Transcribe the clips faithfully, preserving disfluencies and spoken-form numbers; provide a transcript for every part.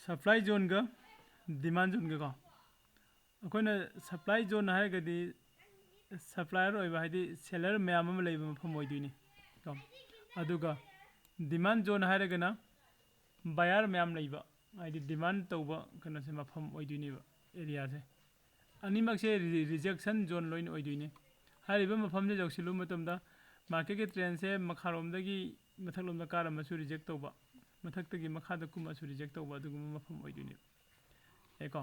Supply zoneꯒ demand zoneꯒ ꯀꯣ, ꯑꯩꯈꯣꯏꯅ supply zone ꯍꯥꯏꯔꯒꯗꯤ supplier ꯑꯣꯏꯕ, ꯍꯥꯏꯗꯤ seller ꯃꯌꯥꯝ ꯑꯃ ꯂꯩꯕ ꯃꯐꯝ ꯑꯣꯏꯗꯣꯏꯅꯤ ꯀꯣ꯫ ꯑꯗꯨꯒ demand zone ꯍꯥꯏꯔꯒꯅ buyer ꯃꯌꯥꯝ ꯂꯩꯕ, ꯍꯥꯏꯗꯤ demand ꯇꯧꯕ ꯀꯩꯅꯣꯁꯦ, ꯃꯐꯝ ꯑꯣꯏꯗꯣꯏꯅꯦꯕ, areaꯁꯦ꯫ ꯑꯅꯤꯃꯛꯁꯦ rejection zone ꯂꯣꯏꯅ ꯑꯣꯏꯗꯣꯏꯅꯤ꯫ ꯍꯥꯏꯔꯤꯕ ꯃꯐꯝꯁꯦ ꯌꯧꯁꯤꯜꯂꯨꯕ ꯃꯇꯝꯗ marketꯀꯤ trendꯁꯦ ꯃꯈꯥꯔꯣꯝꯗꯒꯤ ꯃꯊꯛꯂꯣꯝꯗ ꯀꯥꯔꯝꯃꯁꯨ reject ꯇꯧꯕ, ꯃꯊꯛꯇꯒꯤ ꯃꯈꯥꯗ ꯀꯨꯝꯃꯁꯨ reject ꯇꯧꯕ, ꯑꯗꯨꯒꯨꯝꯕ ꯃꯐꯝ ꯑꯣꯏꯗꯣꯏꯅꯦꯕ꯫ ꯌꯥꯏꯀꯣ?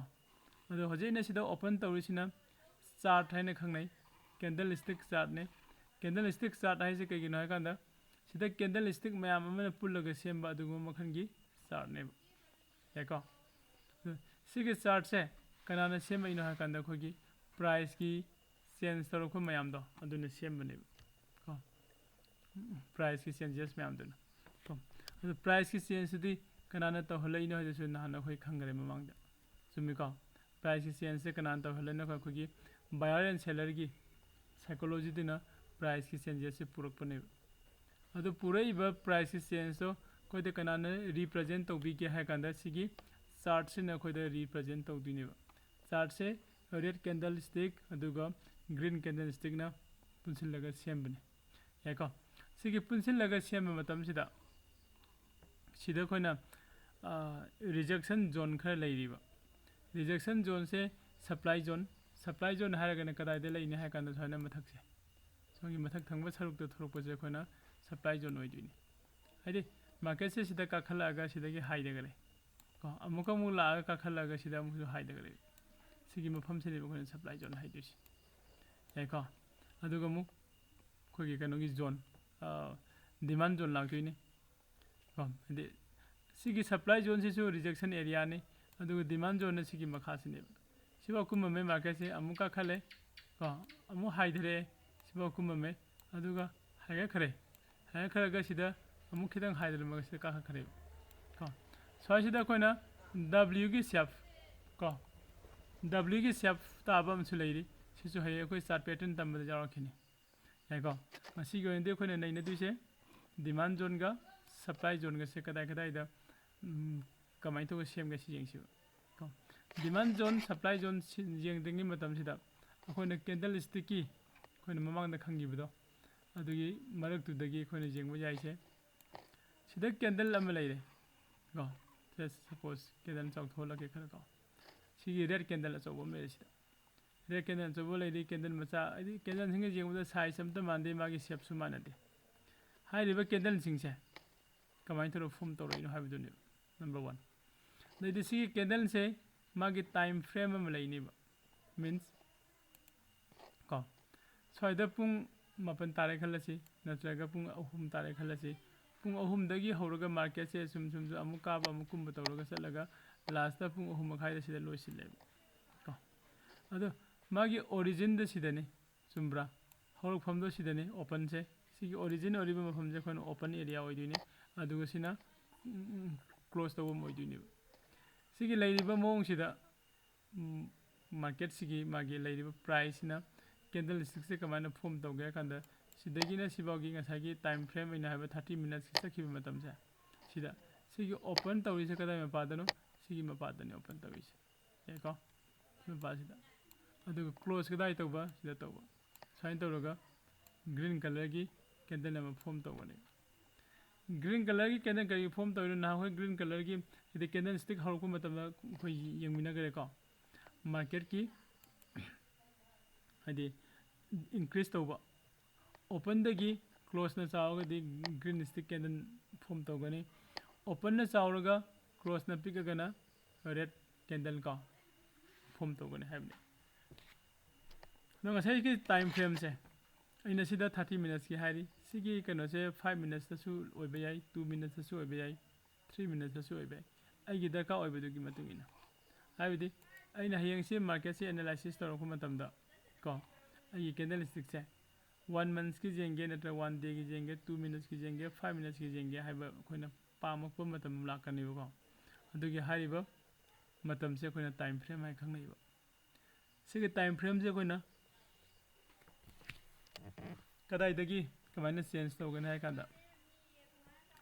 ꯑꯗꯣ ꯍꯧꯖꯤꯛ ꯑꯩꯅ ꯁꯤꯗ open ꯇꯧꯔꯤꯁꯤꯅ chart ꯍꯥꯏꯅ ꯈꯪꯅꯩ, candlestick chartꯅꯦ꯫ Candlestick chart ꯍꯥꯏꯁꯦ ꯀꯩꯒꯤꯅꯣ ꯍꯥꯏꯀꯥꯟꯗ, ꯁꯤꯗ candlestick ꯃꯌꯥꯝ ꯑꯃꯅ ꯄꯨꯜꯂꯒ ꯁꯦꯝꯕ ꯑꯗꯨꯒꯨꯝꯕ ꯃꯈꯜꯒꯤ chartꯅꯦꯕ꯫ ꯌꯥꯏꯀꯣ? ꯑꯗꯣ ꯁꯤꯒꯤ chartꯁꯦ ꯀꯅꯥꯅ ꯁꯦꯝꯃꯛꯏꯅꯣ ꯍꯥꯏꯀꯥꯟꯗ, ꯑꯩꯈꯣꯏꯒꯤ priceꯀꯤ change ꯇꯧꯔꯛꯄ ꯃꯌꯥꯝꯗꯣ, ꯑꯗꯨꯅ ꯁꯦꯝꯕꯅꯦꯕ ꯀꯣ꯫ Priceꯀꯤ changes ꯃꯌꯥꯝꯗꯨꯅ ꯀꯣ꯫ ꯑꯗꯣ priceꯀꯤ changeꯇꯨꯗꯤ ꯀꯅꯥꯅ ꯇꯧꯍꯜꯂꯛꯏꯅꯣ ꯍꯥꯏꯗꯨꯁꯨ ꯅꯍꯥꯟ ꯑꯩꯈꯣꯏ ꯈꯪꯈ꯭ꯔꯦ ꯃꯃꯥꯡꯗ, ꯆꯨꯝꯃꯤꯀꯣ? Priceꯀꯤ changeꯁꯦ ꯀꯅꯥꯅ ꯇꯧꯍꯜꯂꯤꯅꯣ? ꯑꯩꯈꯣꯏꯒꯤ buyer and sellerꯒꯤ psychologyꯗꯨꯅ priceꯀꯤ changesꯁꯦ ꯄꯨꯔꯛꯄꯅꯦꯕ꯫ ꯑꯗꯨ ꯄꯨꯔꯛꯏꯕ priceꯀꯤ changeꯇꯣ ꯑꯩꯈꯣꯏꯗ ꯀꯅꯥꯅ represent ꯇꯧꯕꯤꯒꯦ ꯍꯥꯏ ꯀꯥꯟꯗ, ꯁꯤꯒꯤ chartꯁꯤꯅ ꯑꯩꯈꯣꯏꯗ represent ꯇꯧꯗꯣꯏꯅꯦꯕ꯫ Chartꯁꯦ red candlestick ꯑꯗꯨꯒ green candlestickꯅ ꯄꯨꯟꯁꯤꯜꯂꯒ ꯁꯦꯝꯕꯅꯦ꯫ ꯌꯥꯏꯀꯣ? ꯁꯤꯒꯤ ꯄꯨꯟꯁꯤꯜꯂꯒ ꯁꯦꯝꯕ ꯃꯇꯝꯁꯤꯗ, ꯁꯤꯗ ꯑꯩꯈꯣꯏꯅ, ꯑ, rejection zone ꯈꯔ ꯂꯩꯔꯤꯕ꯫ Rejection zoneꯁꯦ supply zone, supply zone ꯍꯥꯏꯔꯒꯅ ꯀꯗꯥꯏꯗ ꯂꯩꯅꯤ ꯍꯥꯏ ꯀꯥꯟꯗ, ꯁꯨꯃꯥꯏꯅ ꯃꯊꯛꯁꯦ, ꯁꯣꯝꯒꯤ ꯃꯊꯛ ꯊꯪꯕ ꯁꯔꯨꯛꯇ ꯊꯣꯛꯂꯛꯄꯁꯦ ꯑꯩꯈꯣꯏꯅ supply zone ꯑꯣꯏꯗꯣꯏꯅꯤ꯫ ꯍꯥꯏꯗꯤ marketꯁꯦ ꯁꯤꯗ ꯀꯥꯈꯠꯂꯛꯑꯒ ꯁꯤꯗꯒꯤ ꯍꯥꯏꯊꯈ꯭ꯔꯦ ꯀꯣ, ꯑꯃꯨꯛꯀ ꯑꯃꯨꯛ ꯂꯥꯛꯑꯒ ꯀꯥꯈꯠꯂꯛꯑꯒ ꯁꯤꯗ ꯑꯃꯨꯛꯁꯨ ꯍꯥꯏꯊꯈ꯭ꯔꯦ꯫ ꯁꯤꯒꯤ ꯃꯐꯝꯁꯤꯅꯦꯕ ꯑꯩꯈꯣꯏꯅ supply zone ꯍꯥꯏꯗꯣꯏꯁꯦ꯫ ꯌꯥꯏꯀꯣ? ꯑꯗꯨꯒ ꯑꯃꯨꯛ ꯑꯩꯈꯣꯏꯒꯤ ꯀꯩꯅꯣꯒꯤ zone, ꯑ, demand zone ꯂꯥꯛꯇꯣꯏꯅꯤ ꯀꯣ꯫ ꯍꯥꯏꯗꯤ ꯁꯤꯒꯤ supply zoneꯁꯤꯁꯨ rejection areaꯅꯤ, ꯑꯗꯨꯒ demand zoneꯅ ꯁꯤꯒꯤ ꯃꯈꯥꯁꯤꯅꯦꯕ꯫ ꯁꯤꯐꯥꯎ ꯀꯨꯝꯃꯝꯃꯦ marketꯁꯦ, ꯑꯃꯨꯛ ꯀꯥꯈꯠꯂꯦ ꯀꯣ, ꯑꯃꯨꯛ ꯍꯥꯏꯊꯔꯛꯑꯦ, ꯁꯤꯐꯥꯎ ꯀꯨꯝꯃꯝꯃꯦ, ꯑꯗꯨꯒ ꯍꯥꯏꯒꯠꯈ꯭ꯔꯦ꯫ ꯍꯥꯏꯒꯠꯈ꯭ꯔꯒ ꯁꯤꯗ ꯑꯃꯨꯛ ꯈꯤꯇꯪ ꯍꯥꯏꯊꯔꯝꯃꯒ ꯁꯤꯗ ꯀꯥꯈꯠꯈ꯭ꯔꯦꯕ ꯀꯣ꯫ ꯁ꯭ꯋꯥꯏꯁꯤꯗ ꯑꯩꯈꯣꯏꯅ Wꯒꯤ shape ꯀꯣ, Wꯒꯤ shape ꯇꯥꯕ ꯑꯃꯁꯨ ꯂꯩꯔꯤ, ꯁꯤꯁꯨ ꯍꯌꯦꯡ ꯑꯩꯈꯣꯏ chart pattern ꯇꯝꯕꯗ ꯌꯥꯎꯔꯛꯈꯤꯅꯤ꯫ ꯌꯥꯏꯀꯣ? ꯉꯁꯤꯒꯤ ꯑꯣꯏꯅꯗꯤ ꯑꯩꯈꯣꯏꯅ ꯅꯩꯅꯗꯣꯏꯁꯦ demand zoneꯒ supply zoneꯒꯁꯦ ꯀꯗꯥꯏ ꯀꯗꯥꯏꯗ, ꯎꯝ, ꯀꯃꯥꯏꯅ ꯇꯧꯔꯒ ꯁꯦꯝꯒꯦ ꯁꯤ ꯌꯦꯡꯁꯤꯕ꯫ ꯀꯣ, demand zone, supply zone ꯁꯤ ꯌꯦꯡꯗ꯭ꯔꯤꯉꯩ ꯃꯇꯝꯁꯤꯗ ꯑꯩꯈꯣꯏꯅ candlestickꯀꯤ, ꯑꯩꯈꯣꯏꯅ ꯃꯃꯥꯡꯗ ꯈꯪꯈꯤꯕꯗꯣ, ꯑꯗꯨꯒꯤ ꯃꯔꯛꯇꯨꯗꯒꯤ ꯑꯩꯈꯣꯏꯅ ꯌꯦꯡꯕ ꯌꯥꯏꯁꯦ꯫ ꯁꯤꯗ candle ꯑꯃ ꯂꯩꯔꯦ ꯀꯣ꯫ Just suppose candle ꯆꯥꯎꯊꯣꯛꯍꯜꯂꯛꯀꯦ ꯈꯔ ꯀꯣ꯫ ꯁꯤꯒꯤ red candle ꯑꯆꯧꯕ ꯑꯃ ꯂꯩꯔꯦ ꯁꯤꯗ꯫ Red candle ꯑꯆꯧꯕ ꯂꯩꯔꯤ, candle ꯃꯆꯥ, ꯍꯥꯏꯗꯤ candleꯁꯤꯡꯒ ꯌꯦꯡꯕꯗ size ꯑꯝꯇ ꯃꯥꯟꯗꯦ, ꯃꯥꯒꯤ shapeꯁꯨ ꯃꯥꯟꯅꯗꯦ꯫ ꯍꯥꯏꯔꯤꯕ candleꯁꯤꯡꯁꯦ ꯀꯃꯥꯏꯅ ꯇꯧꯔꯒ form ꯇꯧꯔꯛꯏꯅꯣ ꯍꯥꯏꯕꯗꯨꯅꯦꯕ, number one꯫ ꯑꯗꯩꯗꯤ ꯁꯤꯒꯤ candleꯁꯦ ꯃꯥꯒꯤ time frame ꯑꯃ ꯂꯩꯅꯦꯕ, means ꯀꯣ, ꯁ꯭ꯋꯥꯏꯗ ꯄꯨꯡ ꯃꯥꯄꯟ ꯇꯥꯔꯦ ꯈꯜꯂꯁꯤ, ꯅꯠꯇ꯭ꯔꯒ ꯄꯨꯡ ꯑꯍꯨꯝ ꯇꯥꯔꯦ ꯈꯜꯂꯁꯤ꯫ ꯄꯨꯡ ꯑꯍꯨꯝꯗꯒꯤ ꯍꯧꯔꯒ marketꯁꯦ ꯁꯨꯝ ꯁꯨꯝ ꯁꯨꯝ ꯑꯃꯨꯛ ꯀꯥꯕ ꯑꯃꯨꯛ ꯀꯨꯝꯕ ꯇꯧꯔꯒ ꯆꯠꯂꯒ lastꯇ ꯄꯨꯡ ꯑꯍꯨꯝ ꯃꯈꯥꯏꯗ ꯁꯤꯗ ꯂꯣꯏꯁꯤꯜꯂꯦꯕ ꯀꯣ꯫ ꯑꯗꯣ ꯃꯥꯒꯤ originꯗ ꯁꯤꯗꯅꯤ, ꯆꯨꯝꯕ꯭ꯔꯥ? ꯍꯧꯔꯛꯐꯝꯗꯣ ꯁꯤꯗꯅꯤ, openꯁꯦ꯫ ꯁꯤꯒꯤ origin ꯑꯣꯏꯔꯤꯕ ꯃꯐꯝꯁꯦ ꯑꯩꯈꯣꯏꯅ open area ꯑꯣꯏꯗꯣꯏꯅꯤ, ꯑꯗꯨꯒ ꯁꯤꯅ close ꯇꯧꯕ ꯑꯃ ꯑꯣꯏꯗꯣꯏꯅꯦꯕ꯫ ꯁꯤꯒꯤ ꯂꯩꯔꯤꯕ ꯃꯑꯣꯡꯁꯤꯗ marketꯁꯤꯒꯤ ꯃꯥꯒꯤ ꯂꯩꯔꯤꯕ priceꯁꯤꯅ candlestickꯁꯦ ꯀꯃꯥꯏꯅ form ꯇꯧꯒꯦ ꯍꯥꯏ ꯀꯥꯟꯗ, ꯁꯤꯗꯒꯤꯅ ꯁꯤꯐꯥꯎꯒꯤ ꯉꯁꯥꯏꯒꯤ time frame ꯑꯩꯅ ꯍꯥꯏꯕ thirty minutesꯀꯤ ꯆꯠꯈꯤꯕ ꯃꯇꯝꯁꯦ, ꯁꯤꯗ ꯁꯤꯒꯤ open ꯇꯧꯔꯤꯁꯦ ꯀꯗꯥꯏ ꯃꯄꯥꯗꯅꯣ? ꯁꯤꯒꯤ ꯃꯄꯥꯗꯅꯤ open ꯇꯧꯔꯤꯁꯦ, ꯌꯥꯏꯀꯣ? ꯁꯤ ꯃꯄꯥꯁꯤꯗ꯫ ꯑꯗꯨꯒ close ꯀꯗꯥꯏ ꯇꯧꯕ? ꯁꯤꯗ ꯇꯧꯕ꯫ ꯁꯨꯃꯥꯏꯅ ꯇꯧꯔꯒ green colourꯒꯤ candle ꯑꯃ form ꯇꯧꯒꯅꯤ꯫ Green colourꯒꯤ candle ꯀꯔꯤꯒꯤ form ꯇꯧꯔꯤꯅꯣ? ꯅꯍꯥꯟꯈꯣꯏ green colourꯒꯤ ꯍꯥꯏꯗꯤ candlestick ꯍꯧꯔꯛꯄ ꯃꯇꯝꯗ ꯑꯩꯈꯣꯏ ꯌꯦꯡꯃꯤꯟꯅꯈ꯭ꯔꯦꯀꯣ꯫ Marketꯀꯤ ꯍꯥꯏꯗꯤ increase ꯇꯧꯕ, openꯗꯒꯤ closeꯅ ꯆꯥꯎꯔꯒꯗꯤ green stick candle form ꯇꯧꯒꯅꯤ, openꯅ ꯆꯥꯎꯔꯒ closeꯅ ꯄꯤꯛꯑꯒꯅ red candle ꯀꯣ form ꯇꯧꯒꯅꯤ ꯍꯥꯏꯕꯅꯤ꯫ ꯑꯗꯣ ꯉꯁꯥꯏꯒꯤ time frameꯁꯦ ꯑꯩꯅ ꯁꯤꯗ thirty minutesꯀꯤ ꯍꯥꯏꯔꯤ, ꯁꯤꯒꯤ ꯀꯩꯅꯣꯁꯦ five minutesꯇꯁꯨ ꯑꯣꯏꯕ ꯌꯥꯏ, two minutesꯇꯁꯨ ꯑꯣꯏꯕ ꯌꯥꯏ, three minutesꯇꯁꯨ ꯑꯣꯏꯕ ꯌꯥꯏ꯫ ꯑꯩꯒꯤ ꯗꯔꯀꯥꯔ ꯑꯣꯏꯕꯗꯨꯒꯤ ꯃꯇꯨꯡ ꯏꯟꯅ, ꯍꯥꯏꯕꯗꯤ ꯑꯩꯅ ꯍꯌꯦꯡꯁꯤ marketꯁꯤ analysis ꯇꯧꯔꯛꯄ ꯃꯇꯝꯗ ꯀꯣ, ꯑꯩꯒꯤ candlestickꯁꯦ one monthsꯀꯤ ꯌꯦꯡꯒꯦ ꯅꯠꯇ꯭ꯔꯒ one dayꯒꯤ ꯌꯦꯡꯒꯦ, two minutesꯀꯤ ꯌꯦꯡꯒꯦ, five minutesꯀꯤ ꯌꯦꯡꯒꯦ ꯍꯥꯏꯕ ꯑꯩꯈꯣꯏꯅ ꯄꯥꯝꯃꯛꯄ ꯃꯇꯝ ꯑꯃ ꯂꯥꯛꯀꯅꯦꯕꯀꯣ꯫ ꯑꯗꯨꯒꯤ ꯍꯥꯏꯔꯤꯕ ꯃꯇꯝꯁꯦ ꯑꯩꯈꯣꯏꯅ time frame ꯍꯥꯏꯅ ꯈꯪꯅꯩꯕ꯫ ꯁꯤꯒꯤ time frameꯁꯦ ꯑꯩꯈꯣꯏꯅ ꯀꯗꯥꯏꯗꯒꯤ ꯀꯃꯥꯏꯅ change ꯇꯧꯒꯅꯤ ꯍꯥꯏ ꯀꯥꯟꯗ,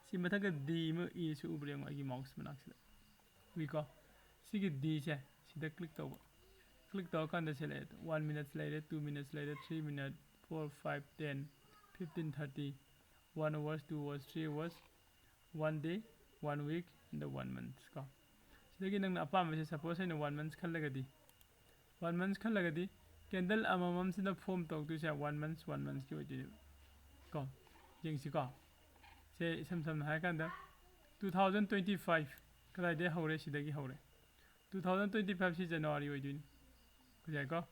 ꯁꯤ ꯃꯊꯛꯇ D ꯑꯃ E ꯁꯨ ꯎꯕ꯭ꯔꯥ ꯌꯦꯡꯉꯣ ꯑꯩꯒꯤ mouse ꯃꯅꯥꯛꯁꯤꯗ꯫ ꯎꯏꯀꯣ? ꯁꯤꯒꯤ ꯗꯤꯁꯦ ꯁꯤꯗ ꯀ꯭ꯂꯤꯛ ꯇꯧꯕ꯫ ꯀ꯭ꯂꯤꯛ ꯇꯧꯔꯀꯥꯟꯗ ꯁꯤ ꯂꯩꯔꯦ, ꯋꯥꯟ ꯃꯤꯅꯠꯁ ꯂꯩꯔꯦ, ꯇꯨ ꯃꯤꯅꯠꯁ ꯂꯩꯔꯦ, three minute, four, five, ten, fifteen, thirty, one hours, two hours, three hours, one day, one week and the one month ꯀꯣ꯫ ꯁꯤꯗꯒꯤ ꯅꯪꯅ ꯑꯄꯥꯝꯕꯁꯦ, ꯁꯄꯣꯁ ꯑꯩꯅ ꯋꯥꯟ ꯃꯟꯊ ꯈꯜꯂꯒꯗꯤ, ꯋꯥꯟ ꯃꯟꯊ ꯈꯜꯂꯒꯗꯤ ꯀꯦꯟꯗꯜ ꯑꯃꯃꯝꯁꯤꯅ ꯐꯣꯝ ꯇꯧꯗꯣꯏꯁꯦ ꯋꯥꯟ ꯃꯟꯊ ꯋꯥꯟ ꯃꯟꯊꯀꯤ ꯑꯣꯏꯗꯣꯏꯅꯦꯕ ꯀꯣ꯫ ꯌꯦꯡꯁꯤꯀꯣ꯫ ꯁꯦ ꯏꯁꯝ ꯁꯝꯅ ꯍꯥꯏꯔꯀꯥꯟꯗ ꯇꯨ ꯊꯥꯎꯖꯟ ꯇ꯭ꯋꯦꯟꯇꯤ ꯐꯥꯏꯚ ꯀꯗꯥꯏꯗꯒꯤ ꯍꯧꯔꯦ? ꯁꯤꯗꯒꯤ ꯍꯧꯔꯦ꯫ ꯇꯨ ꯊꯥꯎꯖꯟ ꯇ꯭ꯋꯦꯟꯇꯤ ꯐꯥꯏꯚꯁꯤ ꯖꯅꯋꯥꯔꯤ ꯑꯣꯏꯗꯣꯏꯅꯤ꯫ ꯌꯥꯏꯀꯣ?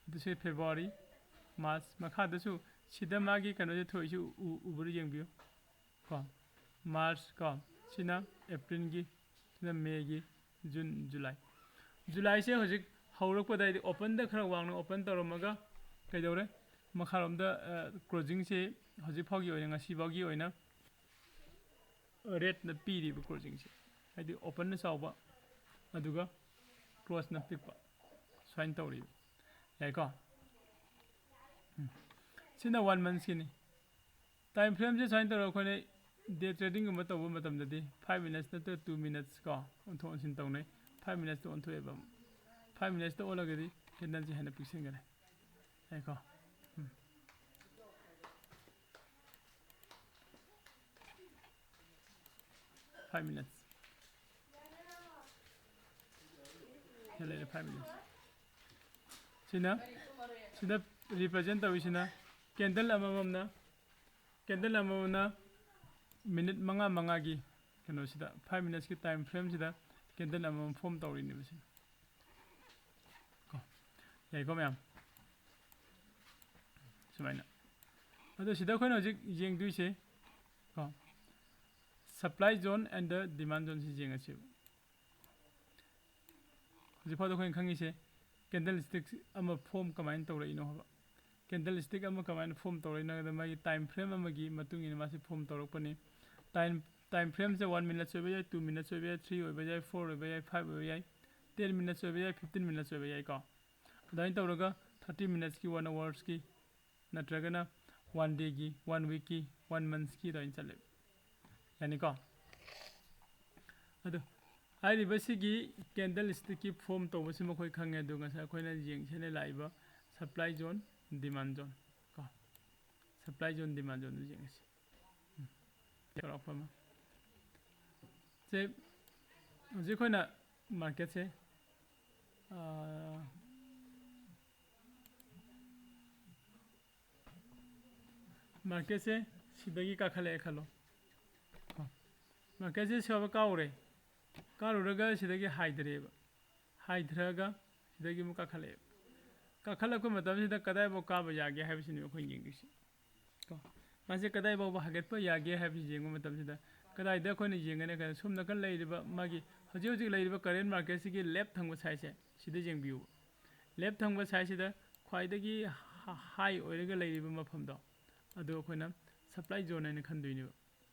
ꯑꯗꯨꯁꯨ ꯐꯦꯕ꯭ꯔꯨꯋꯥꯔꯤ, ꯃꯥꯔꯆ, ꯃꯈꯥꯗꯁꯨ ꯁꯤꯗ ꯃꯥꯒꯤ ꯀꯩꯅꯣꯁꯦ ꯊꯣꯛꯏꯁꯤ ꯎ-, ꯎꯕ꯭ꯔꯥ ꯌꯦꯡꯕꯤꯌꯨ꯫ ꯀꯣ, ꯃꯥꯔꯆ ꯀꯣ, ꯁꯤꯅ ꯑꯦꯄ꯭ꯔꯤꯜꯒꯤ, ꯁꯤꯅ ꯃꯦꯒꯤ, ꯖꯨꯟ, ꯖꯨꯂꯥꯏ꯫ ꯖꯨꯂꯥꯏꯁꯦ ꯍꯧꯖꯤꯛ ꯍꯧꯔꯛꯄꯗ ꯍꯥꯏꯗꯤ ꯑꯣꯄꯟꯗ ꯈꯔ ꯋꯥꯡꯅ ꯑꯣꯄꯟ ꯇꯧꯔꯝꯃꯒ ꯀꯩꯗꯧꯔꯦ? ꯃꯈꯥꯔꯣꯝꯗ, ꯑ, ꯀ꯭ꯂꯣꯖꯤꯡꯁꯦ ꯍꯧꯖꯤꯛ ꯐꯥꯎꯒꯤ ꯑꯣꯏꯅ, ꯉꯁꯤ ꯐꯥꯎꯒꯤ ꯑꯣꯏꯅ ꯔꯦꯠꯅ ꯄꯤꯔꯤꯕ ꯀ꯭ꯂꯣꯖꯤꯡꯁꯦ, ꯍꯥꯏꯗꯤ ꯑꯣꯄꯟꯅ ꯆꯥꯎꯕ ꯑꯗꯨꯒ ꯀ꯭ꯂꯣꯁꯅ ꯄꯤꯛꯄ, ꯁꯨꯃꯥꯏꯅ ꯇꯧꯔꯤꯕ꯫ ꯌꯥꯏꯀꯣ? ꯎꯝ꯫ ꯁꯤꯅ ꯋꯥꯟ ꯃꯟꯊꯀꯤꯅꯤ꯫ ꯇꯥꯏꯝ ꯐ꯭ꯔꯦꯝꯁꯦ ꯁꯨꯃꯥꯏꯅ ꯇꯧꯔꯒ ꯑꯩꯈꯣꯏꯅ ꯗꯦ ꯇ꯭ꯔꯦꯗꯤꯡꯒꯨꯝꯕ ꯇꯧꯕ ꯃꯇꯝꯗꯗꯤ ꯐꯥꯏꯚ ꯃꯤꯅꯠꯁ ꯅꯠꯇ꯭ꯔꯒ ꯇꯨ ꯃꯤꯅꯠꯁ ꯀꯣ, ꯑꯣꯟꯊꯣꯛ ꯑꯣꯟꯁꯤꯟ ꯇꯧꯅꯩ꯫ ꯐꯥꯏꯚ ꯃꯤꯅꯠꯁꯇ ꯑꯣꯟꯊꯣꯛꯑꯦꯕ꯫ ꯐꯥꯏꯚ ꯃꯤꯅꯠꯁꯇ ꯑꯣꯜꯂꯒꯗꯤ ꯀꯦꯟꯗꯜꯁꯦ ꯍꯦꯟꯅ ꯄꯤꯛꯁꯤꯟꯈꯔꯦ꯫ ꯌꯥꯏꯀꯣ? ꯎꯝ꯫ Five minutes. ꯁꯤꯗ ꯂꯩꯔꯦ ꯐꯥꯏꯚ ꯃꯤꯅꯠꯁ꯫ ꯁꯤꯅ, ꯁꯤꯗ ꯔꯤꯄ꯭ꯔꯖꯦꯟ ꯇꯧꯔꯤꯁꯤꯅ ꯀꯦꯟꯗꯜ ꯑꯃꯃꯝꯅ, ꯀꯦꯟꯗꯜ ꯑꯃꯃꯝꯅ ꯃꯤꯅꯤꯠ ꯃꯉꯥ ꯃꯉꯥꯒꯤ ꯀꯩꯅꯣꯁꯤꯗ, ꯐꯥꯏꯚ ꯃꯤꯅꯠꯁꯀꯤ ꯇꯥꯏꯝ ꯐ꯭ꯔꯦꯝꯁꯤꯗ ꯀꯦꯟꯗꯜ ꯑꯃꯃꯝ ꯐꯣꯝ ꯇꯧꯔꯤꯅꯦꯕ ꯁꯤ꯫ ꯀꯣ꯫ ꯌꯥꯏꯀꯣ ꯃꯌꯥꯝ? ꯁꯨꯃꯥꯏꯅ꯫ ꯑꯗꯣ ꯁꯤꯗ ꯑꯩꯈꯣꯏꯅ ꯍꯧꯖꯤꯛ ꯌꯦꯡꯗꯣꯏꯁꯦ, ꯀꯣ, supply zone and the demand zoneꯁꯤ ꯌꯦꯡꯉꯁꯦꯕ꯫ ꯍꯧꯖꯤꯛ ꯐꯥꯎꯗ ꯑꯩꯈꯣꯏꯅ ꯈꯪꯉꯤꯁꯦ ꯀꯦꯟꯗꯜ ꯁ꯭ꯇꯤꯛ ꯑꯃ ꯐꯣꯝ ꯀꯃꯥꯏꯅ ꯇꯧꯔꯛꯏꯅꯣ ꯍꯥꯏꯕ꯫ ꯀꯦꯟꯗꯜ ꯁ꯭ꯇꯤꯛ ꯑꯃ ꯀꯃꯥꯏꯅ ꯐꯣꯝ ꯇꯧꯔꯛꯏꯅꯣ ꯍꯥꯏꯕꯗ ꯃꯥꯒꯤ ꯇꯥꯏꯝ ꯐ꯭ꯔꯦꯝ ꯑꯃꯒꯤ ꯃꯇꯨꯡ ꯏꯟꯅ ꯃꯥꯁꯤ ꯐꯣꯝ ꯇꯧꯔꯛꯄꯅꯤ꯫ ꯇꯥꯏꯝ, ꯇꯥꯏꯝ ꯐ꯭ꯔꯦꯝꯁꯦ ꯋꯥꯟ ꯃꯤꯅꯠꯁ ꯑꯣꯏꯕ ꯌꯥꯏ, ꯇꯨ ꯃꯤꯅꯠꯁ ꯑꯣꯏꯕ ꯌꯥꯏ, ꯊ꯭ꯔꯤ ꯑꯣꯏꯕ ꯌꯥꯏ, ꯐꯣꯔ ꯑꯣꯏꯕ ꯌꯥꯏ, ꯐꯥꯏꯚ ꯑꯣꯏꯕ ꯌꯥꯏ, ꯇꯦꯟ ꯃꯤꯅꯠꯁ ꯑꯣꯏꯕ ꯌꯥꯏ, ꯐꯤꯐꯇꯤꯟ ꯃꯤꯅꯠꯁ ꯑꯣꯏꯕ ꯌꯥꯏꯀꯣ꯫ ꯑꯗꯨꯃꯥꯏꯅ ꯇꯧꯔꯒ ꯊꯥꯔꯇꯤ ꯃꯤꯅꯠꯁꯀꯤ, ꯋꯥꯟ ꯑꯋꯥꯔꯁꯀꯤ, ꯅꯠꯇ꯭ꯔꯒꯅ ꯋꯥꯟ ꯗꯦꯒꯤ, ꯋꯥꯟ ꯋꯤꯛꯀꯤ, ꯋꯥꯟ ꯃꯟꯊꯁꯀꯤ ꯑꯗꯨꯃꯥꯏꯅ ꯆꯠꯂꯦꯕ꯫ ꯌꯥꯅꯤꯀꯣ? ꯑꯗꯣ ꯍꯥꯏꯔꯤꯕꯁꯤꯒꯤ ꯀꯦꯟꯗꯜ ꯁ꯭ꯇꯤꯛꯀꯤ ꯐꯣꯝ ꯇꯧꯕꯁꯤ ꯃꯈꯣꯏ ꯈꯪꯉꯦ꯫ ꯑꯗꯨ ꯉꯁꯥꯏ ꯑꯩꯈꯣꯏꯅ ꯌꯦꯡꯁꯦꯅ ꯂꯥꯛꯏꯕ ꯁꯄ꯭ꯂꯥꯏ ꯖꯣꯟ, ꯗꯤꯃꯥꯟ ꯖꯣꯟ ꯀꯣ, ꯁꯄ꯭ꯂꯥꯏ ꯖꯣꯟ, ꯗꯤꯃꯥꯟ ꯖꯣꯟꯗꯨ ꯌꯦꯡꯉꯁꯤ꯫ ꯎꯝ꯫ ꯆꯥꯎꯔꯥꯛꯄ ꯑꯃ꯫ ꯁꯦ, ꯍꯧꯖꯤꯛ ꯑꯩꯈꯣꯏꯅ ꯃꯥꯔꯀꯦꯠꯁꯦ, ꯑꯥ, ꯃꯥꯔꯀꯦꯠꯁꯦ ꯁꯤꯗꯒꯤ ꯀꯥꯈꯠꯂꯛꯑꯦ ꯈꯜꯂꯣ꯫ ꯀꯣ꯫ ꯃꯥꯔꯀꯦꯠꯁꯦ ꯁꯤꯐꯥꯎꯕ ꯀꯥꯎꯔꯦ꯫ ꯀꯥꯔꯨꯔꯒ ꯁꯤꯗꯒꯤ ꯍꯥꯏꯊꯔꯛꯑꯦꯕ꯫ ꯍꯥꯏꯊꯔꯒ ꯁꯤꯗꯒꯤ ꯑꯃꯨꯛ ꯀꯥꯈꯠꯂꯛꯑꯦꯕ꯫ ꯀꯥꯈꯠꯂꯛꯄ ꯃꯇꯝꯁꯤꯗ ꯀꯗꯥꯏꯐꯥꯎ ꯀꯥꯕ ꯌꯥꯒꯦ ꯍꯥꯏꯕꯁꯤꯅꯦ ꯑꯩꯈꯣꯏꯅ ꯌꯦꯡꯗꯣꯏꯁꯦ꯫ ꯀꯣ꯫ ꯃꯥꯁꯦ ꯀꯗꯥꯏ ꯐꯥꯎꯕ ꯍꯥꯏꯒꯠꯄ ꯌꯥꯒꯦ ꯍꯥꯏꯕꯁꯤ ꯌꯦꯡꯕ ꯃꯇꯝꯁꯤꯗ, ꯀꯗꯥꯏꯗ ꯑꯩꯈꯣꯏꯅ ꯌꯦꯡꯒꯅꯤ ꯍꯥꯏ ꯀꯥꯟꯗ, ꯁꯣꯝ ꯅꯥꯀꯟ ꯂꯩꯔꯤꯕ ꯃꯥꯒꯤ ꯍꯧꯖꯤꯛ ꯍꯧꯖꯤꯛ ꯂꯩꯔꯤꯕ ꯀꯔꯦꯟ ꯃꯥꯔꯀꯦꯠꯁꯤꯒꯤ ꯂꯦꯐ ꯊꯪꯕ ꯁꯥꯏꯠꯁꯦ, ꯁꯤꯗ ꯌꯦꯡꯕꯤꯌꯨ꯫ ꯂꯦꯐ ꯊꯪꯕ ꯁꯥꯏꯠꯁꯤꯗ ꯈ꯭ꯋꯥꯏꯗꯒꯤ ꯍꯥꯏ ꯑꯣꯏꯔꯒ ꯂꯩꯔꯤꯕ ꯃꯐꯝꯗꯣ, ꯑꯗꯨ ꯑꯩꯈꯣꯏꯅ ꯁꯄ꯭ꯂꯥꯏ ꯖꯣꯟ ꯍꯥꯏꯅ ꯈꯟꯗꯣꯏꯅꯦꯕ꯫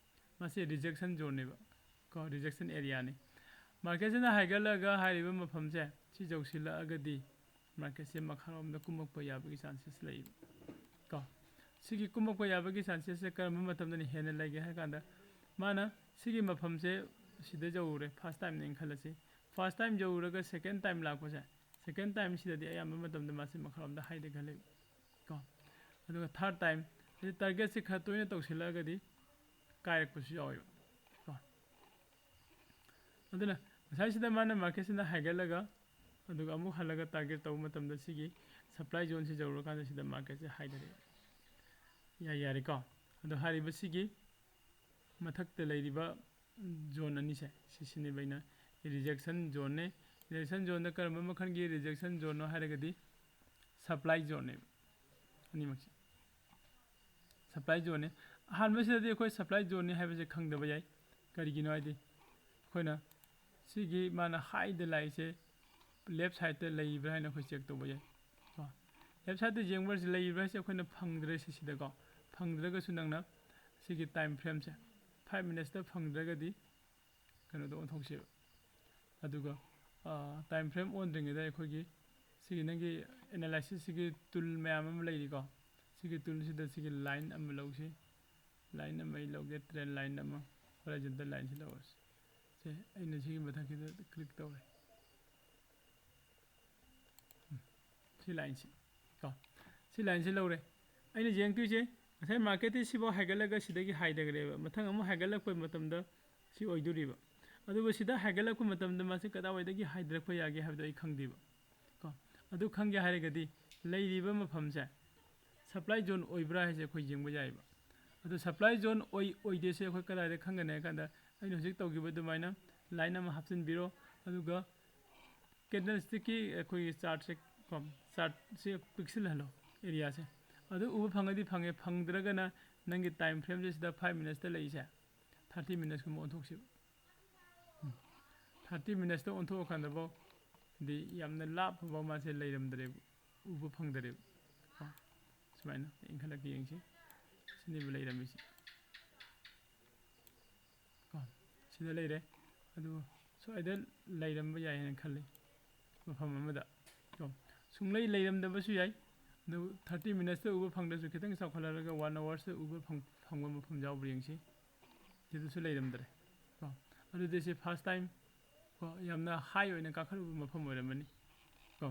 ꯃꯁꯤ ꯔꯤꯖꯦꯛꯁꯟ ꯖꯣꯟꯅꯦꯕ, ꯀꯣ, ꯔꯤꯖꯦꯛꯁꯟ ꯑꯦꯔꯤꯌꯥꯅꯤ꯫ ꯃꯥꯔꯀꯦꯠꯁꯤꯅ ꯍꯥꯏꯒꯠꯂꯒ ꯍꯥꯏꯔꯤꯕ ꯃꯐꯝꯁꯦ ꯁꯤ ꯌꯧꯁꯤꯜꯂꯛꯑꯒꯗꯤ ꯃꯥꯔꯀꯦꯠꯁꯦ ꯃꯈꯥꯔꯣꯝꯗ ꯀꯨꯝꯃꯛꯄ ꯌꯥꯕꯒꯤ ꯆꯥꯟꯁꯦꯁ ꯂꯩꯌꯦꯕ, ꯀꯣ꯫ ꯁꯤꯒꯤ ꯀꯨꯝꯃꯛꯄ ꯌꯥꯕꯒꯤ ꯆꯥꯟꯁꯦꯁꯁꯦ ꯀꯔꯝꯕ ꯃꯇꯝꯗꯅ ꯍꯦꯟꯅ ꯂꯩꯒꯦ ꯍꯥꯏ ꯀꯥꯟꯗ, ꯃꯥꯅ ꯁꯤꯒꯤ ꯃꯐꯝꯁꯦ ꯁꯤꯗ ꯌꯧꯔꯨꯔꯦ, ꯐꯥꯔꯁ ꯇꯥꯏꯝꯅꯦꯅ ꯈꯜꯂꯁꯤ꯫ ꯐꯥꯔꯁ ꯇꯥꯏꯝ ꯌꯧꯔꯨꯔꯒ ꯁꯦꯀꯦꯟ ꯇꯥꯏꯝ ꯂꯥꯛꯄꯁꯦ, ꯁꯦꯀꯦꯟ ꯇꯥꯏꯝꯁꯤꯗꯗꯤ ꯑꯌꯥꯝꯕ ꯃꯇꯝꯗ ꯃꯥꯁꯦ ꯃꯈꯥꯔꯣꯝꯗ ꯍꯥꯏꯊꯒꯜꯂꯦꯕ, ꯀꯣ꯫ ꯑꯗꯨꯒ ꯊꯥꯔꯠ ꯇꯥꯏꯝ, ꯁꯤ ꯇꯥꯔꯒꯦꯠꯁꯦ ꯈꯔ ꯇꯣꯏꯅ ꯇꯧꯁꯤꯜꯂꯛꯑꯒꯗꯤ ꯀꯥꯏꯔꯛꯄꯁꯨ ꯌꯥꯎꯋꯦꯕ, ꯀꯣ꯫ ꯑꯗꯨꯅ ꯉꯁꯥꯏꯁꯤꯗ ꯃꯥꯅ ꯃꯥꯔꯀꯦꯠꯁꯤꯅ ꯍꯥꯏꯒꯠꯂꯒ, ꯑꯗꯨꯒ ꯑꯃꯨꯛ ꯍꯜꯂꯒ ꯇꯥꯔꯒꯦꯠ ꯇꯧꯕ ꯃꯇꯝꯗ ꯁꯤꯒꯤ ꯁꯄ꯭ꯂꯥꯏ ꯖꯣꯟꯁꯤ ꯌꯧꯔꯀꯥꯟꯗ ꯁꯤꯗ ꯃꯥꯔꯀꯦꯠꯁꯦ ꯍꯥꯏꯊꯔꯛꯑꯦ꯫ ꯌꯥꯏ, ꯌꯥꯔꯦꯀꯣ꯫ ꯑꯗꯣ ꯍꯥꯏꯔꯤꯕꯁꯤꯒꯤ ꯃꯊꯛꯇ ꯂꯩꯔꯤꯕ ꯖꯣꯟ ꯑꯅꯤꯁꯦ, ꯁꯤꯁꯤꯅꯦꯕ ꯑꯩꯅ ꯔꯤꯖꯦꯛꯁꯟ ꯖꯣꯟꯅꯦ꯫ ꯔꯤꯖꯦꯛꯁꯟ ꯖꯣꯟꯗ ꯀꯔꯝꯕ ꯃꯈꯜꯒꯤ ꯔꯤꯖꯦꯛꯁꯟ ꯖꯣꯟꯅꯣ ꯍꯥꯏꯔꯒꯗꯤ ꯁꯄ꯭ꯂꯥꯏ ꯖꯣꯟꯅꯦꯕ ꯑꯅꯤꯃꯛꯁꯦ꯫ ꯁꯄ꯭ꯂꯥꯏ ꯖꯣꯟꯅꯦ꯫ ꯑꯍꯥꯟꯕꯁꯤꯗꯗꯤ ꯑꯩꯈꯣꯏ ꯁꯄ꯭ꯂꯥꯏ ꯖꯣꯟꯅꯤ ꯍꯥꯏꯕꯁꯦ ꯈꯪꯗꯕ ꯌꯥꯏ꯫ ꯀꯔꯤꯒꯤꯅꯣ ꯍꯥꯏꯗꯤ ꯑꯩꯈꯣꯏꯅ ꯁꯤꯒꯤ ꯃꯥꯅ ꯍꯥꯏꯗ ꯂꯥꯛꯏꯁꯦ ꯂꯦꯐ ꯁꯥꯏꯗꯇ ꯂꯩꯕ꯭ꯔꯥ ꯍꯥꯏꯅ ꯑꯩꯈꯣꯏ ꯆꯦꯛ ꯇꯧꯕ ꯌꯥꯏ꯫ ꯀꯣ, ꯂꯦꯐ ꯁꯥꯏꯗꯇ ꯌꯦꯡꯕꯁꯤ ꯂꯩꯕ꯭ꯔꯥ ꯍꯥꯏꯁꯦ ꯑꯩꯈꯣꯏꯅ ꯐꯪꯗ꯭ꯔꯦ ꯁꯤꯁꯤꯗꯀꯣ꯫ ꯐꯪꯗ꯭ꯔꯒꯁꯨ ꯅꯪꯅ ꯁꯤꯒꯤ ꯇꯥꯏꯝ ꯐ꯭ꯔꯦꯝꯁꯦ ꯐꯥꯏꯚ ꯃꯤꯅꯠꯁꯇ ꯐꯪꯗ꯭ꯔꯒꯗꯤ ꯀꯩꯅꯣꯗ ꯑꯣꯟꯊꯣꯛꯁꯦꯕ꯫ ꯑꯗꯨꯒ, ꯑ, ꯇꯥꯏꯝ ꯐ꯭ꯔꯦꯝ ꯑꯣꯟꯗ꯭ꯔꯤꯉꯩꯗ ꯑꯩꯈꯣꯏꯒꯤ ꯁꯤꯒꯤ ꯅꯪꯒꯤ ꯑꯦꯅꯥꯂꯥꯏꯁꯤꯁꯁꯤꯒꯤ ꯇꯨꯜ ꯃꯌꯥꯝ ꯑꯃ ꯂꯩꯔꯤꯀꯣ꯫ ꯁꯤꯒꯤ ꯇꯨꯜꯁꯤꯗ ꯁꯤꯒꯤ ꯂꯥꯏꯟ ꯑꯃ ꯂꯧꯁꯤ꯫ ꯂꯥꯏꯟ ꯑꯃ ꯑꯩ ꯂꯧꯒꯦ, ꯇ꯭ꯔꯦꯟ ꯂꯥꯏꯟ ꯑꯃ, ꯍꯣꯔꯥꯏꯖꯟꯇꯦꯜ ꯂꯥꯏꯟꯁꯤ ꯂꯧꯔꯁꯤ꯫ ꯁꯦ, ꯑꯩꯅ ꯁꯤꯒꯤ ꯃꯊꯛꯁꯤꯗ ꯀ꯭ꯂꯤꯛ ꯇꯧꯔꯦ꯫ ꯎꯝ, ꯁꯤ ꯂꯥꯏꯟꯁꯤ ꯀꯣ, ꯁꯤ ꯂꯥꯏꯟꯁꯤ ꯂꯧꯔꯦ꯫ ꯑꯩꯅ ꯌꯦꯡꯗꯣꯏꯁꯦ, ꯉꯁꯥꯏ ꯃꯥꯔꯀꯦꯠꯇꯤ ꯁꯤꯐꯥꯎ ꯍꯥꯏꯒꯠꯂꯒ ꯁꯤꯗꯒꯤ ꯍꯥꯏꯊꯈ꯭ꯔꯦꯕ, ꯃꯊꯪ ꯑꯃꯨꯛ ꯍꯥꯏꯒꯠꯂꯛꯄ ꯃꯇꯝꯗ ꯁꯤ ꯑꯣꯏꯗꯣꯔꯤꯕ꯫ ꯑꯗꯨꯕꯨ ꯁꯤꯗ ꯍꯥꯏꯒꯠꯂꯛꯄ ꯃꯇꯝꯗ ꯃꯥꯁꯤ ꯀꯗꯥꯏꯋꯥꯏꯗꯒꯤ ꯍꯥꯏꯊꯔꯛꯄ ꯌꯥꯒꯦ ꯍꯥꯏꯕꯗꯣ ꯑꯩ ꯈꯪꯗꯦꯕ ꯀꯣ꯫ ꯑꯗꯨ ꯈꯪꯒꯦ ꯍꯥꯏꯔꯒꯗꯤ ꯂꯩꯔꯤꯕ ꯃꯐꯝꯁꯦ ꯁꯄ꯭ꯂꯥꯏ ꯖꯣꯟ ꯑꯣꯏꯕ꯭ꯔꯥ ꯍꯥꯏꯁꯦ ꯑꯩꯈꯣꯏ ꯌꯦꯡꯕ ꯌꯥꯏꯑꯕ꯫ ꯑꯗꯣ ꯁꯄ꯭ꯂꯥꯏ ꯖꯣꯟ ꯑꯣꯏ ꯑꯣꯏꯗꯦꯁꯦ ꯑꯩꯈꯣꯏ ꯀꯗꯥꯏꯗ ꯈꯪꯒꯅꯤ ꯍꯥꯏ ꯀꯥꯟꯗ, ꯑꯩꯅ ꯍꯧꯖꯤꯛ ꯇꯧꯈꯤꯕ ꯑꯗꯨꯃꯥꯏꯅ ꯂꯥꯏꯟ ꯑꯃ ꯍꯥꯞꯆꯤꯟꯕꯤꯔꯣ, ꯑꯗꯨꯒ ꯀꯦꯟꯗꯜꯁꯇꯤꯛꯀꯤ ꯑꯩꯈꯣꯏꯒꯤ ꯆꯥꯔꯠꯁꯦ ꯀꯣ, ꯆꯥꯔꯠꯁꯦ ꯄꯤꯛꯁꯤꯜꯍꯜꯂꯣ, ꯑꯦꯔꯤꯌꯥꯁꯦ꯫ ꯑꯗꯨ ꯎꯕ ꯐꯪꯉꯗꯤ ꯐꯪꯉꯦ, ꯐꯪꯗ꯭ꯔꯒꯅ ꯅꯪꯒꯤ ꯇꯥꯏꯝ ꯐ꯭ꯔꯦꯝꯁꯦ ꯁꯤꯗ ꯐꯥꯏꯚ ꯃꯤꯅꯠꯁꯇ ꯂꯩꯔꯤꯁꯦ ꯊꯥꯔꯇꯤ ꯃꯤꯅꯠꯁꯀꯨꯝꯕ ꯑꯣꯟꯊꯣꯛꯁꯤꯕ꯫ ꯎꯝ, ꯊꯥꯔꯇꯤ ꯃꯤꯅꯠꯁꯇ ꯑꯣꯟꯊꯣꯛꯑꯀꯥꯟꯗꯐꯥꯎ ꯗꯤ ꯌꯥꯝꯅ ꯂꯥꯞꯄꯐꯥꯎ ꯃꯥꯁꯦ ꯂꯩꯔꯝꯗ꯭ꯔꯦꯕ, ꯎꯕ ꯐꯪꯗ꯭ꯔꯦꯕ꯫ ꯀꯣ, ꯁꯨꯃꯥꯏꯅ ꯏꯟꯈꯠꯂꯛꯀꯦ ꯌꯦꯡꯁꯤ꯫ ꯁꯤꯅꯦꯕ ꯂꯩꯔꯝꯃꯤꯁꯦ꯫ ꯀꯣ, ꯁꯤꯗ ꯂꯩꯔꯦ꯫ ꯑꯗꯨ ꯁ꯭ꯋꯥꯏꯗ ꯂꯩꯔꯝꯕ ꯌꯥꯏ ꯍꯥꯏꯅ ꯈꯜꯂꯤ, ꯃꯐꯝ ꯑꯃꯗ꯫ ꯀꯣ, ꯁꯨꯡꯂꯩ ꯂꯩꯔꯝꯗꯕꯁꯨ ꯌꯥꯏ꯫ ꯑꯗꯨ ꯊꯥꯔꯇꯤ ꯃꯤꯅꯠꯁꯇ ꯎꯕ ꯐꯪꯗ꯭ꯔꯁꯨ, ꯈꯤꯇꯪ ꯆꯥꯎꯈꯠꯍꯜꯂꯒ ꯋꯥꯟ ꯑꯋꯥꯔꯁꯇ ꯎꯕ ꯐꯪ-, ꯐꯪꯕ ꯃꯐꯝ ꯌꯥꯎꯕ꯭ꯔꯥ ꯌꯦꯡꯁꯤ꯫ ꯁꯤꯗꯁꯨ ꯂꯩꯔꯝꯗ꯭ꯔꯦ꯫ ꯀꯣ, ꯑꯗꯨꯗꯤ ꯁꯤ ꯐꯥꯔꯁ ꯇꯥꯏꯝ ꯀꯣ, ꯌꯥꯝꯅ ꯍꯥꯏ ꯑꯣꯏꯅ ꯀꯥꯈꯠꯂꯨꯕ ꯃꯐꯝ ꯑꯣꯏꯔꯝꯃꯅꯤ ꯀꯣ,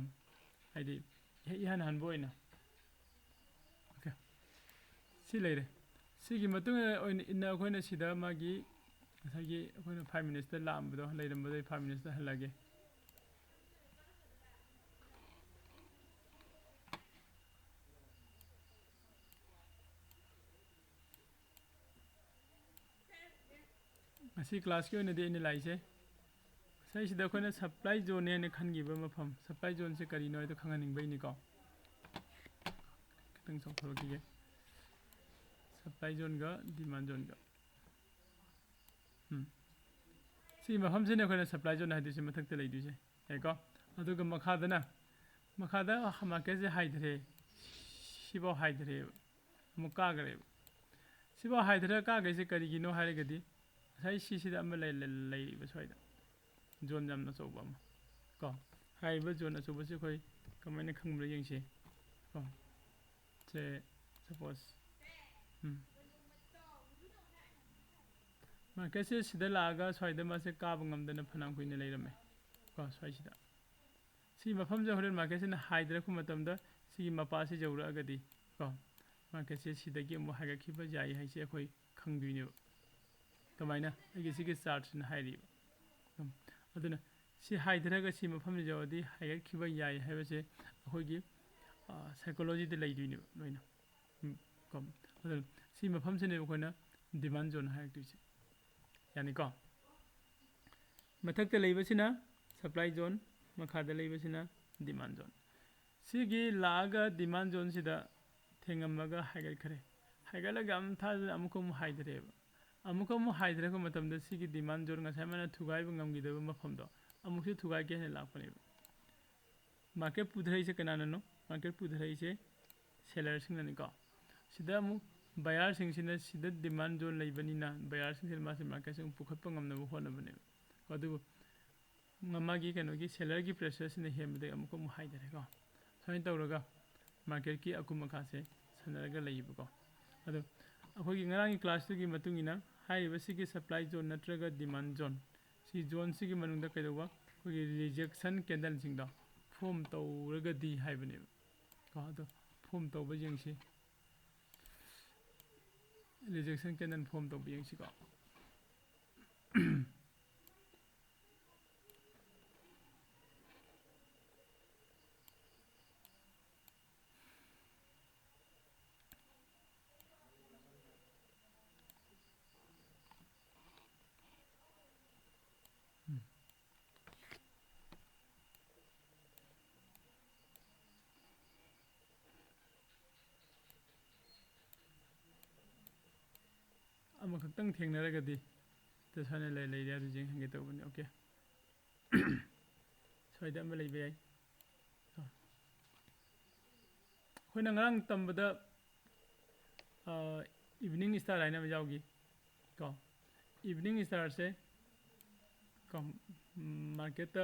ꯍꯥꯏꯗꯤ ꯏꯍ-, ꯏꯍꯥꯟ ꯍꯥꯟꯕ ꯑꯣꯏꯅ꯫ ꯑꯣꯀꯦ, ꯁꯤ ꯂꯩꯔꯦ꯫ ꯁꯤꯒꯤ ꯃꯇꯨꯡ ꯑꯣꯏꯅ, ꯏꯟꯅ ꯑꯩꯈꯣꯏꯅ ꯁꯤꯗ ꯃꯥꯒꯤ ꯉꯁꯥꯏꯒꯤ ꯑꯩꯈꯣꯏꯅ ꯐꯥꯏꯚ ꯃꯤꯅꯠꯁꯇ ꯂꯥꯛꯑꯝꯕꯗꯣ, ꯂꯩꯔꯝꯕꯗꯣ ꯑꯩ ꯐꯥꯏꯚ ꯃꯤꯅꯠꯁꯇ ꯍꯜꯂꯒꯦ꯫ ꯉꯁꯤ ꯀ꯭ꯂꯥꯁꯀꯤ ꯑꯣꯏꯅꯗꯤ ꯑꯩꯅ ꯂꯥꯛꯏꯁꯦ, ꯉꯁꯥꯏꯁꯤꯗ ꯑꯩꯈꯣꯏꯅ ꯁꯄ꯭ꯂꯥꯏ ꯖꯣꯟꯅꯦꯅ ꯈꯟꯈꯤꯕ ꯃꯐꯝ, ꯁꯄ꯭ꯂꯥꯏ ꯖꯣꯟꯁꯦ ꯀꯔꯤꯅꯣ ꯍꯥꯏꯗꯣ ꯈꯪꯍꯟꯅꯤꯡꯕꯩꯅꯤꯀꯣ꯫ ꯈꯤꯇꯪ ꯆꯥꯎꯊꯣꯔꯛꯈꯤꯒꯦ꯫ ꯁꯄ꯭ꯂꯥꯏ ꯖꯣꯟꯒ ꯗꯤꯃꯥꯟ ꯖꯣꯟꯒ꯫ ꯎꯝ꯫ ꯁꯤ ꯃꯐꯝꯁꯤꯅ ꯑꯩꯈꯣꯏꯅ ꯁꯄ꯭ꯂꯥꯏ ꯖꯣꯟ ꯍꯥꯏꯗꯣꯏꯁꯦ, ꯃꯊꯛꯇ ꯂꯩꯗꯣꯏꯁꯦ꯫ ꯌꯥꯏꯀꯣ? ꯑꯗꯨꯒ ꯃꯈꯥꯗꯅ, ꯃꯈꯥꯗ ꯃꯥꯔꯀꯦꯠꯁꯦ ꯍꯥꯏꯊꯔꯦ, ꯁꯤꯐꯥꯎ ꯍꯥꯏꯊꯔꯦꯕ, ꯑꯃꯨꯛ ꯀꯥꯈ꯭ꯔꯦꯕ꯫ ꯁꯤꯐꯥꯎ ꯍꯥꯏꯊꯔꯒ ꯀꯥꯈꯩꯁꯦ ꯀꯔꯤꯒꯤꯅꯣ ꯍꯥꯏꯔꯒꯗꯤ, ꯉꯁꯥꯏ ꯁꯤꯁꯤꯗ ꯑꯃ ꯂꯩ-, ꯂꯩ-, ꯂꯩꯔꯤꯕ ꯁ꯭ꯋꯥꯏꯗ ꯖꯣꯟ ꯌꯥꯝꯅ ꯑꯆꯧꯕ ꯑꯃ ꯀꯣ꯫ ꯍꯥꯏꯔꯤꯕ ꯖꯣꯟ ꯑꯆꯧꯕꯁꯤ ꯑꯩꯈꯣꯏ ꯀꯃꯥꯏꯅ ꯈꯪꯕ꯭ꯔꯥ ꯌꯦꯡꯁꯤ ꯀꯣ꯫ ꯁꯦ, ꯁꯄꯣꯁ, ꯎꯝ, ꯃꯥꯔꯀꯦꯠꯁꯦ ꯁꯤꯗ ꯂꯥꯛꯑꯒ ꯁ꯭ꯋꯥꯏꯗ ꯃꯥꯁꯦ ꯀꯥꯕ ꯉꯝꯗꯅ ꯐꯅꯌꯥꯝ ꯀꯨꯏꯅ ꯂꯩꯔꯝꯃꯦ ꯀꯣ꯫ ꯁ꯭ꯋꯥꯏꯁꯤꯗ ꯁꯤ ꯃꯐꯝꯁꯦ ꯍꯣꯔꯦꯟ ꯃꯥꯔꯀꯦꯠꯁꯤꯅ ꯍꯥꯏꯊꯔꯛꯄ ꯃꯇꯝꯗ ꯁꯤꯒꯤ ꯃꯄꯥꯁꯤ ꯌꯧꯔꯛꯑꯒꯗꯤ ꯀꯣ, ꯃꯥꯔꯀꯦꯠꯁꯦ ꯁꯤꯗꯒꯤ ꯑꯃꯨꯛ ꯍꯥꯏꯒꯠꯈꯤꯕ ꯌꯥꯏ ꯍꯥꯏꯁꯦ ꯑꯩꯈꯣꯏ ꯈꯪꯗꯣꯏꯅꯦꯕ꯫ ꯀꯃꯥꯏꯅ? ꯑꯩꯒꯤ ꯁꯤꯒꯤ ꯆꯥꯔꯠꯁꯤꯅ ꯍꯥꯏꯔꯤꯕ꯫ ꯎꯝ, ꯑꯗꯨꯅ ꯁꯤ ꯍꯥꯏꯊꯔꯒ ꯁꯤ ꯃꯐꯝꯁꯤ ꯌꯧꯔꯗꯤ ꯍꯥꯏꯒꯠꯈꯤꯕ ꯌꯥꯏ ꯍꯥꯏꯕꯁꯦ ꯑꯩꯈꯣꯏꯒꯤ ꯁꯥꯏꯀꯣꯂꯣꯖꯤꯗ ꯂꯩꯗꯣꯏꯅꯦꯕ ꯂꯣꯏꯅ꯫ ꯎꯝ, ꯀꯣ, ꯑꯗꯨꯅ ꯁꯤ ꯃꯐꯝꯁꯤꯅꯦꯕ ꯑꯩꯈꯣꯏꯅ ꯗꯤꯃꯥꯟ ꯖꯣꯟ ꯍꯥꯏꯔꯛꯇꯣꯏꯁꯦ꯫ ꯌꯥꯅꯤꯀꯣ? ꯃꯊꯛꯇ ꯂꯩꯕꯁꯤꯅ ꯁꯄ꯭ꯂꯥꯏ ꯖꯣꯟ, ꯃꯈꯥꯗ ꯂꯩꯕꯁꯤꯅ ꯗꯤꯃꯥꯟ ꯖꯣꯟ꯫ ꯁꯤꯒꯤ ꯂꯥꯛꯑꯒ ꯗꯤꯃꯥꯟ ꯖꯣꯟꯁꯤꯗ ꯊꯦꯡꯉꯝꯃꯒ ꯍꯥꯏꯒꯠꯈ꯭ꯔꯦ꯫ ꯍꯥꯏꯒꯠꯂꯒ ꯑꯃꯨꯛ ꯊꯥꯗꯅ ꯑꯃꯨꯛꯀ ꯑꯃꯨꯛ ꯍꯥꯏꯊꯔꯛꯑꯦꯕ꯫ ꯑꯃꯨꯛꯀ ꯑꯃꯨꯛ ꯍꯥꯏꯊꯔꯛꯄ ꯃꯇꯝꯗ ꯁꯤꯒꯤ ꯗꯤꯃꯥꯟ ꯖꯣꯟ ꯉꯁꯥꯏ ꯃꯥꯅ ꯊꯨꯒꯥꯏꯕ ꯉꯝꯈꯤꯗꯕ ꯃꯐꯝꯗꯣ ꯑꯃꯨꯛꯁꯨ ꯊꯨꯒꯥꯏꯒꯦ ꯍꯥꯏꯅ ꯂꯥꯛꯄꯅꯦꯕ꯫ ꯃꯥꯔꯀꯦꯠ ꯄꯨꯊꯔꯛꯏꯁꯦ ꯀꯅꯥꯅꯅꯣ? ꯃꯥꯔꯀꯦꯠ ꯄꯨꯊꯔꯛꯏꯁꯦ ꯁꯦꯂꯔꯁꯤꯡꯅꯅꯤꯀꯣ꯫ ꯁꯤꯗ ꯑꯃꯨꯛ ꯕꯌꯥꯔꯁꯤꯡꯁꯤꯅ ꯁꯤꯗ ꯗꯤꯃꯥꯟ ꯖꯣꯟ ꯂꯩꯕꯅꯤꯅ ꯕꯌꯥꯔꯁꯤꯡꯁꯤꯅ ꯃꯥꯁꯦ ꯃꯥꯔꯀꯦꯠꯁꯦ ꯑꯃꯨꯛ ꯄꯨꯈꯠꯄ ꯉꯝꯅꯕ ꯍꯣꯠꯅꯕꯅꯦꯕ꯫ ꯑꯗꯨꯕꯨ ꯃꯥꯒꯤ ꯀꯩꯅꯣꯒꯤ ꯁꯦꯂꯔꯒꯤ ꯄ꯭ꯔꯦꯁꯔꯁꯤꯅ ꯍꯦꯟꯕꯗꯒꯤ ꯑꯃꯨꯛꯀ ꯑꯃꯨꯛ ꯍꯥꯏꯊꯔꯦꯀꯣ꯫ ꯁꯨꯃꯥꯏꯅ ꯇꯧꯔꯒ ꯃꯥꯔꯀꯦꯠꯀꯤ ꯑꯀꯨꯝ ꯑꯈꯥꯁꯦ ꯁꯥꯟꯅꯔꯒ ꯂꯩꯌꯦꯕꯀꯣ꯫ ꯑꯗꯣ ꯑꯩꯈꯣꯏꯒꯤ ꯉꯔꯥꯡꯒꯤ ꯀ꯭ꯂꯥꯁꯇꯨꯒꯤ ꯃꯇꯨꯡ ꯏꯟꯅ ꯍꯥꯏꯔꯤꯕ ꯁꯤꯒꯤ ꯁꯄ꯭ꯂꯥꯏ ꯖꯣꯟ ꯅꯠꯇ꯭ꯔꯒ ꯗꯤꯃꯥꯟ ꯖꯣꯟ, ꯁꯤ ꯖꯣꯟꯁꯤꯒꯤ ꯃꯅꯨꯡꯗ ꯀꯩꯗꯧꯕ? ꯑꯩꯈꯣꯏꯒꯤ ꯔꯤꯖꯦꯛꯁꯟ ꯀꯦꯟꯗꯜꯁꯤꯡꯗꯣ ꯐꯣꯝ ꯇꯧꯔꯒꯗꯤ ꯍꯥꯏꯕꯅꯦꯕ ꯀꯣ꯫ ꯑꯗꯣ ꯐꯣꯝ ꯇꯧꯕ ꯌꯦꯡꯁꯤ꯫ ꯔꯤꯖꯦꯛꯁꯟ ꯀꯦꯟꯗꯜ ꯐꯣꯝ ꯇꯧꯕ ꯌꯦꯡꯁꯤꯀꯣ꯫ ꯑꯃꯈꯛꯇꯪ ꯊꯦꯡꯅꯔꯒꯗꯤ ꯁ꯭ꯋꯥꯏꯅ ꯂꯩ-, ꯂꯩꯔꯦ, ꯑꯗꯨ ꯌꯦꯡꯍꯟꯒꯦ ꯇꯧꯕꯅꯤ꯫ ꯑꯣꯀꯦ꯫ ꯁ꯭ꯋꯥꯏꯗ ꯑꯃ ꯂꯩꯕ ꯌꯥꯏ꯫ ꯑꯩꯈꯣꯏꯅ ꯉꯔꯥꯡ ꯇꯝꯕꯗ, ꯑ, ꯏꯚꯤꯅꯤꯡ ꯁ꯭ꯇꯥꯔ ꯍꯥꯏꯅ ꯑꯃ ꯌꯥꯎꯈꯤ ꯀꯣ꯫ ꯏꯚꯤꯅꯤꯡ ꯁ꯭ꯇꯥꯔꯁꯦ ꯀꯣ, ꯃꯥꯔꯀꯦꯠꯇ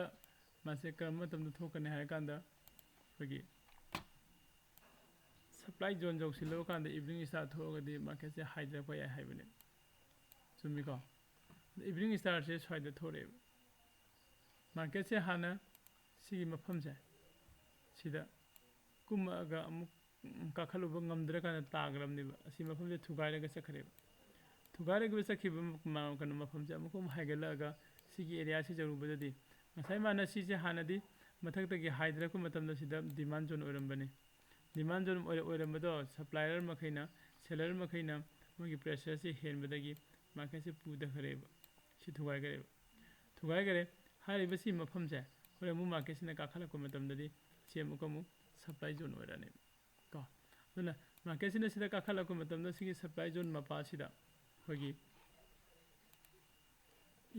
ꯃꯥꯁꯦ ꯀꯔꯝꯕ ꯃꯇꯝꯗ ꯊꯣꯛꯀꯅꯤ ꯍꯥꯏꯔꯀꯥꯟꯗ ꯑꯩꯈꯣꯏꯒꯤ ꯁꯄ꯭ꯂꯥꯏ ꯖꯣꯟ ꯌꯧꯁꯤꯜꯂꯕ ꯀꯥꯟꯗ ꯏꯚꯤꯅꯤꯡ ꯁ꯭ꯇꯥꯔ ꯊꯣꯛꯑꯒꯗꯤ ꯃꯥꯔꯀꯦꯠꯁꯦ ꯍꯥꯏꯊꯔꯛꯄ ꯌꯥꯏ ꯍꯥꯏꯕꯅꯦ꯫ ꯆꯨꯝꯃꯤꯀꯣ? Evening Starꯁꯦ ꯁ꯭ꯋꯥꯏꯗ ꯊꯣꯔꯛꯑꯦꯕ꯫ Marketꯁꯦ ꯍꯥꯟꯅ ꯁꯤꯒꯤ ꯃꯐꯝꯁꯦ ꯁꯤꯗ ꯀꯨꯝꯃꯛꯑꯒ ꯑꯃꯨꯛ ꯀꯥꯈꯠꯂꯨꯕ ꯉꯝꯗ꯭ꯔꯀꯥꯟꯗ ꯇꯥꯈ꯭ꯔꯕꯅꯦꯕ꯫ ꯑꯁꯤ ꯃꯐꯝꯁꯦ ꯊꯨꯒꯥꯏꯔꯒ ꯆꯠꯈ꯭ꯔꯦꯕ꯫ ꯊꯨꯒꯥꯏꯔꯒ ꯆꯠꯈꯤꯕ ꯃ-, ꯀꯩꯅꯣ ꯃꯐꯝꯁꯦ ꯑꯃꯨꯛꯀ ꯑꯃꯨꯛ ꯍꯥꯏꯒꯠꯂꯛꯑꯒ ꯁꯤꯒꯤ areaꯁꯤ ꯌꯧꯔꯨꯕꯗꯗꯤ ꯉꯁꯥꯏ ꯃꯥꯅ ꯁꯤꯁꯦ ꯍꯥꯟꯅꯗꯤ ꯃꯊꯛꯇꯒꯤ ꯍꯥꯏꯊꯔꯛꯄ ꯃꯇꯝꯗ ꯁꯤꯗ demand zone ꯑꯣꯏꯔꯝꯕꯅꯤ꯫ Demand zone ꯑꯣꯏꯔ-, ꯑꯣꯏꯔꯝꯕꯗꯣ supplier ꯃꯈꯩꯅ, seller ꯃꯈꯩꯅ ꯃꯣꯏꯒꯤ pressureꯁꯦ ꯍꯦꯟꯕꯗꯒꯤ marketꯁꯦ ꯄꯨꯊꯈ꯭ꯔꯦꯕ꯫ ꯁꯤ ꯊꯨꯒꯥꯏꯈ꯭ꯔꯦꯕ꯫ ꯊꯨꯒꯥꯏꯈ꯭ꯔꯦ꯫ ꯍꯥꯏꯔꯤꯕ ꯁꯤ ꯃꯐꯝꯁꯦ ꯍꯣꯔꯦꯟ ꯑꯃꯨꯛ marketꯁꯤꯅ ꯀꯥꯈꯠꯂꯛꯄ ꯃꯇꯝꯗꯗꯤ ꯁꯤ ꯑꯃꯨꯛꯀ ꯑꯃꯨꯛ supply zone ꯑꯣꯏꯔꯛꯑꯅꯦꯕ꯫ ꯀꯣ꯫ ꯑꯗꯨꯅ marketꯁꯤꯅ ꯁꯤꯗ ꯀꯥꯈꯠꯂꯛꯄ ꯃꯇꯝꯗ ꯁꯤꯒꯤ supply zone ꯃꯄꯥꯁꯤꯗ ꯑꯩꯈꯣꯏꯒꯤ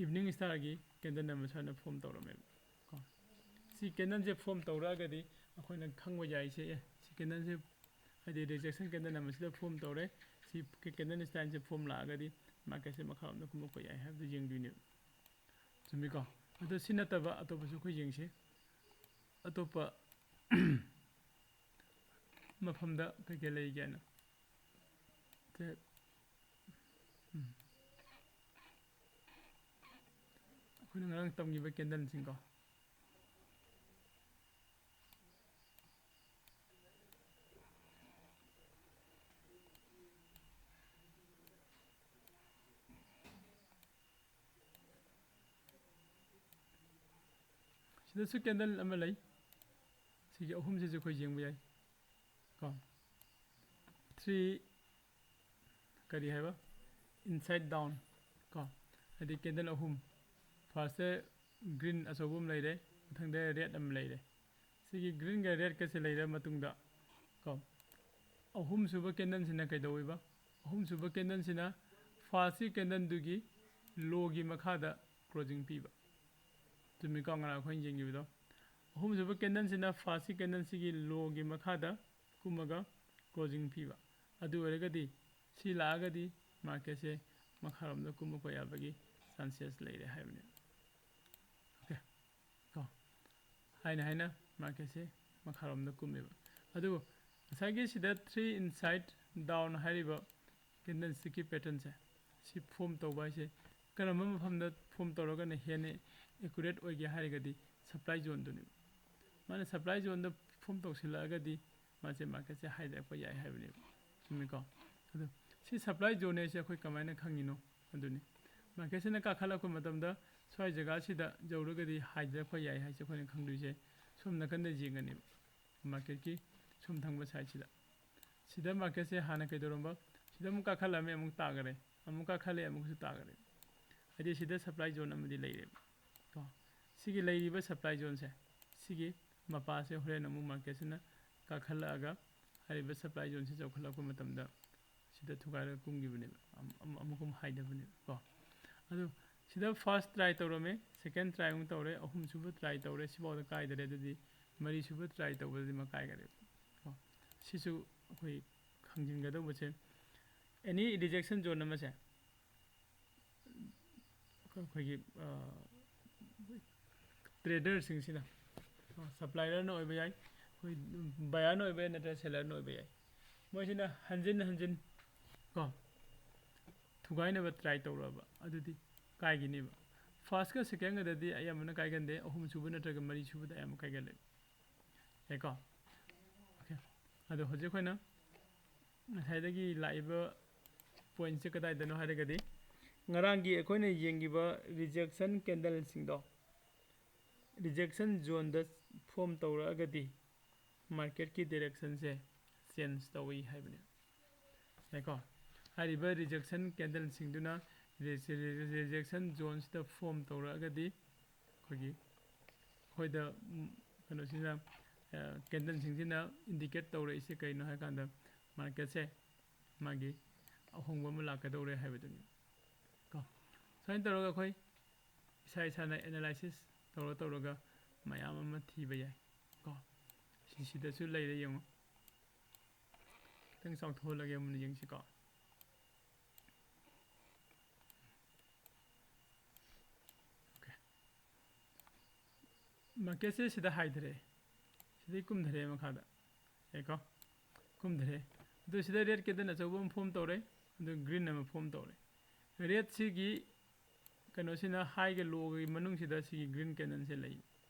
evening starꯒꯤ candle ꯑꯃ ꯁꯨꯃꯥꯏꯅ form ꯇꯧꯔꯝꯃꯦꯕ꯫ ꯀꯣ꯫ ꯁꯤ candleꯁꯦ form ꯇꯧꯔꯛꯑꯒꯗꯤ ꯑꯩꯈꯣꯏꯅ ꯈꯪꯕ ꯌꯥꯏꯁꯦ, ꯑꯦ, ꯁꯤ candleꯁꯦ, ꯍꯥꯏꯗꯤ rejection candle ꯑꯃ ꯁꯤꯗ form ꯇꯧꯔꯦ, ꯁꯤ candle styleꯁꯦ form ꯂꯥꯛꯑꯒꯗꯤ marketꯁꯦ ꯃꯈꯥꯔꯣꯝꯗ ꯀꯨꯝꯃꯛꯄ ꯌꯥꯏ ꯍꯥꯏꯕꯗꯨ ꯌꯦꯡꯗꯣꯏꯅꯦꯕ꯫ ꯆꯨꯝꯃꯤꯀꯣ? ꯑꯗꯣ ꯁꯤ ꯅꯠꯇꯕ ꯑꯇꯣꯞꯄꯁꯨ ꯑꯩꯈꯣꯏ ꯌꯦꯡꯁꯤ꯫ ꯑꯇꯣꯞꯄ ꯃꯐꯝꯗ ꯀꯩꯀꯩ ꯂꯩꯒꯦꯅ꯫ ꯁꯦ, ꯎꯝ꯫ ꯑꯩꯈꯣꯏꯅ ꯉꯔꯥꯡ ꯇꯝꯈꯤꯕ candleꯁꯤꯡꯀꯣ꯫ ꯁꯤꯗꯁꯨ candle ꯑꯃ ꯂꯩ꯫ ꯁꯤꯒꯤ ꯑꯍꯨꯝꯁꯤꯁꯨ ꯑꯩꯈꯣꯏ ꯌꯦꯡꯕ ꯌꯥꯏ꯫ ꯀꯣ꯫ Three, ꯀꯔꯤ ꯍꯥꯏꯕ? Inside down꯫ ꯀꯣ꯫ ꯍꯥꯏꯗꯤ candle ꯑꯍꯨꯝ꯫ First green ꯑꯆꯧꯕ ꯑꯃ ꯂꯩꯔꯦ꯫ ꯃꯊꯪꯗ red ꯑꯃ ꯂꯩꯔꯦ꯫ ꯁꯤꯒꯤ greenꯒ redꯀꯁꯦ ꯂꯩꯔ ꯃꯇꯨꯡꯗ, ꯀꯣ, ꯑꯍꯨꯝꯁꯨꯕ candleꯁꯤꯅ ꯀꯩꯗꯧꯋꯦꯕ? ꯑꯍꯨꯝꯁꯨꯕ candleꯁꯤꯅ firstꯀꯤ candleꯗꯨꯒꯤ lowꯒꯤ ꯃꯈꯥꯗ closing ꯄꯤꯕ꯫ ꯆꯨꯝꯃꯤꯀꯣ? ꯉꯔꯥꯡ ꯑꯩꯈꯣꯏꯅ ꯌꯦꯡꯈꯤꯕꯗꯣ꯫ ꯑꯍꯨꯝꯁꯨꯕ candleꯁꯤꯅ firstꯀꯤ candleꯁꯤꯒꯤ lowꯒꯤ ꯃꯈꯥꯗ ꯀꯨꯝꯃꯒ closing ꯄꯤꯕ꯫ ꯑꯗꯨ ꯑꯣꯏꯔꯒꯗꯤ ꯁꯤ ꯂꯥꯛꯑꯒꯗꯤ marketꯁꯦ ꯃꯈꯥꯔꯣꯝꯗ ꯀꯨꯝꯃꯛꯄ ꯌꯥꯕꯒꯤ chances ꯂꯩꯔꯦ ꯍꯥꯏꯕꯅꯦꯕ꯫ Okay꯫ ꯀꯣ꯫ ꯍꯥꯏꯅ ꯍꯥꯏꯅ marketꯁꯦ ꯃꯈꯥꯔꯣꯝꯗ ꯀꯨꯝꯃꯦꯕ꯫ ꯑꯗꯨꯕꯨ ꯉꯁꯥꯏꯒꯤ ꯁꯤꯗ three inside down ꯍꯥꯏꯔꯤꯕ candlestickꯀꯤ patternꯁꯦ, ꯁꯤ form ꯇꯧꯕ ꯍꯥꯏꯁꯦ ꯀꯔꯝꯕ ꯃꯐꯝꯗ ꯐꯣꯝ ꯇꯧꯔꯒꯅ ꯍꯦꯟꯅ ꯑꯦꯀꯨꯔꯦꯠ ꯑꯣꯏꯒꯦ ꯍꯥꯏꯔꯒꯗꯤ ꯁꯄ꯭ꯂꯥꯏ ꯖꯣꯟꯗꯨꯅꯦꯕ꯫ ꯃꯥꯅ ꯁꯄ꯭ꯂꯥꯏ ꯖꯣꯟꯗ ꯐꯣꯝ ꯇꯧꯁꯤꯜꯂꯛꯑꯒꯗꯤ ꯃꯥꯁꯦ ꯃꯥꯔꯀꯦꯠꯁꯦ ꯍꯥꯏꯊꯔꯛꯄ ꯌꯥꯏ ꯍꯥꯏꯕꯅꯦꯕ꯫ ꯆꯨꯝꯃꯤꯀꯣ? ꯑꯗꯣ ꯁꯤ ꯁꯄ꯭ꯂꯥꯏ ꯖꯣꯟ ꯍꯥꯏꯁꯦ ꯑꯩꯈꯣꯏ ꯀꯃꯥꯏꯅ ꯈꯪꯉꯤꯅꯣ? ꯑꯗꯨꯅꯤ, ꯃꯥꯔꯀꯦꯠꯁꯤꯅ ꯀꯥꯈꯠꯂꯛꯄ ꯃꯇꯝꯗ ꯁ꯭ꯋꯥꯏ ꯖꯒꯥꯁꯤꯗ ꯌꯧꯔꯒꯗꯤ ꯍꯥꯏꯊꯔꯛꯄ ꯌꯥꯏ ꯍꯥꯏꯁꯦ ꯑꯩꯈꯣꯏꯅ ꯈꯪꯗꯣꯏꯁꯦ ꯁꯣꯝ ꯅꯥꯀꯟꯗ ꯌꯦꯡꯒꯅꯦꯕ, ꯃꯥꯔꯀꯦꯠꯀꯤ ꯁꯣꯝ ꯊꯪꯕ ꯁꯥꯏꯠꯁꯤꯗ꯫ ꯁꯤꯗ ꯃꯥꯔꯀꯦꯠꯁꯦ ꯍꯥꯟꯅ ꯀꯩꯗꯧꯔꯝꯕ? ꯁꯤꯗ ꯑꯃꯨꯛ ꯀꯥꯈꯠꯂꯝꯃꯦ, ꯑꯃꯨꯛ ꯇꯥꯈꯔꯦ, ꯑꯃꯨꯛ ꯀꯥꯈꯠꯂꯦ, ꯑꯃꯨꯛꯁꯨ ꯇꯥꯈꯔꯦ꯫ ꯍꯥꯏꯗꯤ ꯁꯤꯗ ꯁꯄ꯭ꯂꯥꯏ ꯖꯣꯟ ꯑꯃꯗꯤ ꯂꯩꯔꯦꯕ ꯀꯣ꯫ ꯁꯤꯒꯤ ꯂꯩꯔꯤꯕ ꯁꯄ꯭ꯂꯥꯏ ꯖꯣꯟꯁꯦ, ꯁꯤꯒꯤ ꯃꯄꯥꯁꯦ ꯍꯣꯔꯦꯟ ꯑꯃꯨꯛ ꯃꯥꯔꯀꯦꯠꯁꯤꯅ ꯀꯥꯈꯠꯂꯛꯑꯒ ꯍꯥꯏꯔꯤꯕ ꯁꯄ꯭ꯂꯥꯏ ꯖꯣꯟꯁꯤ ꯆꯥꯎꯈꯠꯂꯛꯄ ꯃꯇꯝꯗ ꯁꯤꯗ ꯊꯨꯒꯥꯏꯔꯒ ꯀꯨꯝꯈꯤꯕꯅꯦꯕ, ꯑꯃꯨꯛ ꯑꯃꯨꯛ ꯍꯥꯏꯊꯕꯅꯦꯕ ꯀꯣ꯫ ꯑꯗꯣ ꯁꯤꯗ ꯐꯥꯔꯁ ꯇ꯭ꯔꯥꯏ ꯇꯧꯔꯝꯃꯦ, ꯁꯦꯀꯦꯟ ꯇ꯭ꯔꯥꯏ ꯑꯃꯨꯛ ꯇꯧꯔꯦ, ꯑꯍꯨꯝꯁꯨꯕ ꯇ꯭ꯔꯥꯏ ꯇꯧꯔꯦ, ꯁꯤꯐꯥꯎꯗ ꯀꯥꯏꯗꯔꯦ꯫ ꯑꯗꯨꯗꯤ ꯃꯔꯤꯁꯨꯕ ꯇ꯭ꯔꯥꯏ ꯇꯧꯕꯗꯗꯤ ꯃꯥ ꯀꯥꯏꯈꯔꯦ ꯀꯣ꯫ ꯁꯤꯁꯨ ꯑꯩꯈꯣꯏ ꯈꯪꯖꯤꯟꯒꯗꯧꯕꯁꯦ, ꯑꯦꯅꯤ ꯔꯤꯖꯦꯛꯁꯟ ꯖꯣꯟ ꯑꯃꯁꯦ ꯑꯩꯈꯣꯏꯒꯤ ꯇ꯭ꯔꯦꯗꯔꯁꯤꯡꯁꯤꯅ, ꯁꯄ꯭ꯂꯥꯏꯌꯔꯅ ꯑꯣꯏꯕ ꯌꯥꯏ, ꯑꯩꯈꯣꯏ ꯕꯌꯔꯅ ꯑꯣꯏꯕ ꯌꯥꯏ, ꯅꯠꯇ꯭ꯔꯒ ꯁꯦꯂꯔꯅ ꯑꯣꯏꯕ ꯌꯥꯏ, ꯃꯣꯏꯁꯤꯅ ꯍꯟꯖꯤꯟ ꯍꯟꯖꯤꯟ ꯀꯣ ꯊꯨꯒꯥꯏꯅꯕ ꯇ꯭ꯔꯥꯏ ꯇꯧꯔꯛꯑꯕ ꯑꯗꯨꯗꯤ ꯀꯥꯏꯒꯤꯅꯦꯕ꯫ ꯐꯥꯔꯁꯀ ꯁꯦꯀꯦꯟꯒꯗꯗꯤ ꯑꯌꯥꯝꯕꯅ ꯀꯥꯏꯒꯟꯗꯦ, ꯑꯍꯨꯝꯁꯨꯕ ꯅꯠꯇ꯭ꯔꯒ ꯃꯔꯤꯁꯨꯕꯗ ꯑꯌꯥꯝꯕ ꯀꯥꯏꯒꯜꯂꯦ꯫ ꯌꯥꯏꯀꯣ? ꯑꯣꯀꯦ꯫ ꯑꯗꯣ ꯍꯧꯖꯤꯛ ꯑꯩꯈꯣꯏꯅ ꯉꯁꯥꯏꯗꯒꯤ ꯂꯥꯛꯏꯕ ꯄꯣꯏꯟꯠꯁꯦ ꯀꯗꯥꯏꯗꯅꯣ ꯍꯥꯏꯔꯒꯗꯤ, ꯉꯔꯥꯡꯒꯤ ꯑꯩꯈꯣꯏꯅ ꯌꯦꯡꯈꯤꯕ ꯔꯤꯖꯦꯛꯁꯟ ꯀꯦꯟꯗꯜꯁꯤꯡꯗꯣ, ꯔꯤꯖꯦꯛꯁꯟ ꯖꯣꯟꯗ ꯐꯣꯝ ꯇꯧꯔꯛꯑꯒꯗꯤ ꯃꯥꯔꯀꯦꯠꯀꯤ ꯗꯥꯏꯔꯦꯛꯁꯟꯁꯦ ꯆꯦꯟꯖ ꯇꯧꯏ ꯍꯥꯏꯕꯅꯦ꯫ ꯌꯥꯏꯀꯣ? ꯍꯥꯏꯔꯤꯕ ꯔꯤꯖꯦꯛꯁꯟ ꯀꯦꯟꯗꯜꯁꯤꯡꯗꯨꯅ ꯔꯤꯖꯦꯛꯁꯟ ꯖꯣꯟꯁꯤꯗ ꯐꯣꯝ ꯇꯧꯔꯛꯑꯒꯗꯤ ꯑꯩꯈꯣꯏꯒꯤ, ꯑꯩꯈꯣꯏꯗ, ꯎꯝ, ꯀꯩꯅꯣꯁꯤꯅ, ꯑ, ꯀꯦꯟꯗꯜꯁꯤꯡꯁꯤꯅ ꯏꯟꯗꯤꯀꯦꯠ ꯇꯧꯔꯛꯏꯁꯦ ꯀꯩꯅꯣ ꯍꯥꯏ ꯀꯥꯟꯗ, ꯃꯥꯔꯀꯦꯠꯁꯦ ꯃꯥꯒꯤ ꯑꯍꯣꯡꯕ ꯑꯃ ꯂꯥꯛꯀꯗꯧꯔꯦ ꯍꯥꯏꯕꯗꯨꯅꯤ ꯀꯣ꯫ ꯁꯨꯃꯥꯏꯅ ꯇꯧꯔꯒ ꯑꯩꯈꯣꯏ ꯏꯁꯥ ꯏꯁꯥꯅ ꯑꯦꯅꯥꯂꯥꯏꯁꯤꯁ ꯇꯧꯔ ꯇꯧꯔꯒ ꯃꯌꯥꯝ ꯑꯃ ꯊꯤꯕ ꯌꯥꯏ ꯀꯣ꯫ ꯁꯤ, ꯁꯤꯗꯁꯨ ꯂꯩꯔꯦ ꯌꯦꯡꯉꯣ꯫ ꯈꯤꯇꯪ ꯆꯥꯎꯊꯣꯛꯍꯜꯂꯒꯦ, ꯃꯨꯟꯅ ꯌꯦꯡꯁꯤꯀꯣ꯫ ꯑꯣꯀꯦ꯫ ꯃꯥꯔꯀꯦꯠꯁꯦ ꯁꯤꯗ ꯍꯥꯏꯊꯔꯛꯑꯦ, ꯁꯤꯗꯩ ꯀꯨꯝꯊꯔꯛꯑꯦ ꯃꯈꯥꯗ, ꯌꯥꯏꯀꯣ? ꯀꯨꯝꯊꯔꯛꯑꯦ꯫ ꯑꯗꯨ ꯁꯤꯗ ꯔꯦꯗ ꯀꯦꯟꯗꯜ ꯑꯆꯧꯕ ꯑꯃ ꯐꯣꯝ ꯇꯧꯔꯦ, ꯑꯗꯨ ꯒ꯭ꯔꯤꯟ ꯑꯃ ꯐꯣꯝ ꯇꯧꯔꯦ꯫ ꯔꯦꯗꯁꯤꯒꯤ ꯀꯩꯅꯣꯁꯤꯅ ꯍꯥꯏꯒ ꯂꯣꯒꯤ ꯃꯅꯨꯡꯁꯤꯗ ꯁꯤꯒꯤ ꯒ꯭ꯔꯤꯟ ꯀꯦꯟꯗꯜꯁꯦ ꯂꯩ꯫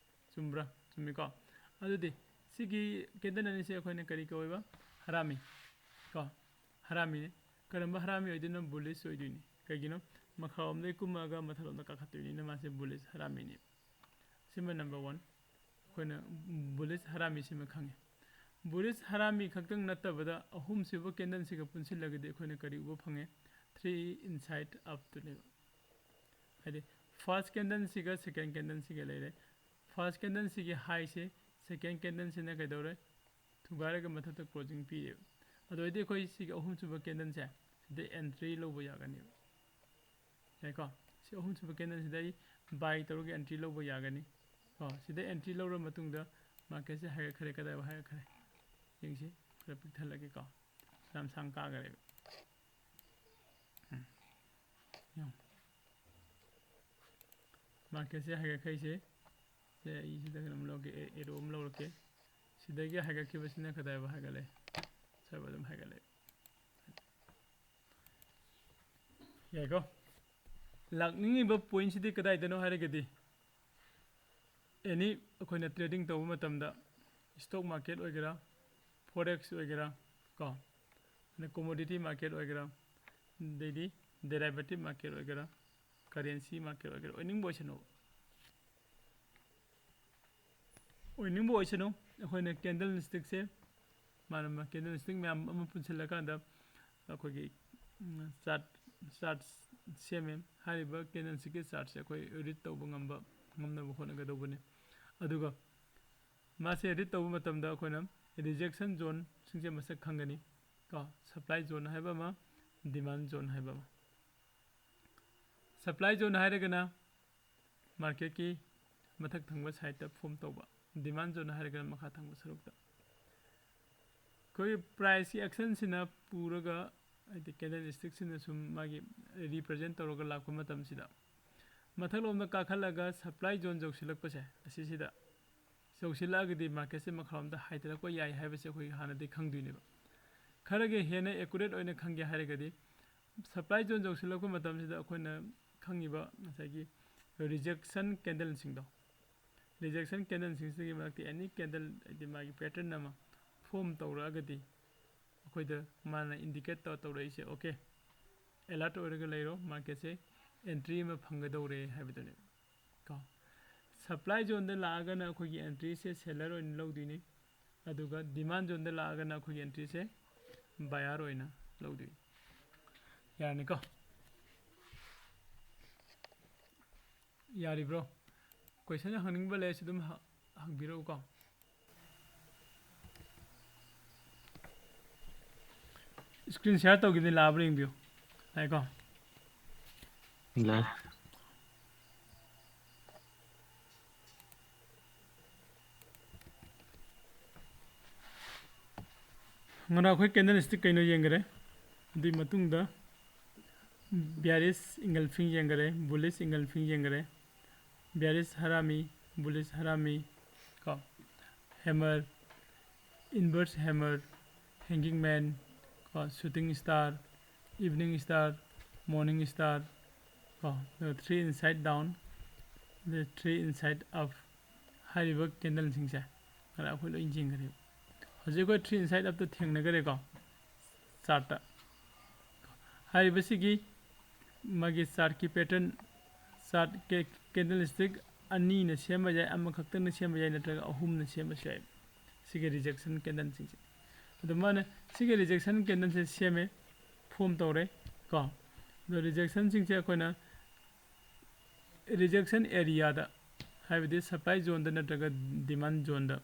ꯆꯨꯝꯕ꯭ꯔꯥ? ꯆꯨꯝꯃꯤꯀꯣ? ꯑꯗꯨꯗꯤ ꯁꯤꯒꯤ ꯀꯦꯟꯗꯜ ꯑꯅꯤꯁꯦ ꯑꯩꯈꯣꯏꯅ ꯀꯔꯤ ꯀꯧꯋꯦꯕ? ꯍꯔꯥꯃꯤ ꯀꯣ? ꯍꯔꯥꯃꯤꯅꯤ꯫ ꯀꯔꯝꯕ ꯍꯔꯥꯃꯤ ꯑꯣꯏꯗꯣꯏꯅꯣ? ꯕꯨꯂꯤꯁ ꯑꯣꯏꯗꯣꯏꯅꯤ꯫ ꯀꯩꯒꯤꯅꯣ? ꯃꯈꯥꯔꯣꯝꯗꯒꯤ ꯀꯨꯝꯃꯛꯑꯒ ꯃꯊꯛꯂꯣꯝꯗ ꯀꯥꯈꯠꯇꯣꯏꯅꯤꯅ ꯃꯥꯁꯦ ꯕꯨꯂꯤꯁ ꯍꯔꯥꯃꯤꯅꯤ꯫ ꯁꯤꯃ ꯅꯝꯕꯔ ꯋꯥꯟ꯫ ꯑꯩꯈꯣꯏꯅ ꯕꯨꯂꯤꯁ ꯍꯔꯥꯃꯤꯁꯤꯃ ꯈꯪꯉꯦ꯫ ꯕꯨꯂꯤꯁ ꯍꯔꯥꯃꯤ ꯈꯛꯇꯪ ꯅꯠꯇꯕꯗ ꯑꯍꯨꯝꯁꯨꯕ ꯀꯦꯟꯗꯜꯁꯤꯒ ꯄꯨꯟꯁꯤꯜꯂꯒꯗꯤ ꯑꯩꯈꯣꯏꯅ ꯀꯔꯤ ꯎꯕ ꯐꯪꯉꯦ? ꯊ꯭ꯔꯤ ꯏꯟꯁꯥꯏꯠ ꯑꯞꯇꯨꯅꯦꯕ꯫ ꯍꯥꯏꯗꯤ ꯐꯥꯔꯁ ꯀꯦꯟꯗꯜꯁꯤꯒ ꯁꯦꯀꯦꯟ ꯀꯦꯟꯗꯜꯁꯤꯒ ꯂꯩꯔꯦ꯫ ꯐꯥꯔꯁ ꯀꯦꯟꯗꯜꯁꯤꯒꯤ ꯍꯥꯏꯁꯦ ꯁꯦꯀꯦꯟ ꯀꯦꯟꯗꯜꯁꯤꯅ ꯀꯩꯗꯧꯔꯦ? ꯊꯨꯒꯥꯏꯔꯒ ꯃꯊꯛꯇ ꯀ꯭ꯂꯣꯖꯤꯡ ꯄꯤꯔꯦꯕ꯫ ꯑꯗꯨ ꯑꯣꯏꯔꯗꯤ ꯑꯩꯈꯣꯏ ꯁꯤꯒꯤ ꯑꯍꯨꯝꯁꯨꯕ ꯀꯦꯟꯗꯜꯁꯦ ꯁꯤꯗ ꯑꯦꯟꯇ꯭ꯔꯤ ꯂꯧꯕ ꯌꯥꯒꯅꯦꯕ꯫ ꯌꯥꯏꯀꯣ? ꯁꯤ ꯑꯍꯨꯝꯁꯨꯕ ꯀꯦꯟꯗꯜꯁꯤꯗ ꯑꯩ ꯕꯥꯏ ꯇꯧꯔꯒ ꯑꯦꯟꯇ꯭ꯔꯤ ꯂꯧꯕ ꯌꯥꯒꯅꯤ꯫ ꯀꯣ, ꯁꯤꯗ ꯑꯦꯟꯇ꯭ꯔꯤ ꯂꯧꯔ ꯃꯇꯨꯡꯗ ꯃꯥꯔꯀꯦꯠꯁꯦ ꯍꯥꯏꯒꯠꯈ꯭ꯔꯦ꯫ ꯀꯗꯥꯏꯕꯨ ꯍꯥꯏꯒꯠꯈ꯭ꯔꯦ? ꯌꯦꯡꯁꯤ, ꯈꯔ ꯄꯤꯛꯊꯜꯂꯒꯦꯀꯣ꯫ ꯌꯥꯝ ꯁꯥꯡ ꯀꯥꯈ꯭ꯔꯦꯕ꯫ ꯎꯝ꯫ ꯌꯦꯡꯉꯨ꯫ ꯃꯥꯔꯀꯦꯠꯁꯦ ꯍꯥꯏꯒꯠꯈꯩꯁꯦ꯫ ꯁꯦ ꯑꯩ ꯁꯤꯗ ꯀꯩꯅꯣꯝ ꯂꯧꯒꯦ, ꯑꯦ-, ꯑꯦꯔꯣ ꯑꯃ ꯂꯧꯔꯛꯀꯦ꯫ ꯁꯤꯗꯒꯤ ꯍꯥꯏꯒꯠꯈꯤꯕꯁꯤꯅ ꯀꯗꯥꯏꯕꯨ ꯍꯥꯏꯒꯠꯂꯦ? ꯁ꯭ꯋꯥꯏꯕ ꯑꯗꯨꯝ ꯍꯥꯏꯒꯠꯂꯦ꯫ ꯌꯥꯏꯀꯣ? ꯂꯥꯛꯅꯤꯡꯉꯤꯕ ꯄꯣꯏꯟꯁꯤꯗꯤ ꯀꯗꯥꯏꯗꯅꯣ ꯍꯥꯏꯔꯒꯗꯤ, ꯑꯦꯅꯤ ꯑꯩꯈꯣꯏꯅ ꯇ꯭ꯔꯦꯗꯤꯡ ꯇꯧꯕ ꯃꯇꯝꯗ ꯏꯁꯇꯣꯛ ꯃꯥꯔꯀꯦꯠ ꯑꯣꯏꯒꯦꯔꯥ, ꯐꯣꯔꯦꯛꯁ ꯑꯣꯏꯒꯦꯔꯥ, ꯀꯣ, ꯑꯗꯩ ꯀꯣꯃꯣꯗꯤꯇꯤ ꯃꯥꯔꯀꯦꯠ ꯑꯣꯏꯒꯦꯔꯥ, ꯑꯗꯩꯗꯤ ꯗꯦꯔꯥꯏꯚꯦꯇꯤꯞ ꯃꯥꯔꯀꯦꯠ ꯑꯣꯏꯒꯦꯔꯥ, ꯀꯔꯦꯟꯁꯤ ꯃꯥꯔꯀꯦꯠ ꯑꯣꯏꯒꯦꯔꯥ, ꯑꯣꯏꯅꯤꯡꯕ ꯑꯣꯏꯁꯅꯨ꯫ ꯑꯣꯏꯅꯤꯡꯕ ꯑꯣꯏꯁꯅꯨ, ꯑꯩꯈꯣꯏꯅ ꯀꯦꯟꯗꯜ ꯁ꯭ꯇꯤꯛꯁꯦ, ꯃꯥꯅ ꯃꯥ-, ꯀꯦꯟꯗꯜ ꯁ꯭ꯇꯤꯛ ꯃꯌꯥꯝ ꯑꯃ ꯄꯨꯟꯁꯤꯜꯂꯀꯥꯟꯗ ꯑꯩꯈꯣꯏꯒꯤ, ꯎꯝ, ꯆꯥꯔꯠ, ꯆꯥꯔꯠ ꯁꯦꯝꯃꯦ꯫ ꯍꯥꯏꯔꯤꯕ ꯀꯦꯟꯗꯜ ꯁ꯭ꯇꯤꯛꯀꯤ ꯆꯥꯔꯠꯁꯦ ꯑꯩꯈꯣꯏ ꯔꯤꯗ ꯇꯧꯕ ꯉꯝꯕ, ꯉꯝꯅꯕ ꯍꯣꯠꯅꯒꯗꯧꯕꯅꯤ꯫ ꯑꯗꯨꯒ ꯃꯥꯁꯦ ꯔꯤꯗ ꯇꯧꯕ ꯃꯇꯝꯗ ꯑꯩꯈꯣꯏꯅ ꯔꯤꯖꯦꯛꯁꯟ ꯖꯣꯟꯁꯤꯡꯁꯦ ꯃꯁꯛ ꯈꯪꯒꯅꯤ꯫ ꯀꯣ, ꯁꯄ꯭ꯂꯥꯏ ꯖꯣꯟ ꯍꯥꯏꯕ ꯑꯃ, ꯗꯤꯃꯥꯟ ꯖꯣꯟ ꯍꯥꯏꯕ ꯑꯃ꯫ ꯁꯄ꯭ꯂꯥꯏ ꯖꯣꯟ ꯍꯥꯏꯔꯒꯅ ꯃꯥꯔꯀꯦꯠꯀꯤ ꯃꯊꯛ ꯊꯪꯕ ꯁꯥꯏꯠꯇ ꯐꯣꯝ ꯇꯧꯕ, ꯗꯤꯃꯥꯟ ꯖꯣꯟ ꯍꯥꯏꯔꯒꯅ ꯃꯈꯥ ꯊꯪꯕ ꯁꯔꯨꯛꯇ꯫ ꯑꯩꯈꯣꯏꯒꯤ ꯄ꯭ꯔꯥꯏꯁꯀꯤ ꯑꯦꯛꯁꯟꯁꯤꯅ ꯄꯨꯔꯒ, ꯍꯥꯏꯗꯤ ꯀꯦꯟꯗꯜ ꯁ꯭ꯇꯤꯛꯁꯤꯅ ꯁꯨꯝ ꯃꯥꯒꯤ ꯔꯤꯄ꯭ꯔꯖꯦꯟ ꯇꯧꯔꯒ ꯂꯥꯛꯄ ꯃꯇꯝꯁꯤꯗ, ꯃꯊꯛꯂꯣꯝꯗ ꯀꯥꯈꯠꯂꯒ ꯁꯄ꯭ꯂꯥꯏ ꯖꯣꯟ ꯌꯧꯁꯤꯜꯂꯛꯄꯁꯦ, ꯑꯁꯤꯁꯤꯗ ꯌꯧꯁꯤꯜꯂꯛꯑꯒꯗꯤ ꯃꯥꯔꯀꯦꯠꯁꯦ ꯃꯈꯥꯔꯣꯝꯗ ꯍꯥꯏꯊꯔꯛꯄ ꯌꯥꯏ ꯍꯥꯏꯕꯁꯦ ꯑꯩꯈꯣꯏ ꯍꯥꯟꯅꯗꯤ ꯈꯪꯗꯣꯏꯅꯦꯕ꯫ ꯈꯔꯒ ꯍꯦꯟꯅ ꯑꯦꯀꯨꯔꯦꯠ ꯑꯣꯏꯅ ꯈꯪꯒꯦ ꯍꯥꯏꯔꯒꯗꯤ, ꯁꯄ꯭ꯂꯥꯏ ꯖꯣꯟ ꯌꯧꯁꯤꯜꯂꯛꯄ ꯃꯇꯝꯁꯤꯗ ꯑꯩꯈꯣꯏꯅ ꯈꯪꯉꯤꯕ ꯉꯁꯥꯏꯒꯤ rejection candleꯁꯤꯡꯗꯣ, rejection candleꯁꯤꯡꯁꯤꯒꯤ ꯃꯔꯛꯇ any candle, ꯍꯥꯏꯗꯤ ꯃꯥꯒꯤ pattern ꯑꯃ form ꯇꯧꯔꯛꯑꯒꯗꯤ ꯑꯩꯈꯣꯏꯗ ꯃꯥꯅ indicate ꯇꯧ ꯇꯧꯔꯛꯏꯁꯦ, okay, alert ꯑꯣꯏꯔꯒ ꯂꯩꯔꯣ, marketꯁꯦ entry ꯑꯃ ꯐꯪꯒꯗꯧꯔꯦ ꯍꯥꯏꯕꯗꯨꯅꯦꯕ ꯀꯣ꯫ Supply zoneꯗ ꯂꯥꯛꯑꯒꯅ ꯑꯩꯈꯣꯏꯒꯤ entryꯁꯦ seller ꯑꯣꯏꯅ ꯂꯧꯗꯣꯏꯅꯤ, ꯑꯗꯨꯒ demand zoneꯗ ꯂꯥꯛꯑꯒꯅ ꯑꯩꯈꯣꯏꯒꯤ entryꯁꯦ buyer ꯑꯣꯏꯅ ꯂꯧꯗꯣꯏꯅꯤ꯫ ꯌꯥꯔꯅꯤꯀꯣ? ꯌꯥꯔꯤꯕ꯭ꯔꯣ? Question ꯍꯪꯅꯤꯡꯕ ꯂꯩꯔꯁꯨ ꯑꯗꯨꯝ ꯍ-, ꯍꯪꯕꯤꯔꯛꯎꯀꯣ꯫ Screen share ꯇꯧꯈꯤꯕꯅꯤ, ꯂꯥꯛꯑꯕ꯭ꯔꯥ ꯌꯦꯡꯕꯤꯌꯨ꯫ ꯂꯥꯛꯑꯦꯀꯣ? ꯂꯥꯛꯑꯦ꯫ ꯉꯔꯥꯡ ꯑꯩꯈꯣꯏ candlestick ꯀꯩꯅꯣ ꯌꯦꯡꯈꯔꯦ, ꯑꯗꯨꯒꯤ ꯃꯇꯨꯡꯗ bearish engulfing ꯌꯦꯡꯈꯔꯦ, bullish engulfing ꯌꯦꯡꯈꯔꯦ, bearish ꯍꯔꯥꯃꯤ, bullish ꯍꯔꯥꯃꯤ ꯀꯣ, hammer, inverse hammer, hanging man ꯀꯣ, shooting star, evening star, morning star ꯀꯣ, ꯑꯗꯨꯒ three inside down, the three inside up ꯍꯥꯏꯔꯤꯕ candleꯁꯤꯡꯁꯦ ꯉꯔꯥꯡ ꯑꯩꯈꯣꯏ ꯂꯣꯏ ꯌꯦꯡꯈꯔꯦꯕ꯫ ꯍꯧꯖꯤꯛ ꯑꯩꯈꯣꯏ three inside upꯇ ꯊꯦꯡꯅꯈꯔꯦꯀꯣ, chartꯇ꯫ ꯍꯥꯏꯔꯤꯕꯁꯤꯒꯤ ꯃꯥꯒꯤ chartꯀꯤ pattern, chart candlestick ꯑꯅꯤꯅ ꯁꯦꯝꯕ ꯌꯥꯏ, ꯑꯃꯈꯛꯇꯅ ꯁꯦꯝꯕ ꯌꯥꯏ, ꯅꯠꯇ꯭ꯔꯒ ꯑꯍꯨꯝꯅ ꯁꯦꯝꯕꯁꯨ ꯌꯥꯏ꯫ ꯁꯤꯒꯤ rejection candleꯁꯤꯡꯁꯦ꯫ ꯑꯗꯣ ꯃꯥꯅ ꯁꯤꯒꯤ rejection candleꯁꯦ ꯁꯦꯝꯃꯦ, form ꯇꯧꯔꯦ ꯀꯣ꯫ ꯑꯗꯣ rejectionꯁꯤꯡꯁꯦ ꯑꯩꯈꯣꯏꯅ rejection areaꯗ, ꯍꯥꯏꯕꯗꯤ supply zoneꯗ ꯅꯠꯇ꯭ꯔꯒ demand zoneꯗ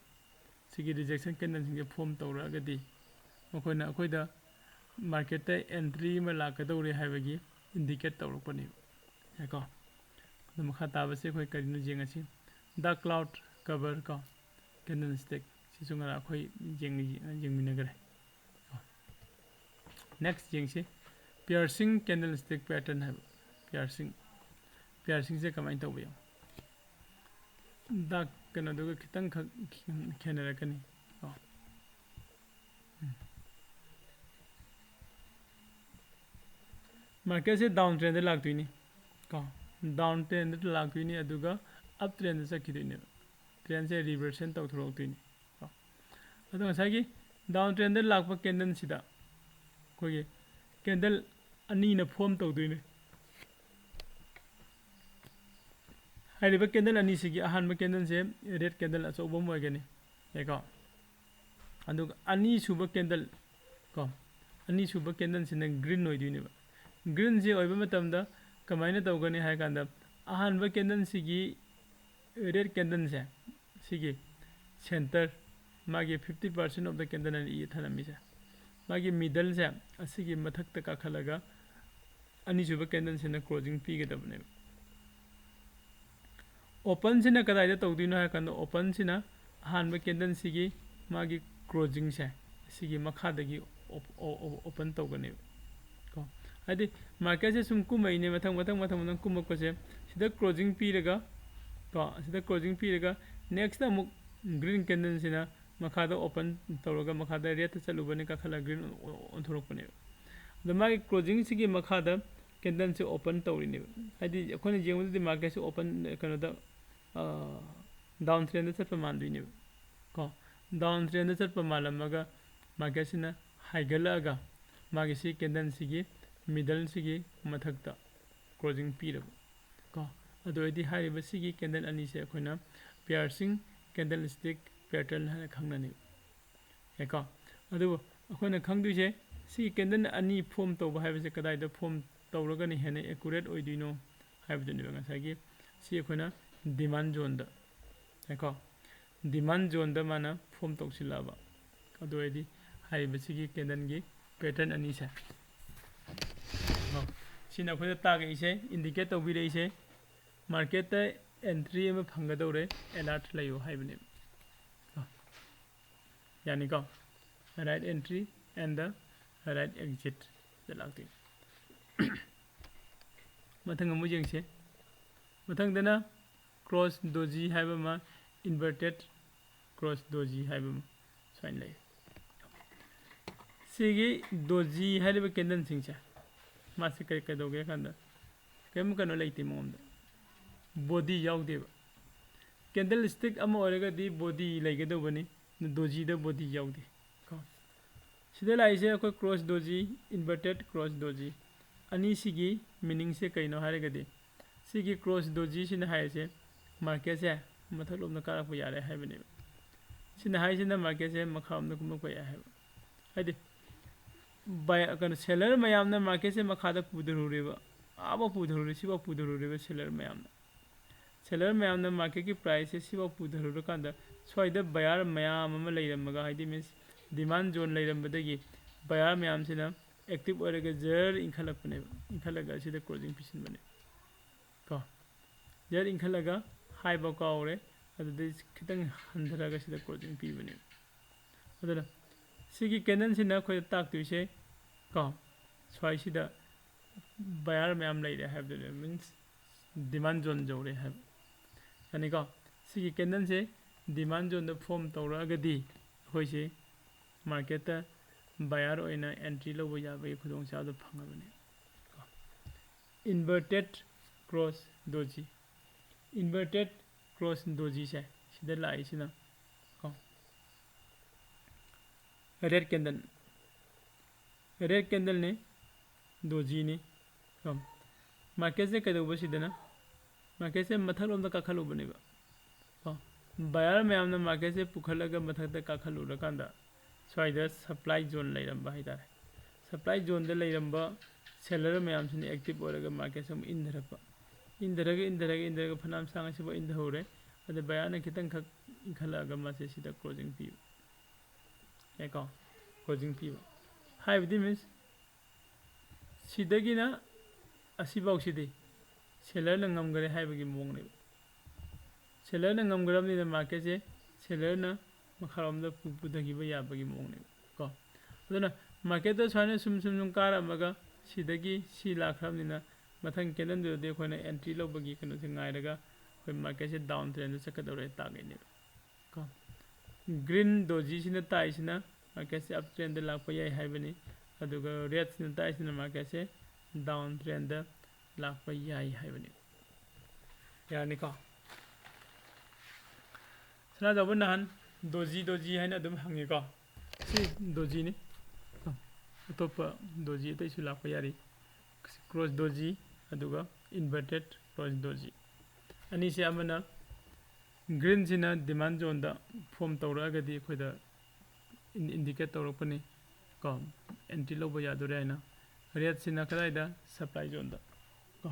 ꯁꯤꯒꯤ rejection candleꯁꯤꯡꯁꯦ form ꯇꯧꯔꯛꯑꯒꯗꯤ ꯃꯈꯣꯏꯅ ꯑꯩꯈꯣꯏꯗ marketꯇ entry ꯑꯃ ꯂꯥꯛꯀꯗꯧꯔꯦ ꯍꯥꯏꯕꯒꯤ indicate ꯇꯧꯔꯛꯄꯅꯦꯕ꯫ ꯌꯥꯏꯀꯣ? ꯑꯗꯣ ꯃꯈꯥ ꯇꯥꯕꯁꯦ ꯑꯩꯈꯣꯏ ꯀꯔꯤꯅꯣ ꯌꯦꯡꯉꯁꯤ꯫ The cloud cover ꯀꯣ, candlestick ꯁꯤꯁꯨ ꯉꯔꯥꯡ ꯑꯩꯈꯣꯏ ꯌꯦꯡ-, ꯌꯦꯡꯃꯤꯟꯅꯈ꯭ꯔꯦ꯫ Next ꯌꯦꯡꯁꯤ, piercing candlestick pattern ꯍꯥꯏꯕ꯫ Piercing, piercingꯁꯦ ꯀꯃꯥꯏꯅ ꯇꯧꯕ ꯌꯦꯡꯉꯣ꯫ Dark ꯀꯩꯅꯣꯗꯨꯒ ꯈꯤꯇꯪꯈꯛ ꯈꯦꯠꯅꯔꯛꯀꯅꯤ ꯀꯣ꯫ ꯎꯝ꯫ Marketꯁꯦ down trendꯗ ꯂꯥꯛꯇꯣꯏꯅꯤ꯫ ꯀꯣ, ꯗꯥꯎꯟ ꯇ꯭ꯔꯦꯟꯗ ꯂꯥꯛꯇꯣꯏꯅꯤ, ꯑꯗꯨꯒ ꯑꯞ ꯇ꯭ꯔꯦꯟꯗ ꯆꯠꯈꯤꯗꯣꯏꯅꯦꯕ꯫ ꯇ꯭ꯔꯦꯟꯁꯦ ꯔꯤꯚꯔꯁꯟ ꯇꯧꯊꯣꯔꯛꯇꯣꯏꯅꯤ꯫ ꯀꯣ, ꯑꯗꯣ ꯉꯁꯥꯏꯒꯤ ꯗꯥꯎꯟ ꯇ꯭ꯔꯦꯟꯗ ꯂꯥꯛꯄ ꯀꯦꯟꯗꯜꯁꯤꯗ ꯑꯩꯈꯣꯏꯒꯤ ꯀꯦꯟꯗꯜ ꯑꯅꯤꯅ ꯐꯣꯝ ꯇꯧꯗꯣꯏꯅꯦ꯫ ꯍꯥꯏꯔꯤꯕ ꯀꯦꯟꯗꯜ ꯑꯅꯤꯁꯤꯒꯤ ꯑꯍꯥꯟꯕ ꯀꯦꯟꯗꯜꯁꯦ ꯔꯦꯗ ꯀꯦꯟꯗꯜ ꯑꯆꯧꯕ ꯑꯃ ꯑꯣꯏꯒꯅꯤ꯫ ꯌꯥꯏꯀꯣ? ꯑꯗꯨꯒ ꯑꯅꯤꯁꯨꯕ ꯀꯦꯟꯗꯜ, ꯀꯣ, ꯑꯅꯤꯁꯨꯕ ꯀꯦꯟꯗꯜꯁꯤꯅ ꯒ꯭ꯔꯤꯟ ꯑꯣꯏꯗꯣꯏꯅꯦꯕ꯫ ꯒ꯭ꯔꯤꯟꯁꯦ ꯑꯣꯏꯕ ꯃꯇꯝꯗ ꯀꯃꯥꯏꯅ ꯇꯧꯒꯅꯤ ꯍꯥꯏ ꯀꯥꯟꯗ, ꯑꯍꯥꯟꯕ ꯀꯦꯟꯗꯜꯁꯤꯒꯤ ꯔꯦꯗ ꯀꯦꯟꯗꯜꯁꯦ, ꯁꯤꯒꯤ ꯁꯦꯟꯇꯔ, ꯃꯥꯒꯤ fifty percent of the candle ꯑꯅ ꯏ ꯊꯅꯝꯃꯤꯁꯦ, ꯃꯥꯒꯤ ꯃꯤꯗꯜꯁꯦ ꯑꯁꯤꯒꯤ ꯃꯊꯛꯇ ꯀꯥꯈꯠꯂꯒ ꯑꯅꯤꯁꯨꯕ ꯀꯦꯟꯗꯜꯁꯤꯅ ꯀ꯭ꯂꯣꯖꯤꯡ ꯄꯤꯒꯗꯕꯅꯦꯕ꯫ ꯑꯣꯄꯟꯁꯤꯅ ꯀꯗꯥꯏꯗ ꯇꯧꯗꯣꯏꯅꯣ ꯍꯥꯏ ꯀꯥꯟꯗ, ꯑꯣꯄꯟꯁꯤꯅ ꯑꯍꯥꯟꯕ ꯀꯦꯟꯗꯜꯁꯤꯒꯤ ꯃꯥꯒꯤ ꯀ꯭ꯂꯣꯖꯤꯡꯁꯦ ꯁꯤꯒꯤ ꯃꯈꯥꯗꯒꯤ ꯑꯣꯄꯟ ꯇꯧꯒꯅꯦꯕ꯫ ꯀꯣ, ꯍꯥꯏꯗꯤ ꯃꯥꯔꯀꯦꯠꯁꯦ ꯁꯨꯝ ꯀꯨꯝꯃꯛꯏꯅꯦ, ꯃꯊꯪ ꯃꯊꯪ ꯃꯊꯪ ꯃꯊꯪ ꯀꯨꯝꯃꯛꯄꯁꯦ, ꯁꯤꯗ ꯀ꯭ꯂꯣꯖꯤꯡ ꯄꯤꯔꯒ, ꯀꯣ, ꯁꯤꯗ ꯀ꯭ꯂꯣꯖꯤꯡ ꯄꯤꯔꯒ ꯅꯦꯛꯁꯇ ꯑꯃꯨꯛ ꯒ꯭ꯔꯤꯟ ꯀꯦꯟꯗꯜꯁꯤꯅ ꯃꯈꯥꯗ ꯑꯣꯄꯟ ꯇꯧꯔꯒ ꯃꯈꯥꯗ ꯔꯦꯗꯇ ꯆꯠꯂꯨꯕꯅꯤ, ꯀꯥꯈꯠꯂꯒ ꯒ꯭ꯔꯤꯟ ꯑꯣꯟꯊꯣꯔꯛꯄꯅꯦꯕ꯫ ꯑꯗꯣ ꯃꯥꯒꯤ ꯀ꯭ꯂꯣꯖꯤꯡꯁꯤꯒꯤ ꯃꯈꯥꯗ ꯀꯦꯟꯗꯜꯁꯦ ꯑꯣꯄꯟ ꯇꯧꯔꯤꯅꯦꯕ꯫ ꯍꯥꯏꯗꯤ ꯑꯩꯈꯣꯏꯅ ꯌꯦꯡꯕꯗꯗꯤ ꯃꯥꯔꯀꯦꯠꯁꯦ ꯑꯣꯄꯟ, ꯀꯩꯅꯣꯗ, ꯗꯥꯎꯟ ꯇ꯭ꯔꯦꯟꯗ ꯆꯠꯄ ꯃꯥꯟꯗꯣꯏꯅꯦꯕ꯫ ꯀꯣ, ꯗꯥꯎꯟ ꯇ꯭ꯔꯦꯟꯗ ꯆꯠꯄ ꯃꯥꯜꯂꯝꯃꯒ ꯃꯥꯔꯀꯦꯠꯁꯤꯅ ꯍꯥꯏꯒꯠꯂꯛꯑꯒ ꯃꯥꯒꯤ ꯁꯤ ꯀꯦꯟꯗꯜꯁꯤꯒꯤ ꯃꯤꯗꯜꯁꯤꯒꯤ ꯃꯊꯛꯇ ꯀ꯭ꯂꯣꯖꯤꯡ ꯄꯤꯔꯕ꯫ ꯀꯣ, ꯑꯗꯨ ꯑꯣꯏꯔꯗꯤ ꯍꯥꯏꯔꯤꯕ ꯁꯤꯒꯤ ꯀꯦꯟꯗꯜ ꯑꯅꯤꯁꯦ ꯑꯩꯈꯣꯏꯅ ꯄꯤꯌꯔꯁꯤꯡ ꯀꯦꯟꯗꯜꯁ꯭ꯇꯤꯛ ꯄꯦꯇꯔꯟ ꯍꯥꯏꯅ ꯈꯪꯅꯅꯤ꯫ ꯌꯥꯏꯀꯣ? ꯑꯗꯨꯕꯨ ꯑꯩꯈꯣꯏꯅ ꯈꯪꯗꯣꯏꯁꯦ ꯁꯤꯒꯤ ꯀꯦꯟꯗꯜ ꯑꯅꯤ ꯐꯣꯝ ꯇꯧꯕ ꯍꯥꯏꯕꯁꯦ ꯀꯗꯥꯏꯗ ꯐꯣꯝ ꯇꯧꯔꯒꯅ ꯍꯦꯟꯅ ꯑꯦꯀꯨꯔꯦꯠ ꯑꯣꯏꯗꯣꯏꯅꯣ ꯍꯥꯏꯕꯗꯨꯅꯦꯕ꯫ ꯉꯁꯥꯏꯒꯤ ꯁꯤ ꯑꯩꯈꯣꯏꯅ ꯗꯤꯃꯥꯟ ꯖꯣꯟꯗ, ꯌꯥꯏꯀꯣ? ꯗꯤꯃꯥꯟ ꯖꯣꯟꯗ ꯃꯥꯅ ꯐꯣꯝ ꯇꯧꯁꯤꯜꯂꯛꯑꯕ꯫ ꯑꯗꯨ ꯑꯣꯏꯔꯗꯤ ꯍꯥꯏꯔꯤꯕꯁꯤꯒꯤ ꯀꯦꯟꯗꯜꯒꯤ ꯄꯦꯇꯔꯟ ꯑꯅꯤꯁꯦ, ꯀꯣ, ꯁꯤꯅ ꯑꯩꯈꯣꯏꯗ ꯇꯥꯛꯂꯛꯏꯁꯦ, ꯏꯟꯗꯤꯀꯦꯠ ꯇꯧꯕꯤꯔꯛꯏꯁꯦ, ꯃꯥꯔꯀꯦꯠꯇ ꯑꯦꯟꯇ꯭ꯔꯤ ꯑꯃ ꯐꯪꯒꯗꯧꯔꯦ, ꯑꯦꯂꯔꯠ ꯂꯩꯌꯨ ꯍꯥꯏꯕꯅꯦꯕ꯫ ꯀꯣ, ꯌꯥꯅꯤꯀꯣ? Right entry and the right exit ꯗ ꯂꯥꯛꯇꯣꯏꯅꯤ꯫ ꯃꯊꯪ ꯑꯃꯨꯛ ꯌꯦꯡꯁꯦ꯫ ꯃꯊꯪꯗꯅ ꯀ꯭ꯔꯣꯁ ꯗꯣꯖꯤ ꯍꯥꯏꯕ ꯑꯃ, ꯏꯟꯚꯔꯇꯦꯠ ꯀ꯭ꯔꯣꯁ ꯗꯣꯖꯤ ꯍꯥꯏꯕ ꯑꯃ ꯁꯨꯃꯥꯏꯅ ꯂꯩ꯫ ꯁꯤꯒꯤ ꯗꯣꯖꯤ ꯍꯥꯏꯔꯤꯕ ꯀꯦꯟꯗꯜꯁꯤꯡꯁꯦ, ꯃꯥꯁꯤ ꯀꯔꯤ ꯀꯩꯗꯧꯒꯦ ꯍꯥꯏ ꯀꯥꯟꯗ, ꯀꯩꯝ ꯀꯩꯅꯣ ꯂꯩꯇꯦ ꯃꯉꯣꯟꯗ, ꯕꯣꯗꯤ ꯌꯥꯎꯗꯦꯕ꯫ ꯀꯦꯟꯗꯜ ꯁ꯭ꯇꯤꯛ ꯑꯃ ꯑꯣꯏꯔꯒꯗꯤ ꯕꯣꯗꯤ ꯂꯩꯒꯗꯧꯕꯅꯤ, ꯗꯣꯖꯤꯗ ꯕꯣꯗꯤ ꯌꯥꯎꯗꯦ ꯀꯣ꯫ ꯁꯤꯗ ꯂꯥꯛꯏꯁꯦ ꯑꯩꯈꯣꯏ ꯀ꯭ꯔꯣꯁ ꯗꯣꯖꯤ, ꯏꯟꯚꯔꯇꯦꯠ ꯀ꯭ꯔꯣꯁ ꯗꯣꯖꯤ꯫ ꯑꯅꯤꯁꯤꯒꯤ ꯃꯤꯅꯤꯡꯁꯦ ꯀꯩꯅꯣ ꯍꯥꯏꯔꯒꯗꯤ, ꯁꯤꯒꯤ ꯀ꯭ꯔꯣꯁ ꯗꯣꯖꯤꯁꯤꯅ ꯍꯥꯏꯔꯤꯁꯦ ꯃꯥꯔꯀꯦꯠꯁꯦ ꯃꯊꯛꯂꯣꯝꯗ ꯀꯥꯔꯛꯄ ꯌꯥꯔꯦ ꯍꯥꯏꯕꯅꯦꯕ꯫ ꯁꯤꯅ ꯍꯥꯏꯁꯤꯅ ꯃꯥꯔꯀꯦꯠꯁꯦ ꯃꯈꯥꯔꯣꯝꯗ ꯀꯨꯝꯃꯛꯄ ꯌꯥꯏ ꯍꯥꯏꯕ꯫ ꯍꯥꯏꯗꯤ ꯕꯥꯏ-, ꯀꯩꯅꯣ, ꯁꯦꯂꯔ ꯃꯌꯥꯝꯅ ꯃꯥꯔꯀꯦꯠꯁꯦ ꯃꯈꯥꯗ ꯄꯨꯊꯔꯨꯔꯦꯕ, ꯑꯥꯐꯥꯎ ꯄꯨꯊꯔꯨꯔꯦ, ꯁꯤꯐꯥꯎ ꯄꯨꯊꯔꯨꯔꯦꯕ ꯁꯦꯂꯔ ꯃꯌꯥꯝꯅ꯫ ꯁꯦꯂꯔ ꯃꯌꯥꯝꯅ ꯃꯥꯔꯀꯦꯠꯀꯤ ꯄ꯭ꯔꯥꯏꯁꯁꯦ ꯁꯤꯐꯥꯎ ꯄꯨꯊꯔꯨꯔꯀꯥꯟꯗ ꯁ꯭ꯋꯥꯏꯗ ꯕꯌꯥꯔ ꯃꯌꯥꯝ ꯑꯃ ꯂꯩꯔꯝꯃꯒ, ꯍꯥꯏꯗꯤ ꯃꯤꯟꯁ ꯗꯤꯃꯥꯟ ꯖꯣꯟ ꯂꯩꯔꯝꯕꯗꯒꯤ ꯕꯌꯥꯔ ꯃꯌꯥꯝꯁꯤꯅ ꯑꯦꯛꯇꯤꯞ ꯑꯣꯏꯔꯒ ꯖꯔ ꯏꯟꯈꯠꯂꯛꯄꯅꯦꯕ, ꯏꯟꯈꯠꯂꯒ ꯑꯁꯤꯗ ꯀ꯭ꯂꯣꯖꯤꯡ ꯄꯤꯁꯤꯟꯕꯅꯦ ꯀꯣ꯫ ꯖꯔ ꯏꯟꯈꯠꯂꯒ ꯍꯥꯏꯐꯥꯎ ꯀꯥꯎꯔꯦ, ꯑꯗꯨꯗꯩ ꯈꯤꯇꯪ ꯍꯟꯊꯔꯒ ꯁꯤꯗ ꯀ꯭ꯂꯣꯖꯤꯡ ꯄꯤꯕꯅꯦꯕ꯫ ꯑꯗꯨꯅ ꯁꯤꯒꯤ ꯀꯦꯟꯗꯜꯁꯤꯅ ꯑꯩꯈꯣꯏꯗ ꯇꯥꯛꯇꯣꯏꯁꯦ ꯀꯣ, ꯁ꯭ꯋꯥꯏꯁꯤꯗ ꯕꯌꯥꯔ ꯃꯌꯥꯝ ꯂꯩꯔꯦ ꯍꯥꯏꯕꯗꯨꯅꯦ, ꯃꯤꯟꯁ ꯗꯤꯃꯥꯟ ꯖꯣꯟ ꯌꯧꯔꯦ ꯍꯥꯏꯕ꯫ ꯌꯥꯅꯤꯀꯣ? ꯁꯤꯒꯤ ꯀꯦꯟꯗꯜꯁꯦ ꯗꯤꯃꯥꯟ ꯖꯣꯟꯗ ꯐꯣꯝ ꯇꯧꯔꯛꯑꯒꯗꯤ ꯑꯩꯈꯣꯏꯁꯦ ꯃꯥꯔꯀꯦꯠꯇ ꯕꯌꯥꯔ ꯑꯣꯏꯅ ꯑꯦꯟꯇ꯭ꯔꯤ ꯂꯧꯕ ꯌꯥꯕꯒꯤ ꯈꯨꯗꯣꯡꯆꯥꯕꯗꯣ ꯐꯪꯉꯕꯅꯦ꯫ ꯏꯟꯚꯔꯇꯦꯠ ꯀ꯭ꯔꯣꯁ ꯗꯣꯖꯤ, ꯏꯟꯚꯔꯇꯦꯠ ꯀ꯭ꯔꯣꯁ ꯗꯣꯖꯤꯁꯦ ꯁꯤꯗ ꯂꯥꯛꯏꯁꯤꯅ ꯀꯣ, ꯔꯦꯠ ꯀꯦꯟꯗꯜ, ꯔꯦꯠ ꯀꯦꯟꯗꯜꯅꯤ, ꯗꯣꯖꯤꯅꯤ꯫ ꯀꯣ, ꯃꯥꯔꯀꯦꯠꯁꯦ ꯀꯩꯗꯧꯕꯁꯤꯗꯅ, ꯃꯥꯔꯀꯦꯠꯁꯦ ꯃꯊꯛꯂꯣꯝꯗ ꯀꯥꯈꯠꯂꯨꯕꯅꯦꯕ ꯀꯣ, ꯕꯌꯥꯔ ꯃꯌꯥꯝꯅ ꯃꯥꯔꯀꯦꯠꯁꯦ ꯄꯨꯈꯠꯂꯒ ꯃꯊꯛꯇ ꯀꯥꯈꯠꯂꯨꯔꯀꯥꯟꯗ ꯁ꯭ꯋꯥꯏꯗ ꯁꯄ꯭ꯂꯥꯏ ꯖꯣꯟ ꯂꯩꯔꯝꯕ ꯍꯥꯏꯇꯥꯔꯦ꯫ ꯁꯄ꯭ꯂꯥꯏ ꯖꯣꯟꯗ ꯂꯩꯔꯝꯕ ꯁꯦꯂꯔ ꯃꯌꯥꯝꯁꯤꯅ ꯑꯦꯛꯇꯤꯞ ꯑꯣꯏꯔꯒ ꯃꯥꯔꯀꯦꯠꯁꯦ ꯑꯃꯨꯛ ꯏꯟꯊꯔꯛꯄ, ꯏꯟꯊꯔꯒ, ꯏꯟꯊꯔꯒ, ꯏꯟꯊꯔꯒ ꯐꯅꯌꯥꯝ ꯁꯥꯡꯅ ꯁꯤꯐꯥꯎ ꯏꯟꯊꯍꯧꯔꯦ꯫ ꯑꯗ ꯕꯌꯥꯔꯅ ꯈꯤꯇꯪꯈꯛ ꯏꯟꯈꯠꯂꯛꯑꯒ ꯃꯥꯁꯦ ꯁꯤꯗ ꯀ꯭ꯂꯣꯖꯤꯡ ꯄꯤꯕ, ꯌꯥꯏꯀꯣ? ꯀ꯭ꯂꯣꯖꯤꯡ ꯄꯤꯕ ꯍꯥꯏꯕꯗꯤ ꯃꯤꯟꯁ ꯁꯤꯗꯒꯤꯅ ꯑꯁꯤꯐꯥꯎꯁꯤꯗꯤ ꯁꯦꯂꯔꯅ ꯉꯝꯈꯔꯦ ꯍꯥꯏꯕꯒꯤ ꯃꯑꯣꯡꯅꯦꯕ꯫ ꯁꯦꯂꯔꯅ ꯉꯝꯈ꯭ꯔꯕꯅꯤꯅ ꯃꯥꯔꯀꯦꯠꯁꯦ ꯁꯦꯂꯔꯅ ꯃꯈꯥꯔꯣꯝꯗ ꯄꯨ-, ꯄꯨꯊꯈꯤꯕ ꯌꯥꯕꯒꯤ ꯃꯑꯣꯡꯅꯦꯕ ꯀꯣ꯫ ꯑꯗꯨꯅ ꯃꯥꯔꯀꯦꯠꯇ ꯁꯨꯃꯥꯏꯅ ꯁꯨꯝ ꯁꯨꯝ ꯁꯨꯝ ꯀꯥꯔꯝꯃꯒ ꯁꯤꯗꯒꯤ ꯁꯤ ꯂꯥꯛꯈ꯭ꯔꯕꯅꯤꯅ ꯃꯊꯪ ꯀꯦꯟꯗꯜꯗꯨꯗꯗꯤ ꯑꯩꯈꯣꯏꯅ ꯑꯦꯟꯇ꯭ꯔꯤ ꯂꯧꯕꯒꯤ ꯀꯩꯅꯣꯁꯦ ꯉꯥꯏꯔꯒ ꯑꯩꯈꯣꯏ ꯃꯥꯔꯀꯦꯠꯁꯦ ꯗꯥꯎꯟ ꯇ꯭ꯔꯦꯟꯗ ꯆꯠꯀꯗꯧꯔꯦ ꯇꯥꯛꯏꯅꯦꯕ ꯀꯣ꯫ ꯒ꯭ꯔꯤꯟ ꯗꯣꯖꯤꯁꯤꯅ ꯇꯥꯛꯏꯁꯤꯅ ꯃꯥꯔꯀꯦꯠꯁꯦ ꯑꯞ ꯇ꯭ꯔꯦꯟꯗ ꯂꯥꯛꯄ ꯌꯥꯏ ꯍꯥꯏꯕꯅꯤ, ꯑꯗꯨꯒ ꯔꯦꯠꯁꯤꯅ ꯇꯥꯛꯏꯁꯤꯅ ꯃꯥꯔꯀꯦꯠꯁꯦ ꯗꯥꯎꯟ ꯇ꯭ꯔꯦꯟꯗ ꯂꯥꯛꯄ ꯌꯥꯏ ꯍꯥꯏꯕꯅꯤ꯫ ꯌꯥꯔꯅꯤꯀꯣ? ꯁꯅꯥꯖꯥꯎꯕ ꯅꯍꯥꯟ ꯗꯣꯖꯤ ꯗꯣꯖꯤ ꯍꯥꯏꯅ ꯑꯗꯨꯝ ꯍꯪꯉꯤꯀꯣ꯫ ꯁꯤ ꯗꯣꯖꯤꯅꯤ꯫ ꯑꯇꯣꯞꯄ ꯗꯣꯖꯤ ꯑꯇꯩꯁꯨ ꯂꯥꯛꯄ ꯌꯥꯔꯤ꯫ ꯀ꯭ꯔꯣꯁ ꯗꯣꯖꯤ ꯑꯗꯨꯒ ꯏꯟꯚꯔꯇꯦꯠ ꯀ꯭ꯔꯣꯁ ꯗꯣꯖꯤ꯫ ꯑꯅꯤꯁꯦ ꯑꯃꯅ ꯒ꯭ꯔꯤꯟꯁꯤꯅ ꯗꯤꯃꯥꯟ ꯖꯣꯟꯗ ꯐꯣꯝ ꯇꯧꯔꯛꯑꯒꯗꯤ ꯑꯩꯈꯣꯏꯗ ꯏꯟꯗꯤꯀꯦꯠ ꯇꯧꯔꯛꯄꯅꯤ ꯀꯣ, ꯑꯦꯟꯇ꯭ꯔꯤ ꯂꯧꯕ ꯌꯥꯗꯣꯔꯦ ꯍꯥꯏꯅ꯫ ꯔꯦꯗꯁꯤꯅ ꯀꯗꯥꯏꯗ? ꯁꯄ꯭ꯂꯥꯏ ꯖꯣꯟꯗ ꯀꯣ꯫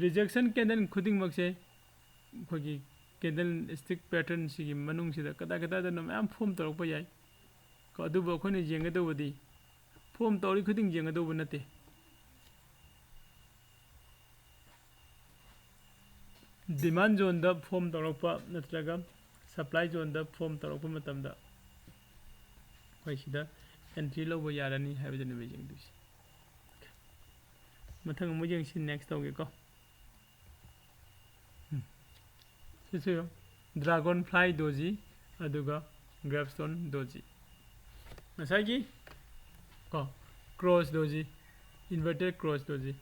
ꯔꯤꯖꯦꯛꯁꯟ ꯀꯦꯟꯗꯜ ꯈꯨꯗꯤꯡꯃꯛꯁꯦ ꯑꯩꯈꯣꯏꯒꯤ ꯀꯦꯟꯗꯜ ꯁ꯭ꯇꯤꯛ ꯄꯦꯇꯔꯟꯁꯤꯒꯤ ꯃꯅꯨꯡꯁꯤꯗ ꯀꯗꯥꯏ ꯀꯗꯥꯏꯗꯅꯣ ꯃꯌꯥꯝ ꯐꯣꯝ ꯇꯧꯔꯛꯄ ꯌꯥꯏ ꯀꯣ꯫ ꯑꯗꯨꯕꯨ ꯑꯩꯈꯣꯏꯅ ꯌꯦꯡꯒꯗꯧꯕꯗꯤ ꯐꯣꯝ ꯇꯧꯔꯤ ꯈꯨꯗꯤꯡ ꯌꯦꯡꯒꯗꯧꯕ ꯅꯠꯇꯦ꯫ ꯗꯤꯃꯥꯟ ꯖꯣꯟꯗ ꯐꯣꯝ ꯇꯧꯔꯛꯄ ꯅꯠꯇ꯭ꯔꯒ ꯁꯄ꯭ꯂꯥꯏ ꯖꯣꯟꯗ ꯐꯣꯝ ꯇꯧꯔꯛꯄ ꯃꯇꯝꯗ ꯑꯩꯈꯣꯏ ꯁꯤꯗ ꯑꯦꯟꯇ꯭ꯔꯤ ꯂꯧꯕ ꯌꯥꯔꯅꯤ ꯍꯥꯏꯕꯗꯨꯅꯦꯕ ꯌꯦꯡꯗꯣꯏꯁꯦ꯫ ꯃꯊꯪ ꯑꯃꯨꯛ ꯌꯦꯡꯁꯤ, ꯅꯦꯛꯁ ꯇꯧꯒꯦꯀꯣ꯫ ꯎꯝ꯫ ꯁꯤꯁꯨ ꯗ꯭ꯔꯥꯒꯣꯟ ꯐ꯭ꯂꯥꯏ ꯗꯣꯖꯤ ꯑꯗꯨꯒ ꯒ꯭ꯔꯦꯞꯁꯇꯣꯟ ꯗꯣꯖꯤ꯫ ꯉꯁꯥꯏꯒꯤ ꯀꯣ, ꯀ꯭ꯔꯣꯁ ꯗꯣꯖꯤ, ꯏꯟꯚꯔꯇꯦꯠ ꯀ꯭ꯔꯣꯁ ꯗꯣꯖꯤ꯫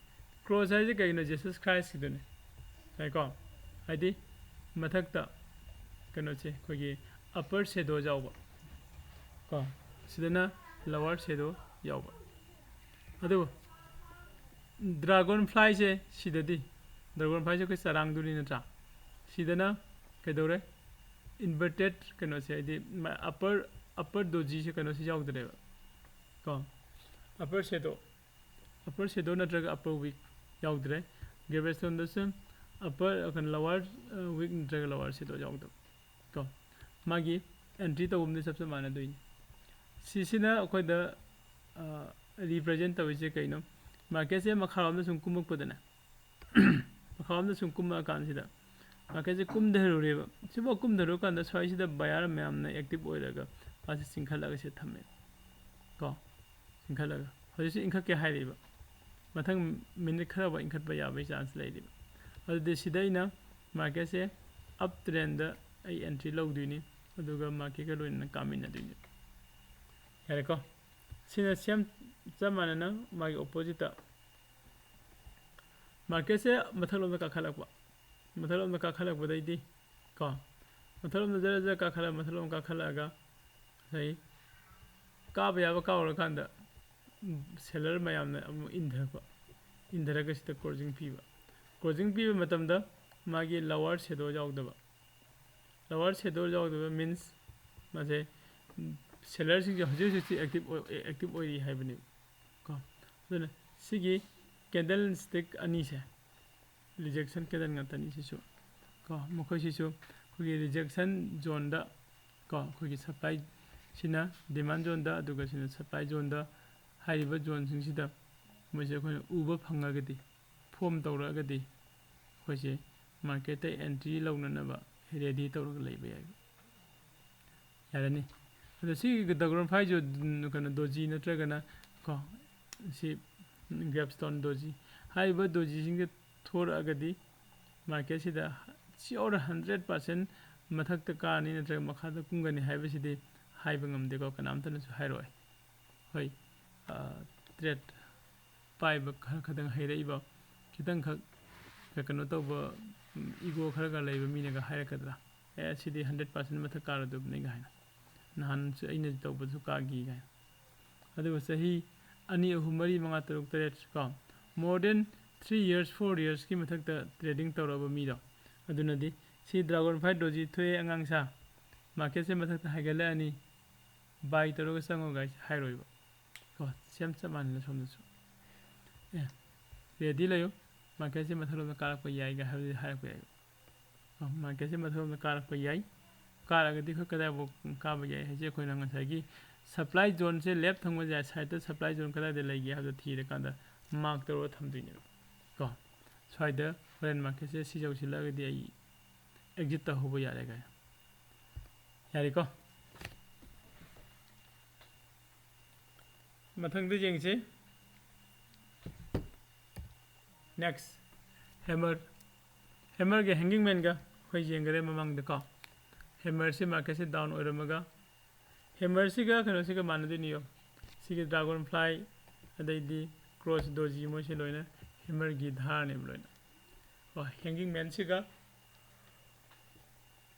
ꯀ꯭ꯔꯣꯁ ꯍꯥꯏꯁꯦ ꯀꯩꯒꯤꯅꯣ? ꯖꯤꯁꯁ ꯈ꯭ꯔꯥꯏꯁꯀꯤꯗꯨꯅꯦ꯫ ꯉꯁꯥꯏꯀꯣ, ꯍꯥꯏꯗꯤ ꯃꯊꯛꯇ ꯀꯩꯅꯣꯁꯦ, ꯑꯩꯈꯣꯏꯒꯤ ꯑꯞꯄꯔ ꯁꯦꯗꯣ ꯌꯥꯎꯕ ꯀꯣ, ꯁꯤꯗꯅ ꯂꯋꯥꯔ ꯁꯦꯗꯣ ꯌꯥꯎꯕ꯫ ꯑꯗꯨꯕꯨ ꯗ꯭ꯔꯥꯒꯣꯟ ꯐ꯭ꯂꯥꯏꯁꯦ ꯁꯤꯗꯗꯤ, ꯗ꯭ꯔꯥꯒꯣꯟ ꯐ꯭ꯂꯥꯏꯁꯦ ꯑꯩꯈꯣꯏ ꯆꯔꯥꯡꯗꯨꯅꯤ ꯅꯠꯇ꯭ꯔꯥ? ꯁꯤꯗꯅ ꯀꯩꯗꯧꯔꯦ? ꯏꯟꯚꯔꯇꯦꯠ ꯀꯩꯅꯣꯁꯦ, ꯍꯥꯏꯗꯤ ꯑꯞꯄꯔ, ꯑꯞꯄꯔ ꯗꯣꯖꯤꯁꯦ ꯀꯩꯅꯣꯁꯦ ꯌꯥꯎꯗ꯭ꯔꯦꯕ ꯀꯣ, ꯑꯞꯄꯔ ꯁꯦꯗꯣ, ꯑꯞꯄꯔ ꯁꯦꯗꯣ ꯅꯠꯇ꯭ꯔꯒ ꯑꯞꯄꯔ ꯋꯤꯛ ꯌꯥꯎꯗ꯭ꯔꯦ꯫ ꯒ꯭ꯔꯦꯞꯁꯇꯣꯟꯗꯁꯨ ꯑꯞꯄꯔ, ꯀꯩꯅꯣ, ꯂꯋꯥꯔ ꯋꯤꯛ ꯅꯠꯇ꯭ꯔꯒ ꯂꯋꯥꯔ ꯁꯦꯗꯣ ꯌꯥꯎꯗꯕ ꯀꯣ꯫ ꯃꯥꯒꯤ ꯑꯦꯟꯇ꯭ꯔꯤ ꯇꯧꯐꯝꯗꯤ ꯆꯞ ꯆꯞ ꯃꯥꯟꯅꯗꯣꯏꯅꯤ꯫ ꯁꯤꯁꯤꯅ ꯑꯩꯈꯣꯏꯗ ꯔꯤꯄ꯭ꯔꯖꯦꯟ ꯇꯧꯔꯤꯁꯦ ꯀꯩꯅꯣ? ꯃꯥꯔꯀꯦꯠꯁꯦ ꯃꯈꯥꯔꯣꯝꯗ ꯁꯨꯝ ꯀꯨꯝꯃꯛꯄꯗꯅꯦ, ꯃꯈꯥꯔꯣꯝꯗ ꯁꯨꯝ ꯀꯨꯝꯃꯛꯑꯀꯥꯟꯁꯤꯗ ꯃꯥꯔꯀꯦꯠꯁꯦ ꯀꯨꯝꯊꯔꯨꯔꯦꯕ꯫ ꯁꯤꯐꯥꯎ ꯀꯨꯝꯊꯔꯨꯔꯀꯥꯟꯗ ꯁ꯭ꯋꯥꯏꯁꯤꯗ ꯕꯌꯥꯔ ꯃꯌꯥꯝꯅ ꯑꯦꯛꯇꯤꯚ ꯑꯣꯏꯔꯒ ꯃꯥꯁꯦ ꯆꯤꯡꯈꯠꯂꯒ ꯁꯤꯗ ꯊꯝꯃꯦ ꯀꯣ, ꯆꯤꯡꯈꯠꯂꯒ ꯍꯧꯖꯤꯛꯁꯨ ꯏꯟꯈꯠꯀꯦ ꯍꯥꯏꯔꯤꯕ꯫ ꯃꯊꯪ ꯃꯤꯅꯤꯠ ꯈꯔꯐꯥꯎ ꯏꯟꯈꯠꯄ ꯌꯥꯕꯒꯤ ꯆꯥꯟꯁ ꯂꯩꯔꯤꯕ꯫ ꯑꯗꯨꯗꯤ ꯁꯤꯗ ꯑꯩꯅ ꯃꯥꯔꯀꯦꯠꯁꯦ ꯑꯞ ꯇ꯭ꯔꯦꯟꯗ ꯑꯩ ꯑꯦꯟꯇ꯭ꯔꯤ ꯂꯧꯗꯣꯏꯅꯤ, ꯑꯗꯨꯒ ꯃꯥꯔꯀꯦꯠꯀ ꯂꯣꯏꯅꯅ ꯀꯥꯃꯤꯟꯅꯗꯣꯏꯅꯤ꯫ ꯌꯥꯔꯦꯀꯣ? ꯁꯤꯅ ꯁꯦꯝ ꯆꯞ ꯃꯥꯟꯅꯅ ꯃꯥꯒꯤ ꯑꯣꯄꯣꯖꯤꯠꯇ ꯃꯥꯔꯀꯦꯠꯁꯦ ꯃꯊꯛꯂꯣꯝꯗ ꯀꯥꯈꯠꯂꯛꯄ, ꯃꯊꯛꯂꯣꯝꯗ ꯀꯥꯈꯠꯂꯛꯄꯗꯩꯗꯤ ꯀꯣ, ꯃꯊꯛꯂꯣꯝꯗ ꯖꯔ ꯖꯔ ꯀꯥꯈꯠꯂꯒ, ꯃꯊꯛꯂꯣꯝ ꯀꯥꯈꯠꯂꯛꯑꯒ ꯉꯁꯥꯏ ꯀꯥꯕ ꯌꯥꯕ ꯀꯥꯎꯔꯀꯥꯟꯗ ꯁꯦꯂꯔ ꯃꯌꯥꯝꯅ ꯑꯃꯨꯛ ꯏꯟꯊꯔꯛꯄ, ꯏꯟꯊꯔꯒ ꯁꯤꯗ ꯀ꯭ꯂꯣꯖꯤꯡ ꯄꯤꯕ꯫ ꯀ꯭ꯂꯣꯖꯤꯡ ꯄꯤꯕ ꯃꯇꯝꯗ ꯃꯥꯒꯤ ꯂꯋꯥꯔ ꯁꯦꯗꯣ ꯌꯥꯎꯗꯕ, ꯂꯋꯥꯔ ꯁꯦꯗꯣ ꯌꯥꯎꯗꯕ ꯃꯤꯟꯁ ꯃꯥꯁꯦ ꯁꯦꯂꯔꯁꯤꯡꯁꯦ ꯍꯧꯖꯤꯛ ꯍꯧꯖꯤꯛꯁꯤ ꯑꯦꯛꯇꯤꯞ ꯑꯦꯛꯇꯤꯞ ꯑꯣꯏꯔꯤ ꯍꯥꯏꯕꯅꯦꯕ ꯀꯣ꯫ ꯑꯗꯨꯅ ꯁꯤꯒꯤ ꯀꯦꯟꯗꯜ ꯁ꯭ꯇꯤꯛ ꯑꯅꯤꯁꯦ ꯔꯤꯖꯦꯛꯁꯟ ꯀꯦꯟꯗꯜ ꯉꯥꯛꯇꯅꯤ ꯁꯤꯁꯨ ꯀꯣ꯫ ꯃꯈꯣꯏꯁꯤꯁꯨ ꯑꯩꯈꯣꯏꯒꯤ ꯔꯤꯖꯦꯛꯁꯟ ꯖꯣꯟꯗ ꯀꯣ, ꯑꯩꯈꯣꯏꯒꯤ ꯁꯄ꯭ꯂꯥꯏ ꯁꯤꯅ ꯗꯤꯃꯥꯟ ꯖꯣꯟꯗ, ꯑꯗꯨꯒ ꯁꯤꯅ ꯁꯄ꯭ꯂꯥꯏ ꯖꯣꯟꯗ꯫ ꯍꯥꯏꯔꯤꯕ ꯖꯣꯟꯁꯤꯡꯁꯤꯗ ꯃꯣꯏꯁꯦ ꯑꯩꯈꯣꯏꯅ ꯎꯕ ꯐꯪꯉꯒꯗꯤ, ꯐꯣꯝ ꯇꯧꯔꯛꯑꯒꯗꯤ ꯑꯩꯈꯣꯏꯁꯦ ꯃꯥꯔꯀꯦꯠꯇ ꯑꯦꯟꯇ꯭ꯔꯤ ꯂꯧꯅꯅꯕ ꯔꯦꯗꯤ ꯇꯧꯔꯒ ꯂꯩꯕ ꯌꯥꯏ꯫ ꯌꯥꯔꯅꯤ꯫ ꯑꯗꯣ ꯁꯤꯒꯤ ꯗ꯭ꯔꯥꯒꯟ ꯐ꯭ꯂꯥꯏꯁꯨ ꯀꯩꯅꯣ ꯗꯣꯖꯤ ꯅꯠꯇ꯭ꯔꯒꯅ ꯀꯣ, ꯁꯤ ꯒ꯭ꯔꯦꯞꯁꯇꯣꯟ ꯗꯣꯖꯤ ꯍꯥꯏꯔꯤꯕ ꯗꯣꯖꯤꯁꯤꯡꯁꯦ ꯊꯣꯔꯛꯑꯒꯗꯤ ꯃꯥꯔꯀꯦꯠꯁꯤꯗ ꯁꯤꯌꯣꯔ ꯍꯟꯗ꯭ꯔꯦꯠ ꯄꯥꯔꯁꯦꯟ ꯃꯊꯛꯇ ꯀꯥꯔꯅꯤ ꯅꯠꯇ꯭ꯔꯒ ꯃꯈꯥꯗ ꯀꯨꯝꯒꯅꯤ ꯍꯥꯏꯕꯁꯤꯗꯤ ꯍꯥꯏꯕ ꯉꯝꯗꯦꯀꯣ, ꯀꯅꯥꯝꯇꯅꯁꯨ ꯍꯥꯏꯔꯛꯑꯣꯏ꯫ ꯍꯣꯏ, ꯇ꯭ꯔꯦꯠ ꯄꯥꯏꯕ ꯈꯔ ꯈꯛꯇꯪ ꯍꯩꯔꯛꯏꯕ, ꯈꯤꯇꯪꯈꯛ ꯀꯩꯅꯣ ꯇꯧꯕ, ꯏꯒꯣ ꯈꯔꯒ ꯂꯩꯕ ꯃꯤꯅꯒ ꯍꯥꯏꯔꯛꯀꯗ꯭ꯔꯥ, "ꯑꯦ, ꯁꯤꯗꯤ ꯍꯟꯗ꯭ꯔꯦꯠ ꯄꯥꯔꯁꯦꯟ ꯃꯊꯛ ꯀꯥꯔꯗꯕꯅꯤ" ꯀꯥꯏꯅ, "ꯅꯍꯥꯟꯁꯨ ꯑꯩꯅ ꯇꯧꯕꯁꯨ ꯀꯥꯈꯤ" ꯀꯥꯏꯅ꯫ ꯑꯗꯨꯒ ꯆꯍꯤ ꯑꯅꯤ, ꯑꯍꯨꯝ, ꯃꯔꯤ, ꯃꯉꯥ, ꯇꯔꯨꯛ, ꯇꯔꯦꯠ ꯀꯣ, more than three years, four yearsꯀꯤ ꯃꯊꯛꯇ ꯇ꯭ꯔꯦꯗꯤꯡ ꯇꯧꯔꯛꯑꯕ ꯃꯤꯗꯣ, ꯑꯗꯨꯅꯗꯤ ꯁꯤ ꯗ꯭ꯔꯥꯒꯣꯟ ꯐ꯭ꯂꯥꯏꯠ ꯗꯣꯖꯤ ꯊꯣꯛꯑꯦ ꯑꯉꯥꯡꯁꯥ, ꯃꯥꯔꯀꯦꯠꯁꯦ ꯃꯊꯛꯇ ꯍꯥꯏꯒꯠꯂꯛꯑꯅꯤ, ꯕꯥꯏ ꯇꯧꯔꯒ ꯆꯪꯉꯣ ꯒꯥꯏꯁ ꯍꯥꯏꯔꯣꯏꯕ ꯀꯣ꯫ ꯁꯦꯝ ꯆꯞ ꯃꯥꯟꯅꯅ ꯁꯣꯝꯗꯁꯨ, "ꯑꯦ, ꯔꯦꯗꯤ ꯂꯩꯌꯨ, ꯃꯥꯔꯀꯦꯠꯁꯦ ꯃꯊꯛꯂꯣꯝꯗ ꯀꯥꯔꯛꯄ ꯌꯥꯏꯒ" ꯍꯥꯏꯕꯗꯤ ꯍꯥꯏꯔꯛꯄ ꯌꯥꯏꯕ꯫ ꯃꯥꯔꯀꯦꯠꯁꯦ ꯃꯊꯛꯂꯣꯝꯗ ꯀꯥꯔꯛꯄ ꯌꯥꯏ꯫ ꯀꯥꯔꯒꯗꯤ ꯑꯩꯈꯣꯏ ꯀꯗꯥꯏꯐꯥꯎ ꯀꯥꯕ ꯌꯥꯏ ꯍꯥꯏꯁꯦ ꯑꯩꯈꯣꯏꯅ ꯉꯁꯥꯏꯒꯤ ꯁꯄ꯭ꯂꯥꯏ ꯖꯣꯟꯁꯦ ꯂꯦꯞ ꯊꯪꯕ ꯖꯥꯏ ꯁꯥꯏꯠꯇ ꯁꯄ꯭ꯂꯥꯏ ꯖꯣꯟ ꯀꯗꯥꯏꯗ ꯂꯩꯒꯦ ꯍꯥꯏꯕꯗꯣ ꯊꯤꯔꯀꯥꯟꯗ ꯃꯥꯔꯛ ꯇꯧꯔꯒ ꯊꯝꯗꯣꯏꯅꯦꯕ ꯀꯣ꯫ ꯁ꯭ꯋꯥꯏꯗ ꯍꯣꯔꯦꯟ ꯃꯥꯔꯀꯦꯠꯁꯦ ꯁꯤ ꯌꯧꯁꯤꯜꯂꯛꯑꯒꯗꯤ ꯑꯩ ꯑꯦꯛꯖꯤꯠ ꯇꯧꯍꯧꯕ ꯌꯥꯔꯦ ꯀꯥꯏꯅ꯫ ꯌꯥꯔꯦꯀꯣ? ꯃꯊꯪꯗ ꯌꯦꯡꯁꯤ꯫ Next, hammer. ꯍꯦꯃꯔꯒ ꯍꯦꯡꯒꯤꯡ ꯃꯦꯟꯒ ꯑꯩꯈꯣꯏ ꯌꯦꯡꯈꯔꯦ ꯃꯃꯥꯡꯗꯀꯣ꯫ ꯍꯦꯃꯔꯁꯤ ꯃꯥꯔꯀꯦꯠꯁꯤ ꯗꯥꯎꯟ ꯑꯣꯏꯔꯝꯃꯒ, ꯍꯦꯃꯔꯁꯤꯒ ꯀꯩꯅꯣꯁꯤꯒ ꯃꯥꯟꯅꯗꯣꯏꯅꯤꯌꯣ꯫ ꯁꯤꯒꯤ ꯗ꯭ꯔꯥꯒꯣꯟ ꯐ꯭ꯂꯥꯏ, ꯑꯗꯩꯗꯤ ꯀ꯭ꯔꯣꯁ ꯗꯣꯖꯤ, ꯃꯣꯏꯁꯦ ꯂꯣꯏꯅ ꯍꯦꯃꯔꯒꯤ ꯙꯥꯔꯅꯦꯕ ꯂꯣꯏꯅ꯫ ꯀꯣ, ꯍꯦꯡꯒꯤꯡ ꯃꯦꯟꯁꯤꯒ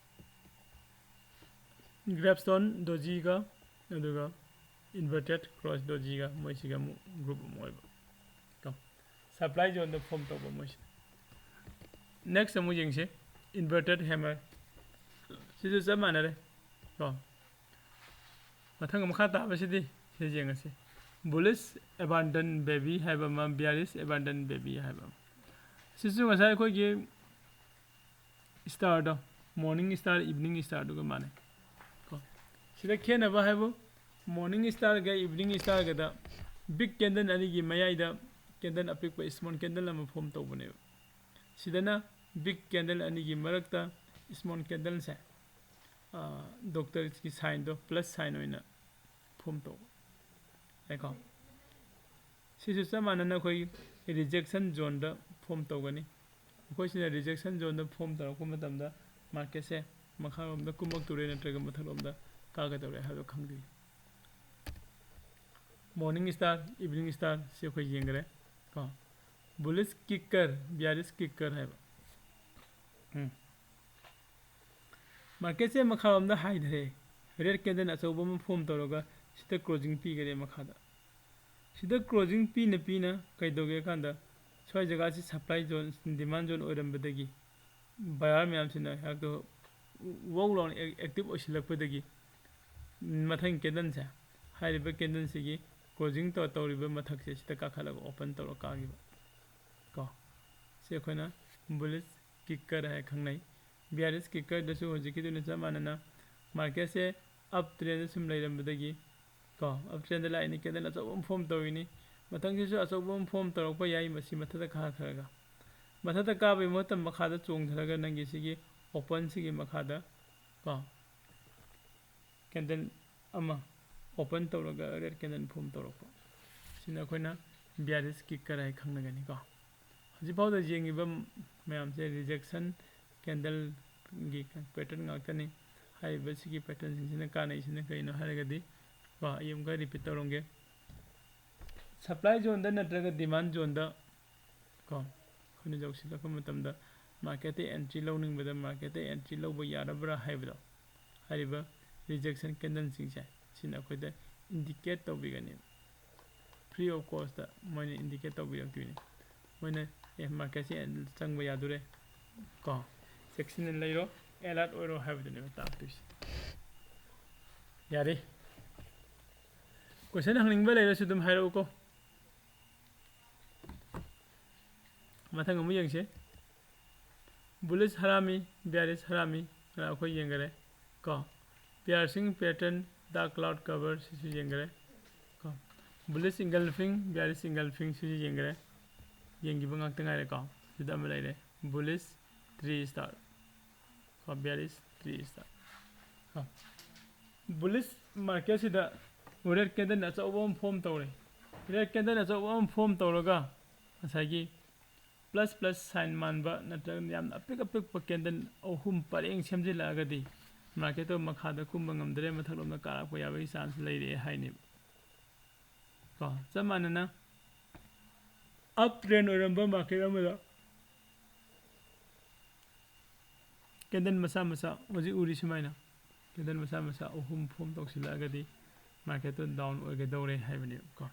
ꯒ꯭ꯔꯦꯞꯁꯇꯣꯟ ꯗꯣꯖꯤꯒ ꯑꯗꯨꯒ ꯏꯟꯚꯔꯇꯦꯠ ꯀ꯭ꯔꯣꯁ ꯗꯣꯖꯤꯒ ꯃꯣꯏꯁꯤꯒ ꯑꯃꯨꯛ ꯒ꯭ꯔꯨꯞ ꯑꯃ ꯑꯣꯏꯕ꯫ ꯀꯣ, ꯁꯄ꯭ꯂꯥꯏ ꯖꯣꯟꯗ ꯐꯣꯝ ꯇꯧꯕ ꯃꯣꯏꯁꯦ꯫ ꯅꯦꯛꯁ ꯑꯃꯨꯛ ꯌꯦꯡꯁꯤ, ꯏꯟꯚꯔꯇꯦꯠ ꯍꯦꯃꯔ꯫ ꯁꯤꯁꯨ ꯆꯞ ꯃꯥꯟꯅꯔꯦ꯫ ꯀꯣ, ꯃꯊꯪ ꯃꯈꯥ ꯇꯥꯕꯁꯤꯗꯤ ꯁꯤ ꯌꯦꯡꯉꯁꯤ꯫ ꯕꯨꯂꯤꯁ ꯑꯦꯕꯥꯟꯗꯟ ꯕꯦꯕꯤ ꯍꯥꯏꯕ ꯑꯃ, ꯕꯤꯌꯥꯔꯤꯁ ꯑꯦꯕꯥꯟꯗꯟ ꯕꯦꯕꯤ ꯍꯥꯏꯕ ꯑꯃ꯫ ꯁꯤꯁꯨ ꯉꯁꯥꯏ ꯑꯩꯈꯣꯏꯒꯤ ꯁ꯭ꯇꯥꯔꯗꯣ, ꯃꯣꯔꯅꯤꯡ ꯁ꯭ꯇꯥꯔ, ꯏꯚꯤꯅꯤꯡ ꯁ꯭ꯇꯥꯔꯗꯨꯒ ꯃꯥꯟꯅꯩ꯫ ꯀꯣ, ꯁꯤꯗ ꯈꯦꯠꯅꯕ ꯍꯥꯏꯕꯨ, ꯃꯣꯔꯅꯤꯡ ꯁ꯭ꯇꯥꯔꯒ ꯏꯚꯤꯅꯤꯡ ꯁ꯭ꯇꯥꯔꯒꯗ ꯕꯤꯛ ꯀꯦꯟꯗꯜ ꯑꯅꯤꯒꯤ ꯃꯌꯥꯏꯗ ꯀꯦꯟꯗꯜ ꯑꯄꯤꯛꯄ ꯁ꯭ꯃꯣꯜ ꯀꯦꯟꯗꯜ ꯑꯃ ꯐꯣꯝ ꯇꯧꯕꯅꯦꯕ꯫ ꯁꯤꯗꯅ ꯕꯤꯛ ꯀꯦꯟꯗꯜ ꯑꯅꯤꯒꯤ ꯃꯔꯛꯇ ꯁ꯭ꯃꯣꯜ ꯀꯦꯟꯗꯜꯁꯦ, ꯗꯣꯛꯇꯔꯒꯤ ꯁꯥꯏꯟꯗꯣ ꯄ꯭ꯂꯁ ꯁꯥꯏꯟ ꯑꯣꯏꯅ ꯐꯣꯝ ꯇꯧꯕ ꯌꯥꯏꯀꯣ꯫ ꯁꯤꯁꯨ ꯆꯞ ꯃꯥꯟꯅꯅ ꯑꯩꯈꯣꯏ ꯔꯤꯖꯦꯛꯁꯟ ꯖꯣꯟꯗ ꯐꯣꯝ ꯇꯧꯒꯅꯤ꯫ ꯑꯩꯈꯣꯏꯁꯤꯅ ꯔꯤꯖꯦꯛꯁꯟ ꯖꯣꯟꯗ ꯐꯣꯝ ꯇꯧꯔꯛꯄ ꯃꯇꯝꯗ ꯃꯥꯔꯀꯦꯠꯁꯦ ꯃꯈꯥꯔꯣꯝꯗ ꯀꯨꯝꯃꯛꯇꯣꯔꯦ ꯅꯠꯇ꯭ꯔꯒ ꯃꯊꯛꯂꯣꯝꯗ ꯀꯥꯒꯗꯧꯔꯦ ꯍꯥꯏꯕꯗꯣ ꯈꯪꯗꯣꯏꯅꯤ꯫ ꯃꯣꯔꯅꯤꯡ ꯁ꯭ꯇꯥꯔ, ꯏꯚꯤꯅꯤꯡ ꯁ꯭ꯇꯥꯔ ꯁꯤ ꯑꯩꯈꯣꯏ ꯌꯦꯡꯈ꯭ꯔꯦ ꯀꯣ꯫ ꯕꯨꯂꯤꯁ ꯀꯤꯛꯀꯔ, ꯕꯤꯌꯥꯔꯤꯁ ꯀꯤꯛꯀꯔ ꯍꯥꯏꯕ꯫ ꯎꯝ꯫ ꯃꯥꯔꯀꯦꯠꯁꯦ ꯃꯈꯥꯔꯣꯝꯗ ꯍꯥꯏꯊꯔꯦ꯫ ꯔꯦꯗ ꯀꯦꯟꯗꯜ ꯑꯆꯧꯕ ꯑꯃ ꯐꯣꯝ ꯇꯧꯔꯒ ꯁꯤꯗ ꯀ꯭ꯂꯣꯖꯤꯡ ꯄꯤꯈꯔꯦ ꯃꯈꯥꯗ꯫ ꯁꯤꯗ ꯀ꯭ꯂꯣꯖꯤꯡ ꯄꯤꯅ ꯄꯤꯅ ꯀꯩꯗꯧꯒꯦ ꯀꯥꯟꯗ ꯁ꯭ꯋꯥꯏ ꯖꯒꯥꯁꯤ ꯁꯄ꯭ꯂꯥꯏ ꯖꯣꯟ, ꯗꯤꯃꯥꯟ ꯖꯣꯟ ꯑꯣꯏꯔꯝꯕꯗꯒꯤ ꯕꯌꯥꯔ ꯃꯌꯥꯝꯁꯤꯅ ꯍꯦꯛꯇ ꯋꯧ ꯂꯥꯎꯅ ꯑꯦꯛ-, ꯑꯦꯛꯇꯤꯚ ꯑꯣꯏꯁꯤꯜꯂꯛꯄꯗꯒꯤ ꯃꯊꯪ ꯀꯦꯟꯗꯜꯁꯦ, ꯍꯥꯏꯔꯤꯕ ꯀꯦꯟꯗꯜꯁꯤꯒꯤ ꯀ꯭ꯂꯣꯖꯤꯡ ꯇꯧ-, ꯇꯧꯔꯤꯕ ꯃꯊꯛꯁꯦ ꯁꯤꯗ ꯀꯥꯈꯠꯂꯒ ꯑꯣꯄꯟ ꯇꯧꯔ ꯀꯥꯈꯤꯕ ꯀꯣ꯫ ꯁꯤ ꯑꯩꯈꯣꯏꯅ ꯕꯨꯂꯤꯁ ꯀꯤꯛꯀꯔ ꯍꯥꯏꯅ ꯈꯪꯅꯩ꯫ ꯕꯤꯌꯥꯔꯤꯁ ꯀꯤꯛꯀꯔꯗꯁꯨ ꯍꯧꯖꯤꯛꯀꯤꯗꯨꯅ ꯆꯞ ꯃꯥꯟꯅꯅ ꯃꯥꯔꯀꯦꯠꯁꯦ ꯑꯞ ꯇ꯭ꯔꯦꯟꯗ ꯁꯨꯝ ꯂꯩꯔꯝꯕꯗꯒꯤ ꯀꯣ, ꯑꯞ ꯇ꯭ꯔꯦꯟꯗ ꯂꯥꯛꯏꯅꯤ, ꯀꯦꯟꯗꯜ ꯑꯆꯧꯕ ꯑꯃ ꯐꯣꯝ ꯇꯧꯔꯤꯅꯤ, ꯃꯊꯪꯁꯤꯁꯨ ꯑꯆꯧꯕ ꯑꯃ ꯐꯣꯝ ꯇꯧꯔꯛꯄ ꯌꯥꯏ, ꯃꯁꯤ ꯃꯊꯛꯇ ꯀꯥꯈꯠꯈ꯭ꯔꯒ꯫ ꯃꯊꯛꯇ ꯀꯥꯕꯒꯤ ꯃꯍꯨꯠꯇ ꯃꯈꯥꯗ ꯆꯣꯡꯊꯔꯒ ꯅꯪꯒꯤ ꯁꯤꯒꯤ ꯑꯣꯄꯟꯁꯤꯒꯤ ꯃꯈꯥꯗ ꯀꯣ, ꯀꯦꯟꯗꯜ ꯑꯃ ꯑꯣꯄꯟ ꯇꯧꯔꯒ ꯔꯦꯗ ꯀꯦꯟꯗꯜ ꯐꯣꯝ ꯇꯧꯔꯛꯄ꯫ ꯁꯤꯅ ꯑꯩꯈꯣꯏꯅ ꯕꯤꯌꯥꯔꯤꯁ ꯀꯤꯛꯀꯔ ꯍꯥꯏ ꯈꯪꯅꯒꯅꯤꯀꯣ꯫ ꯍꯧꯖꯤꯛꯐꯥꯎꯗ ꯌꯦꯡꯉꯤꯕ ꯃꯌꯥꯝꯁꯦ ꯔꯤꯖꯦꯛꯁꯟ ꯀꯦꯟꯗꯜꯒꯤ ꯄꯦꯇꯔꯟ ꯉꯥꯛꯇꯅꯤ꯫ ꯍꯥꯏꯔꯤꯕ ꯁꯤꯒꯤ ꯄꯦꯇꯔꯟꯁꯤꯡꯁꯤꯅ ꯀꯥꯟꯅꯩꯁꯤꯅ ꯀꯩꯅꯣ ꯍꯥꯏꯔꯒꯗꯤ ꯀꯣ, ꯑꯩ ꯑꯃꯨꯛꯀ ꯔꯤꯄꯤꯠ ꯇꯧꯔꯝꯒꯦ꯫ ꯁꯄ꯭ꯂꯥꯏ ꯖꯣꯟꯗ ꯅꯠꯇ꯭ꯔꯒ ꯗꯤꯃꯥꯟ ꯖꯣꯟꯗ ꯀꯣ, ꯑꯩꯈꯣꯏꯅ ꯌꯧꯁꯤꯜꯂꯛꯄ ꯃꯇꯝꯗ marketꯇ entry ꯂꯧꯅꯤꯡꯕꯗ marketꯇ entry ꯂꯧꯕ ꯌꯥꯔꯕ꯭ꯔꯥ ꯍꯥꯏꯕꯗꯣ, ꯍꯥꯏꯔꯤꯕ rejection candleꯁꯤꯡꯁꯦ ꯁꯤꯅ ꯑꯩꯈꯣꯏꯗ indicate ꯇꯧꯕꯤꯒꯅꯤ꯫ Free of costꯇ ꯃꯣꯏꯅ indicate ꯇꯧꯕꯤꯔꯛꯇꯣꯏꯅꯤ꯫ ꯃꯣꯏꯅ, "ꯑꯦ, marketꯁꯦ ꯆꯪꯕ ꯌꯥꯗꯣꯔꯦ ꯀꯣ, ꯆꯦꯛꯁꯤꯟꯅ ꯂꯩꯔꯣ, alert ꯑꯣꯏꯔꯣ" ꯍꯥꯏꯕꯗꯨꯅꯦꯕ ꯇꯥꯛꯇꯣꯏꯁꯦ꯫ ꯌꯥꯔꯦ, question ꯍꯪꯅꯤꯡꯕ ꯂꯩꯔꯁꯨ ꯑꯗꯨꯝ ꯍꯥꯏꯔꯛꯎꯀꯣ꯫ ꯃꯊꯪ ꯑꯃꯨꯛ ꯌꯦꯡꯁꯦ꯫ Bullish ꯍꯔꯥꯃꯤ, bearish ꯍꯔꯥꯃꯤ, ꯉꯔꯥꯡ ꯑꯩꯈꯣꯏ ꯌꯦꯡꯈꯔꯦ ꯀꯣ꯫ Piercing pattern, dark cloud cover, ꯁꯤꯁꯨ ꯌꯦꯡꯈꯔꯦ ꯀꯣ꯫ Bullish engulfing, bearish engulfing, ꯁꯤꯁꯨ ꯌꯦꯡꯈꯔꯦ꯫ ꯌꯦꯡꯈꯤꯕ ꯉꯥꯛꯇ ꯉꯥꯏꯔꯦ ꯀꯣ꯫ ꯁꯤꯗ ꯑꯃ ꯂꯩꯔꯦ, bullish three star ꯀꯣ, bearish three star ꯀꯣ꯫ Bullish marketꯁꯤꯗ red candle ꯑꯆꯧꯕ ꯑꯃ form ꯇꯧꯔꯦ꯫ Red candle ꯑꯆꯧꯕ ꯑꯃ form ꯇꯧꯔꯒ ꯉꯁꯥꯏꯒꯤ plus plus sign ꯃꯥꯟꯕ ꯅꯠꯇ꯭ꯔꯒ ꯌꯥꯝꯅ ꯑꯄꯤꯛ ꯑꯄꯤꯛꯄ candle ꯑꯍꯨꯝ ꯄꯔꯦꯡ ꯁꯦꯝꯖꯤꯜꯂꯛꯑꯒꯗꯤ marketꯇꯣ ꯃꯈꯥꯗ ꯀꯨꯝꯕ ꯉꯝꯗ꯭ꯔꯦ, ꯃꯊꯛꯂꯣꯝꯗ ꯀꯥꯔꯛꯄ ꯌꯥꯕꯒꯤ chance ꯂꯩꯔꯦ ꯍꯥꯏꯅꯦꯕ ꯀꯣ꯫ ꯆꯞ ꯃꯥꯟꯅꯅ up trend ꯑꯣꯏꯔꯝꯕ market ꯑꯃꯗ candle ꯃꯆꯥ ꯃꯆꯥ ꯍꯧꯖꯤꯛ ꯎꯔꯤ ꯁꯨꯃꯥꯏꯅ candle ꯃꯆꯥ ꯃꯆꯥ ꯑꯍꯨꯝ form ꯇꯧꯁꯤꯜꯂꯛꯑꯒꯗꯤ marketꯇꯣ down ꯑꯣꯏꯒꯗꯧꯔꯦ ꯍꯥꯏꯕꯅꯦꯕꯀꯣ꯫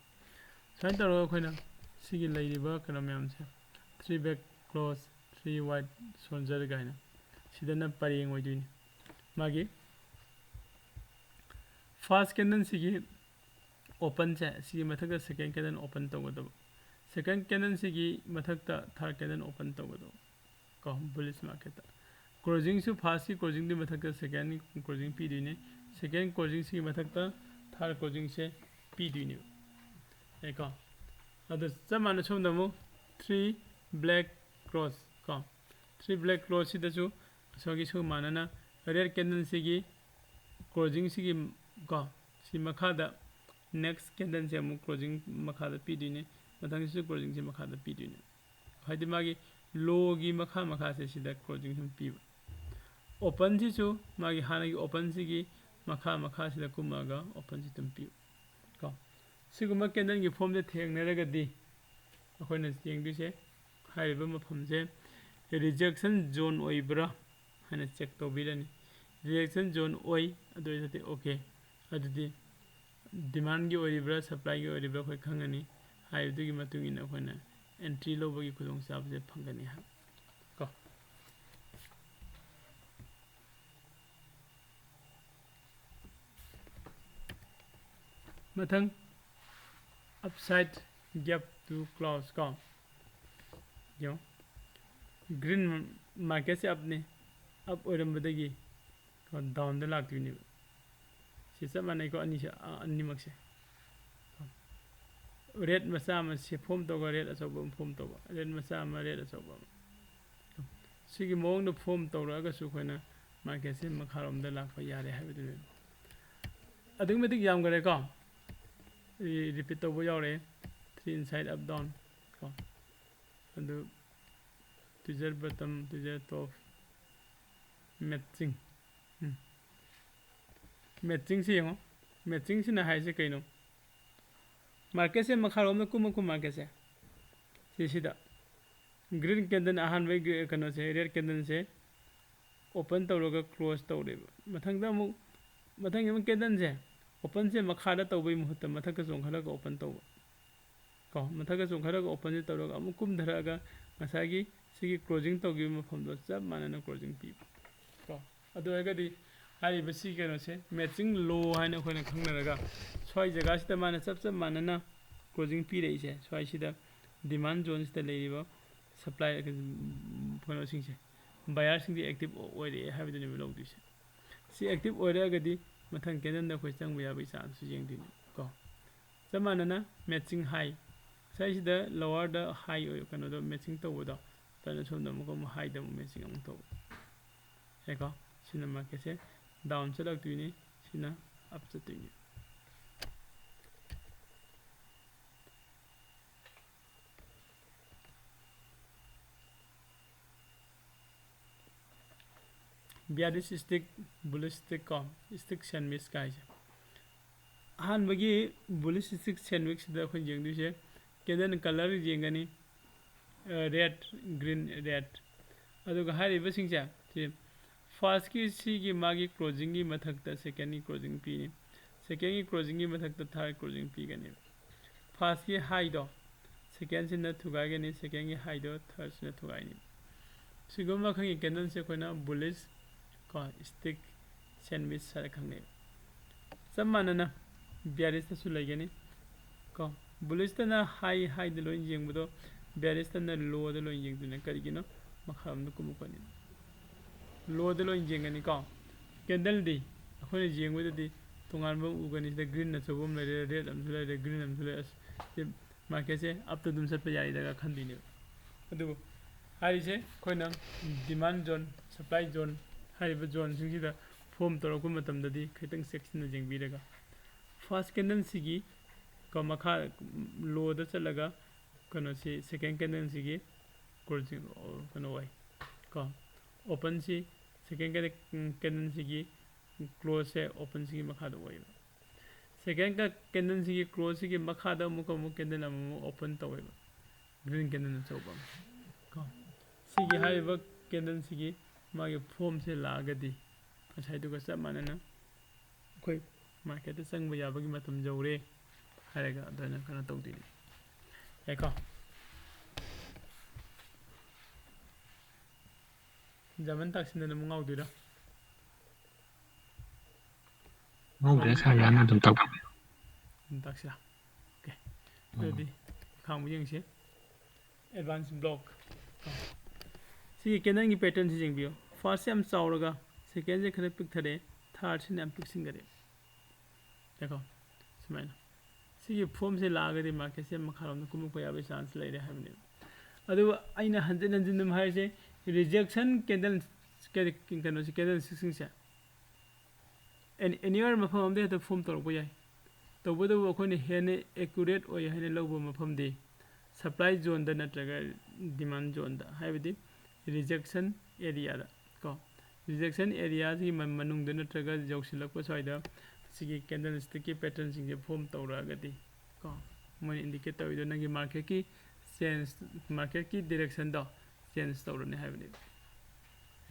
ꯁꯨꯃꯥꯏꯅ ꯇꯧꯔꯒ ꯑꯩꯈꯣꯏꯅ ꯁꯤꯒꯤ ꯂꯩꯔꯤꯕ ꯀꯩꯅꯣ ꯃꯌꯥꯝꯁꯦ, three black cross, three white soldier ꯀꯥꯏꯅ, ꯁꯤꯗꯅ ꯄꯔꯦꯡ ꯑꯣꯏꯗꯣꯏꯅꯤ꯫ ꯃꯥꯒꯤ first candleꯁꯤꯒꯤ openꯁꯦ, ꯁꯤꯒꯤ ꯃꯊꯛꯇ second candle open ꯇꯧꯒꯗꯕ, second candleꯁꯤꯒꯤ ꯃꯊꯛꯇ third candle open ꯇꯧꯒꯗꯕ ꯀꯣ, bullish marketꯇ꯫ Closingꯁꯨ firstꯀꯤ closingꯗꯨꯒꯤ ꯃꯊꯛꯇ second closing ꯄꯤꯗꯣꯏꯅꯦ, second closingꯁꯤꯒꯤ ꯃꯊꯛꯇ third closingꯁꯦ ꯄꯤꯗꯣꯏꯅꯦꯕ꯫ ꯌꯥꯏꯀꯣ? ꯑꯗꯣ ꯆꯞ ꯃꯥꯟꯅ ꯁꯣꯝꯗ ꯑꯃꯨꯛ three black cross ꯀꯣ, three black crossꯁꯤꯗꯁꯨ ꯑꯁꯣꯝꯒꯤ ꯁꯨ ꯃꯥꯟꯅꯅ red candleꯁꯤꯒꯤ closingꯁꯤꯒꯤ ꯀꯣ, ꯁꯤ ꯃꯈꯥꯗ next candleꯁꯦ ꯑꯃꯨꯛ closing ꯃꯈꯥꯗ ꯄꯤꯗꯣꯏꯅꯦ, ꯃꯊꯪꯁꯤꯁꯨ closingꯁꯦ ꯃꯈꯥꯗ ꯄꯤꯗꯣꯏꯅꯦ꯫ ꯍꯥꯏꯗꯤ ꯃꯥꯒꯤ lowꯒꯤ ꯃꯈꯥ ꯃꯈꯥꯁꯦ ꯁꯤꯗ closing ꯁꯨꯝ ꯄꯤꯕ꯫ Openꯁꯤꯁꯨ ꯃꯥꯒꯤ ꯍꯥꯟꯅꯒꯤ openꯁꯤꯒꯤ ꯃꯈꯥ ꯃꯈꯥꯁꯤꯗ ꯀꯨꯝꯃꯛꯑꯒ openꯁꯤ ꯑꯗꯨꯝ ꯄꯤꯕ ꯀꯣ꯫ ꯁꯤꯒꯨꯝꯕ candleꯒꯤ formꯁꯦ ꯊꯦꯡꯅꯔꯒꯗꯤ ꯑꯩꯈꯣꯏꯅ ꯌꯦꯡꯗꯣꯏꯁꯦ ꯍꯥꯏꯔꯤꯕ ꯃꯐꯝꯁꯦ rejection zone ꯑꯣꯏꯕ꯭ꯔꯥ ꯍꯥꯏꯅ check ꯇꯧꯕꯤꯔꯅꯤ꯫ Rejection zone ꯑꯣꯏ, ꯑꯗꯨ ꯑꯣꯏꯔꯗꯤ okay, ꯑꯗꯨꯗꯤ demandꯒꯤ ꯑꯣꯏꯔꯤꯕ꯭ꯔꯥ, supplyꯒꯤ ꯑꯣꯏꯔꯤꯕ꯭ꯔꯥ ꯑꯩꯈꯣꯏ ꯈꯪꯉꯅꯤ꯫ ꯍꯥꯏꯔꯤꯕꯗꯨꯒꯤ ꯃꯇꯨꯡ ꯏꯟꯅ ꯑꯩꯈꯣꯏꯅ entry ꯂꯧꯕꯒꯤ ꯈꯨꯗꯣꯡꯆꯥꯕꯁꯦ ꯐꯪꯒꯅꯤ ꯍꯥꯏꯕ ꯀꯣ꯫ ꯃꯊꯪ, upside gap to close ꯀꯣ꯫ ꯌꯦꯡꯉꯣ, green marketꯁꯦ upꯅꯤ, up ꯑꯣꯏꯔꯝꯕꯗꯒꯤ ꯀꯣ, downꯗ ꯂꯥꯛꯇꯣꯏꯅꯦꯕ꯫ ꯁꯤ ꯆꯞ ꯃꯥꯟꯅꯩꯀꯣ, ꯑꯅꯤꯁꯦ, ꯑ, ꯑꯅꯤꯃꯛꯁꯦ꯫ Red ꯃꯆꯥ ꯑꯃ ꯁꯤ form ꯇꯧꯕ, red ꯑꯆꯧꯕ ꯑꯃ form ꯇꯧꯕ, red ꯃꯆꯥ ꯑꯃ, red ꯑꯆꯧꯕ ꯑꯃ꯫ ꯁꯤꯒꯤ ꯃꯑꯣꯡꯗ form ꯇꯧꯔꯛꯑꯒꯁꯨ ꯑꯩꯈꯣꯏꯅ marketꯁꯦ ꯃꯈꯥꯔꯣꯝꯗ ꯂꯥꯛꯄ ꯌꯥꯔꯦ ꯍꯥꯏꯕꯗꯨꯅꯦꯕ꯫ ꯑꯗꯨꯛꯀꯤ ꯃꯇꯤꯛ ꯌꯥꯝꯈꯔꯦꯀꯣ꯫ ꯑꯩ repeat ꯇꯧꯕ ꯌꯥꯎꯔꯦ꯫ Three inside, up, down ꯀꯣ꯫ ꯑꯗꯨ tweezer bottom, tweezer top, matching꯫ ꯎꯝ꯫ Matchingꯁꯤ ꯌꯦꯡꯉꯣ꯫ Matchingꯁꯤꯅ ꯍꯥꯏꯁꯦ ꯀꯩꯅꯣ? Marketꯁꯦ ꯃꯈꯥꯔꯣꯝꯗ ꯀꯨꯝꯃ ꯀꯨꯝ marketꯁꯦ꯫ ꯁꯤꯁꯤꯗ green candle ꯑꯍꯥꯟꯕꯒꯤ ꯀꯩꯅꯣꯁꯦ, red candleꯁꯦ open ꯇꯧꯔꯒ close ꯇꯧꯔꯦꯕ꯫ ꯃꯊꯪꯗ ꯑꯃꯨꯛ, ꯃꯊꯪꯒꯤ ꯑꯃꯨꯛ candleꯁꯦ openꯁꯦ ꯃꯈꯥꯗ ꯇꯧꯕꯒꯤ ꯃꯍꯨꯠꯇ ꯃꯊꯛꯇ ꯆꯣꯡꯈꯠꯂꯒ open ꯇꯧꯕ꯫ ꯀꯣ, ꯃꯊꯛꯇ ꯆꯣꯡꯈꯠꯂꯒ openꯁꯦ ꯇꯧꯔꯒ ꯑꯃꯨꯛ ꯀꯨꯝꯊꯔꯛꯑꯒ ꯉꯁꯥꯏꯒꯤ ꯁꯤꯒꯤ closing ꯇꯧꯈꯤꯕ ꯃꯐꯝꯗꯣ ꯆꯞ ꯃꯥꯟꯅꯅ closing ꯄꯤꯕ꯫ ꯀꯣ, ꯑꯗꯨ ꯑꯣꯏꯔꯒꯗꯤ ꯍꯥꯏꯔꯤꯕ ꯁꯤ ꯀꯩꯅꯣꯁꯦ matching low ꯍꯥꯏꯅ ꯑꯩꯈꯣꯏꯅ ꯈꯪꯅꯔꯒ ꯁ꯭ꯋꯥꯏ ꯖꯒꯥꯁꯤꯗ ꯃꯥꯅ ꯆꯞ ꯆꯞ ꯃꯥꯟꯅꯅ closing ꯄꯤꯔꯛꯏꯁꯦ, ꯁ꯭ꯋꯥꯏꯁꯤꯗ demand zoneꯁꯤꯗ ꯂꯩꯔꯤꯕ supply, ꯀꯩꯅꯣꯁꯤꯡꯁꯦ, buyerꯁꯤꯡꯁꯦ active ꯑꯣꯏꯔꯛꯑꯦ ꯍꯥꯏꯕꯗꯨꯅꯦꯕ ꯂꯧꯗꯣꯏꯁꯦ꯫ ꯁꯤ active ꯑꯣꯏꯔꯛꯑꯒꯗꯤ ꯃꯊꯪ candleꯗ ꯑꯩꯈꯣꯏ ꯆꯪꯕ ꯌꯥꯕꯒꯤ chanceꯁꯨ ꯌꯦꯡꯗꯣꯏꯅꯦ ꯀꯣ꯫ ꯆꯞ ꯃꯥꯟꯅꯅ matching high, ꯉꯁꯥꯏꯁꯤꯗ lowerꯗ high ꯑꯣꯏ, ꯀꯩꯅꯣꯗꯣ matching ꯇꯧꯕꯗꯣ, ꯑꯗꯨꯅ ꯁꯣꯝꯗ ꯑꯃꯨꯛꯀ ꯑꯃꯨꯛ highꯗ ꯑꯃꯨꯛ matching ꯑꯃꯨꯛ ꯇꯧꯕ꯫ ꯌꯥꯏꯀꯣ? ꯁꯤꯅ marketꯁꯦ down ꯆꯠꯂꯛꯇꯣꯏꯅꯤ, ꯁꯤꯅ up ꯆꯠꯇꯣꯏꯅꯤ꯫ Bearish stick, bullish stick ꯀꯣ, stick sandwich ꯀꯥꯏꯁꯦ꯫ ꯑꯍꯥꯟꯕꯒꯤ bullish stick sandwichꯁꯤꯗ ꯑꯩꯈꯣꯏ ꯌꯦꯡꯗꯣꯏꯁꯦ candle color ꯌꯦꯡꯒꯅꯤ, red, green, red꯫ ꯑꯗꯨꯒ ꯍꯥꯏꯔꯤꯕꯁꯤꯡꯁꯦ ꯁꯤ firstꯀꯤ ꯁꯤꯒꯤ ꯃꯥꯒꯤ closingꯒꯤ ꯃꯊꯛꯇ secondꯒꯤ closing ꯄꯤꯅꯤ, secondꯒꯤ closingꯒꯤ ꯃꯊꯛꯇ third closing ꯄꯤꯒꯅꯤ꯫ Firstꯀꯤ highꯗꯣ secondꯁꯤꯅ ꯊꯨꯒꯥꯏꯒꯅꯤ, secondꯒꯤ highꯗꯣ thirdꯁꯤꯅ ꯊꯨꯒꯥꯏꯅꯤ꯫ ꯁꯤꯒꯨꯝꯕ ꯃꯈꯜꯒꯤ candleꯁꯦ ꯑꯩꯈꯣꯏꯅ bullish ꯀꯣ stick sandwich ꯍꯥꯏꯅ ꯈꯪꯅꯩ꯫ ꯆꯞ ꯃꯥꯟꯅꯅ bearishꯇꯁꯨ ꯂꯩꯒꯅꯤ ꯀꯣ꯫ Bullishꯇꯅ high highꯗ ꯂꯣꯏ ꯌꯦꯡꯕꯗꯣ bearishꯇꯅ lowꯗ ꯂꯣꯏ ꯌꯦꯡꯗꯣꯏꯅꯦ꯫ ꯀꯔꯤꯒꯤꯅꯣ? ꯃꯈꯥꯔꯣꯝꯗ ꯀꯨꯝꯃꯛꯄꯅꯤ꯫ Lowꯗ ꯂꯣꯏ ꯌꯦꯡꯒꯅꯤꯀꯣ꯫ Candleꯗꯤ ꯑꯩꯈꯣꯏꯅ ꯌꯦꯡꯕꯗꯗꯤ ꯇꯣꯉꯥꯟꯕ ꯑꯃ ꯎꯒꯅꯤ꯫ ꯁꯤꯗ green ꯑꯆꯧꯕ ꯑꯃ ꯂꯩꯔꯦ, red ꯑꯃꯁꯨ ꯂꯩꯔꯦ, green ꯑꯃꯁꯨ ꯂꯩꯔꯦ꯫ ꯑꯁ, ꯁꯤ marketꯁꯦ upꯇ ꯑꯗꯨꯝ ꯆꯠꯄ ꯌꯥꯏꯗꯒ ꯈꯟꯗꯣꯏꯅꯦꯕ꯫ ꯑꯗꯨꯕꯨ ꯍꯥꯏꯔꯤꯁꯦ ꯑꯩꯈꯣꯏꯅ demand zone, supply zone ꯍꯥꯏꯔꯤꯕ zoneꯁꯤꯡꯁꯤꯗ form ꯇꯧꯔꯛꯄ ꯃꯇꯝꯗꯗꯤ ꯈꯤꯇꯪ ꯆꯦꯛꯁꯤꯟꯅ ꯌꯦꯡꯕꯤꯔꯒ first candleꯁꯤꯒꯤ ꯀꯣ ꯃꯈꯥ lowꯗ ꯆꯠꯂꯒ ꯀꯩꯅꯣꯁꯤ second candleꯁꯤꯒꯤ closing ꯀꯩꯅꯣ ꯑꯣꯏ ꯀꯣ, openꯁꯤ second candleꯁꯤꯒꯤ closeꯁꯦ openꯁꯤꯒꯤ ꯃꯈꯥꯗ ꯑꯣꯏꯌꯦꯕ꯫ Second candleꯁꯤꯒꯤ closeꯁꯤꯒꯤ ꯃꯈꯥꯗ ꯑꯃꯨꯛꯀ ꯑꯃꯨꯛ candle ꯑꯃꯃꯨꯛ open ꯇꯧꯋꯦꯕ, green candle ꯑꯆꯧꯕ ꯑꯃ ꯀꯣ꯫ ꯁꯤꯒꯤ ꯍꯥꯏꯔꯤꯕ candleꯁꯤꯒꯤ ꯃꯥꯒꯤ formꯁꯦ ꯂꯥꯛꯑꯒꯗꯤ ꯉꯁꯥꯏꯗꯨꯒ ꯆꯞ ꯃꯥꯟꯅꯅ ꯑꯩꯈꯣꯏ marketꯇ ꯆꯪꯕ ꯌꯥꯕꯒꯤ ꯃꯇꯝ ꯌꯧꯔꯦ ꯍꯥꯏꯔꯒ ꯑꯗꯨꯃꯥꯏꯅ ꯀꯩꯅꯣ ꯇꯧꯗꯣꯏꯅꯤ꯫ ꯌꯥꯏꯀꯣ? ꯖꯔꯃꯟ ꯇꯥꯛꯁꯤꯟꯗꯅ ꯑꯃꯨꯛ ꯉꯥꯎꯗꯣꯏꯔꯥ? ꯉꯥꯎꯗ꯭ꯔꯦ ꯁꯥꯔ, ꯌꯥꯅꯤ ꯑꯗꯨꯝ ꯇꯧ꯫ ꯑꯗꯨꯝ ꯇꯥꯛꯁꯤꯔꯥ? Okay꯫ ꯑꯗꯨꯗꯤ ꯃꯈꯥ ꯑꯃꯨꯛ ꯌꯦꯡꯁꯤ꯫ Advance block꯫ ꯁꯤꯒꯤ candleꯒꯤ patternꯁꯤ ꯌꯦꯡꯕꯤꯌꯨ꯫ Firstꯁꯦ ꯌꯥꯝ ꯆꯥꯎꯔꯒ secondꯁꯦ ꯈꯔ ꯄꯤꯛꯊꯔꯛꯑꯦ, thirdꯁꯤꯅ ꯌꯥꯝ ꯄꯤꯛꯁꯤꯟꯈꯔꯦ꯫ ꯌꯥꯀꯣ? ꯁꯨꯃꯥꯏꯅ꯫ ꯁꯤꯒꯤ formꯁꯦ ꯂꯥꯛꯑꯒꯗꯤ marketꯁꯦ ꯃꯈꯥꯔꯣꯝꯗ ꯀꯨꯝꯃꯛꯄ ꯌꯥꯕꯒꯤ chance ꯂꯩꯔꯦ ꯍꯥꯏꯕꯅꯦꯕ꯫ ꯑꯗꯨꯕꯨ ꯑꯩꯅ ꯍꯟꯖꯤꯟ ꯍꯟꯖꯤꯟ ꯑꯗꯨꯝ ꯍꯥꯏꯔꯤꯁꯦ, rejection candle, ꯀꯩꯅꯣꯁꯦ, candlestickꯁꯤꯡꯁꯦ ꯑꯦꯟ-, anywhere ꯃꯐꯝ ꯑꯃꯗ ꯍꯦꯛꯇ form ꯇꯧꯔꯛꯄ ꯌꯥꯏ꯫ ꯇꯧꯕꯇꯕꯨ ꯑꯩꯈꯣꯏꯅ ꯍꯦꯟꯅ accurate ꯑꯣꯏ ꯍꯥꯏꯅ ꯂꯧꯕ ꯃꯐꯝꯗꯤ supply zoneꯗ ꯅꯠꯇ꯭ꯔꯒ demand zoneꯗ, ꯍꯥꯏꯕꯗꯤ rejection areaꯗ ꯀꯣ꯫ Rejection areaꯁꯤꯒꯤ ꯃ-, ꯃꯅꯨꯡꯗ ꯅꯠꯇ꯭ꯔꯒ ꯌꯧꯁꯤꯜꯂꯛꯄ ꯁ꯭ꯋꯥꯏꯗ ꯁꯤꯒꯤ candlestickꯀꯤ patternꯁꯤꯡꯁꯦ form ꯇꯧꯔꯛꯑꯒꯗꯤ ꯀꯣ, ꯃꯣꯏꯅ indicate ꯇꯧꯔꯤꯗꯣ ꯅꯪꯒꯤ marketꯀꯤ change, marketꯀꯤ directionꯗꯣ change ꯇꯧꯔꯅꯤ ꯍꯥꯏꯕꯅꯦꯕ,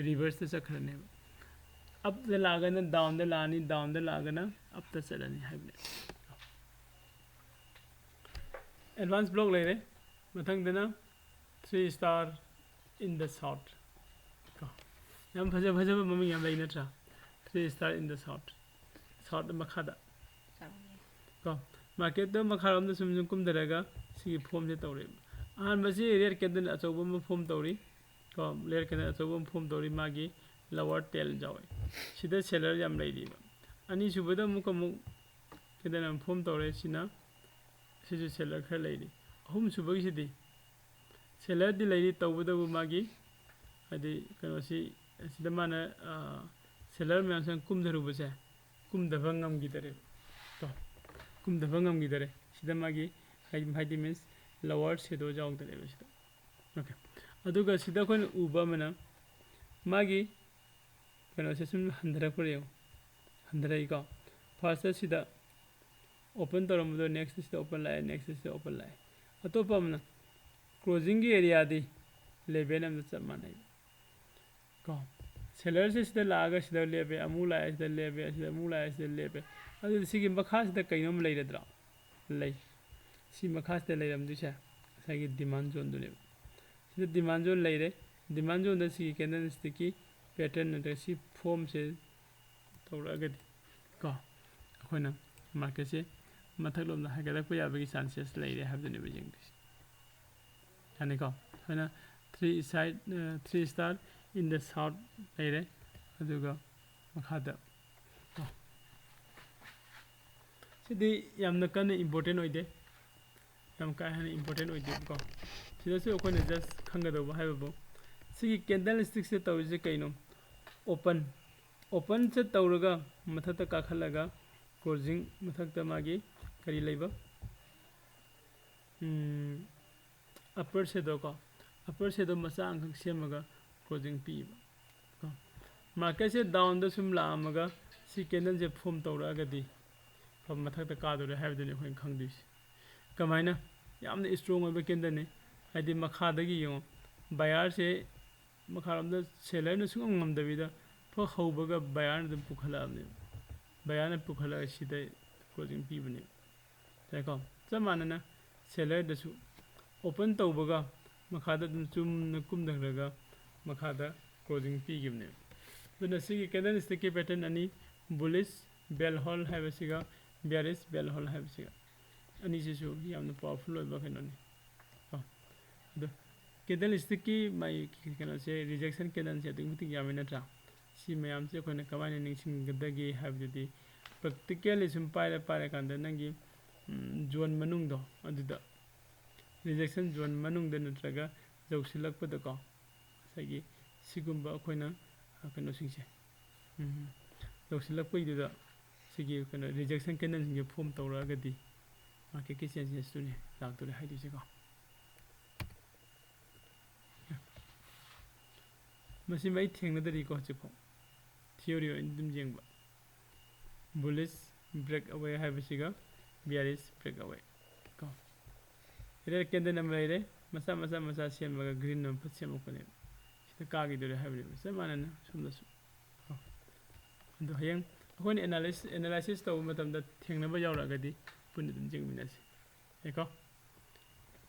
reverseꯇ ꯆꯠꯈ꯭ꯔꯅꯦꯕ꯫ Upꯇ ꯂꯥꯛꯑꯒꯅ downꯗ ꯂꯥꯛꯑꯅꯤ, downꯗ ꯂꯥꯛꯑꯒꯅ upꯇ ꯆꯠꯂꯅꯤ ꯍꯥꯏꯕꯅꯦ꯫ Advance block ꯂꯩꯔꯦ꯫ ꯃꯊꯪꯗꯅ three star in the short ꯀꯣ꯫ ꯌꯥꯝ ꯐꯖ ꯐꯖꯕ ꯃꯃꯤꯡ ꯌꯥꯝ ꯂꯩ ꯅꯠꯇ꯭ꯔꯥ? Three star in the short, short ꯃꯈꯥꯗ ꯀꯣ꯫ Marketꯇ ꯃꯈꯥꯔꯣꯝꯗ ꯁꯨꯝ ꯁꯨꯝ ꯀꯨꯝꯊꯔꯒ ꯁꯤꯒꯤ formꯁꯦ ꯇꯧꯔꯦꯕ꯫ ꯑꯍꯥꯟꯕꯁꯤ red candle ꯑꯆꯧꯕ ꯑꯃ form ꯇꯧꯔꯤ ꯀꯣ, red candle ꯑꯆꯧꯕ ꯑꯃ form ꯇꯧꯔꯤ, ꯃꯥꯒꯤ lower tail ꯌꯥꯎꯋꯦ꯫ ꯁꯤꯗ seller ꯌꯥꯝ ꯂꯩꯔꯤꯕ꯫ ꯑꯅꯤꯁꯨꯕꯗ ꯑꯃꯨꯛ ꯑꯃꯨꯛ candle ꯑꯃ form ꯇꯧꯔꯦ, ꯁꯤꯅ, ꯁꯤꯁꯨ seller ꯈꯔ ꯂꯩꯔꯤ꯫ ꯑꯍꯨꯝꯁꯨꯕꯒꯤꯁꯤꯗꯤ sellerꯗꯤ ꯂꯩꯔꯤ, ꯇꯧꯕꯇꯕꯨ ꯃꯥꯒꯤ ꯍꯥꯏꯗꯤ ꯀꯩꯅꯣꯁꯤ, ꯁꯤꯗ ꯃꯥꯅ seller ꯃꯌꯥꯝꯁꯤꯅ ꯀꯨꯝꯊꯔꯨꯕꯁꯦ ꯀꯨꯝꯊꯕ ꯉꯝꯈꯤꯗꯔꯦ ꯀꯣ, ꯀꯨꯝꯊꯕ ꯉꯝꯈꯤꯗꯔꯦ꯫ ꯁꯤꯗ ꯃꯥꯒꯤ ꯍꯥꯏ-, ꯍꯥꯏꯗꯤ means lower shadow ꯌꯥꯎꯗꯔꯦꯕ ꯁꯤꯗ꯫ Okay, ꯑꯗꯨꯒ ꯁꯤꯗ ꯑꯩꯈꯣꯏꯅ ꯎꯕ ꯑꯃꯅ ꯃꯥꯒꯤ ꯀꯩꯅꯣꯁꯦ ꯁꯨꯝ ꯍꯟꯊꯔꯛꯄ꯭ꯔꯥ ꯌꯦꯡꯉꯨ, ꯍꯟꯊꯔꯛꯏꯀꯣ꯫ Firstꯇ ꯁꯤꯗ open ꯇꯧꯔꯝꯕꯗꯣ next ꯁꯤꯗ open ꯂꯥꯛꯑꯦ, next ꯁꯤꯗ open ꯂꯥꯛꯑꯦ꯫ ꯑꯇꯣꯞꯄ ꯑꯃꯅ closingꯒꯤ areaꯗꯤ level ꯑꯃꯗ ꯆꯞ ꯃꯥꯟꯅꯩ ꯀꯣ꯫ Sellerꯁꯦ ꯁꯤꯗ ꯂꯥꯛꯑꯒ ꯁꯤꯗ ꯂꯦꯞꯄꯦ, ꯑꯃꯨꯛ ꯂꯥꯛꯑꯦ ꯁꯤꯗ ꯂꯦꯞꯄꯦ, ꯁꯤꯗ ꯑꯃꯨꯛ ꯂꯥꯛꯑꯦ ꯁꯤꯗ ꯂꯦꯞꯄꯦ꯫ ꯑꯗꯨꯗꯤ ꯁꯤꯒꯤ ꯃꯈꯥꯁꯤꯗ ꯀꯩꯅꯣꯝ ꯂꯩꯔꯗ꯭ꯔꯣ? ꯂꯩ꯫ ꯁꯤ ꯃꯈꯥꯁꯤꯗ ꯂꯩꯔꯝꯗꯣꯏꯁꯦ ꯉꯁꯥꯏꯒꯤ demand zoneꯗꯨꯅꯦꯕ꯫ ꯁꯤꯗ demand zone ꯂꯩꯔꯦ꯫ Demand zoneꯗ ꯁꯤꯒꯤ candlestickꯀꯤ pattern ꯅꯠꯇ꯭ꯔꯒ ꯁꯤ formꯁꯦ ꯇꯧꯔꯛꯑꯒꯗꯤ ꯀꯣ, ꯑꯩꯈꯣꯏꯅ marketꯁꯦ ꯃꯊꯛꯂꯣꯝꯗ ꯍꯥꯏꯒꯠꯂꯛꯄ ꯌꯥꯕꯒꯤ chances ꯂꯩꯔꯦ ꯍꯥꯏꯕꯗꯨꯅꯦꯕ ꯌꯦꯡꯗꯣꯏꯁꯦ꯫ ꯌꯥꯅꯤꯀꯣ? ꯑꯩꯈꯣꯏꯅ three side, three star in the short ꯂꯩꯔꯦ, ꯑꯗꯨꯒ ꯃꯈꯥꯗ ꯀꯣ, ꯁꯤꯗꯤ ꯌꯥꯝꯅ ꯀꯟꯅ important ꯑꯣꯏꯗꯦ, ꯌꯥꯝ ꯀꯥ ꯍꯦꯟꯅ important ꯑꯣꯏꯗꯦꯕꯀꯣ꯫ ꯁꯤꯗꯁꯨ ꯑꯩꯈꯣꯏꯅ just ꯈꯪꯒꯗꯧꯕ ꯍꯥꯏꯕꯕꯨ ꯁꯤꯒꯤ candlestickꯁꯦ ꯇꯧꯔꯤꯁꯦ ꯀꯩꯅꯣ? Open, openꯁꯦ ꯇꯧꯔꯒ ꯃꯊꯛꯇ ꯀꯥꯈꯠꯂꯒ closing ꯃꯊꯛꯇ ꯃꯥꯒꯤ ꯀꯔꯤ ꯂꯩꯕ? ꯎꯝ, upper shadow ꯀꯣ, upper shadow ꯃꯆꯥ ꯑꯃꯈꯛ ꯁꯦꯝꯃꯒ closing ꯄꯤꯕ ꯀꯣ꯫ Marketꯁꯦ downꯗ ꯁꯨꯝ ꯂꯥꯛꯑꯝꯃꯒ ꯁꯤ candleꯁꯦ form ꯇꯧꯔꯛꯑꯒꯗꯤ ꯃꯊꯛꯇ ꯀꯥꯗꯣꯔꯦ ꯍꯥꯏꯕꯗꯨꯅꯤ ꯑꯩꯈꯣꯏꯅ ꯈꯪꯗꯣꯏꯁꯦ꯫ ꯀꯃꯥꯏꯅ? ꯌꯥꯝꯅ strong ꯑꯣꯏꯕ candleꯅꯤ꯫ ꯍꯥꯏꯗꯤ ꯃꯈꯥꯗꯒꯤ ꯌꯦꯡꯉꯣ, ꯕꯌꯥꯔꯁꯦ ꯃꯈꯥꯔꯣꯝꯗ ꯁꯦꯂꯔꯅ ꯁꯨꯡꯉꯝ ꯉꯝꯗꯕꯤꯗ ꯐꯛ ꯍꯧꯕꯒ ꯕꯌꯥꯔꯅ ꯑꯗꯨꯝ ꯄꯨꯈꯠꯂꯛꯑꯕꯅꯦꯕ꯫ ꯕꯌꯥꯔꯅ ꯄꯨꯈꯠꯂꯒ ꯁꯤꯗ ꯀ꯭ꯂꯣꯖꯤꯡ ꯄꯤꯕꯅꯦꯕ꯫ ꯌꯥꯏꯀꯣ? ꯆꯞ ꯃꯥꯟꯅꯅ ꯁꯦꯂꯔꯗꯁꯨ ꯑꯣꯄꯟ ꯇꯧꯕꯒ ꯃꯈꯥꯗ ꯑꯗꯨꯝ ꯆꯨꯝꯅ ꯀꯨꯝꯊꯈ꯭ꯔꯒ ꯃꯈꯥꯗ ꯀ꯭ꯂꯣꯖꯤꯡ ꯄꯤꯈꯤꯕꯅꯦꯕ꯫ ꯑꯗꯨꯅ ꯁꯤꯒꯤ ꯀꯦꯟꯗꯜ ꯁ꯭ꯇꯤꯛꯀꯤ ꯄꯦꯇꯔꯟ ꯑꯅꯤ, ꯕꯨꯂꯤꯁ ꯕꯦꯜ ꯍꯣꯜ ꯍꯥꯏꯕꯁꯤꯒ ꯕꯤꯌꯥꯔꯤꯁ ꯕꯦꯜ ꯍꯣꯜ ꯍꯥꯏꯕꯁꯤꯒ, ꯑꯅꯤꯁꯤꯁꯨ ꯌꯥꯝꯅ ꯄꯋꯥꯔꯐꯨꯜ ꯑꯣꯏꯕ ꯀꯩꯅꯣꯅꯤ꯫ ꯀꯣ, ꯑꯗꯣ ꯀꯦꯟꯗꯜ ꯁ꯭ꯇꯤꯛꯀꯤ ꯃꯥꯒꯤ ꯀꯩꯅꯣꯁꯦ, ꯔꯤꯖꯦꯛꯁꯟ ꯀꯦꯟꯗꯜꯁꯦ ꯑꯗꯨꯛꯀꯤ ꯃꯇꯤꯛ ꯌꯥꯝꯃꯤ ꯅꯠꯇ꯭ꯔꯥ? ꯁꯤ ꯃꯌꯥꯝꯁꯦ ꯑꯩꯈꯣꯏꯅ ꯀꯃꯥꯏꯅ ꯅꯤꯡꯁꯤꯡꯒꯗꯒꯦ ꯍꯥꯏꯕꯗꯨꯗꯤ, ꯄ꯭ꯔꯦꯛꯇꯤꯀꯦꯜꯂꯤ ꯁꯨꯝ ꯄꯥꯏꯔ ꯄꯥꯏꯔꯀꯥꯟꯗ ꯅꯪꯒꯤ ꯖꯣꯟ ꯃꯅꯨꯡꯗꯣ ꯑꯗꯨꯗ, ꯔꯤꯖꯦꯛꯁꯟ ꯖꯣꯟ ꯃꯅꯨꯡꯗ ꯅꯠꯇ꯭ꯔꯒ ꯌꯧꯁꯤꯜꯂꯛꯄꯗꯀꯣ, ꯉꯁꯥꯏꯒꯤ ꯁꯤꯒꯨꯝꯕ ꯑꯩꯈꯣꯏꯅ, ꯑ, ꯀꯩꯅꯣꯁꯤꯡꯁꯦ, ꯎꯝ, ꯌꯧꯁꯤꯜꯂꯛꯄꯩꯗꯨꯗ ꯁꯤꯒꯤ ꯀꯩꯅꯣ ꯔꯤꯖꯦꯛꯁꯟ ꯀꯦꯟꯗꯜꯁꯤꯡꯁꯦ ꯐꯣꯝ ꯇꯧꯔꯛꯑꯒꯗꯤ ꯃꯥꯔꯀꯦꯠꯀꯤ ꯆꯦꯟꯖꯦꯁꯇꯨꯅꯦ ꯂꯥꯛꯇꯣꯔꯦ ꯍꯥꯏꯗꯣꯏꯁꯦꯀꯣ꯫ ꯃꯁꯤꯃ ꯑꯩ ꯊꯦꯡꯅꯗꯔꯤꯀꯣ ꯍꯧꯖꯤꯛꯐꯥꯎ, ꯊꯤꯑꯣꯔꯤ ꯑꯣꯏꯅ ꯑꯗꯨꯝ ꯌꯦꯡꯕ꯫ ꯕꯨꯂꯤꯁ ꯕ꯭ꯔꯦꯛ ꯑꯋꯦ ꯍꯥꯏꯕꯁꯤꯒ ꯕꯤꯌꯥꯔꯤꯁ ꯕ꯭ꯔꯦꯛ ꯑꯋꯦ ꯀꯣ꯫ ꯔꯦꯗ ꯀꯦꯟꯗꯜ ꯑꯃ ꯂꯩꯔꯦ, ꯃꯆꯥ ꯃꯆꯥ ꯃꯆꯥ ꯁꯦꯝꯃꯒ ꯒ꯭ꯔꯤꯟ ꯑꯃ ꯐꯠ ꯁꯦꯝꯃꯛꯄꯅꯦꯕ꯫ ꯁꯤꯗ ꯀꯥꯈꯤꯗꯣꯔꯦ ꯍꯥꯏꯕꯅꯦꯕ, ꯆꯞ ꯃꯥꯟꯅꯅ ꯁꯣꯝꯗꯁꯨ ꯀꯣ꯫ ꯑꯗꯣ ꯍꯌꯦꯡ ꯑꯩꯈꯣꯏꯅ ꯑꯦꯅꯥꯂꯤꯁ ꯑꯦꯅꯥꯂꯥꯏꯁꯤꯁ ꯇꯧꯕ ꯃꯇꯝꯗ ꯊꯦꯡꯅꯕ ꯌꯥꯎꯔꯛꯑꯒꯗꯤ ꯄꯨꯟꯅ ꯑꯗꯨꯝ ꯌꯦꯡꯃꯤꯟꯅꯁꯤ꯫ ꯌꯥꯏꯀꯣ?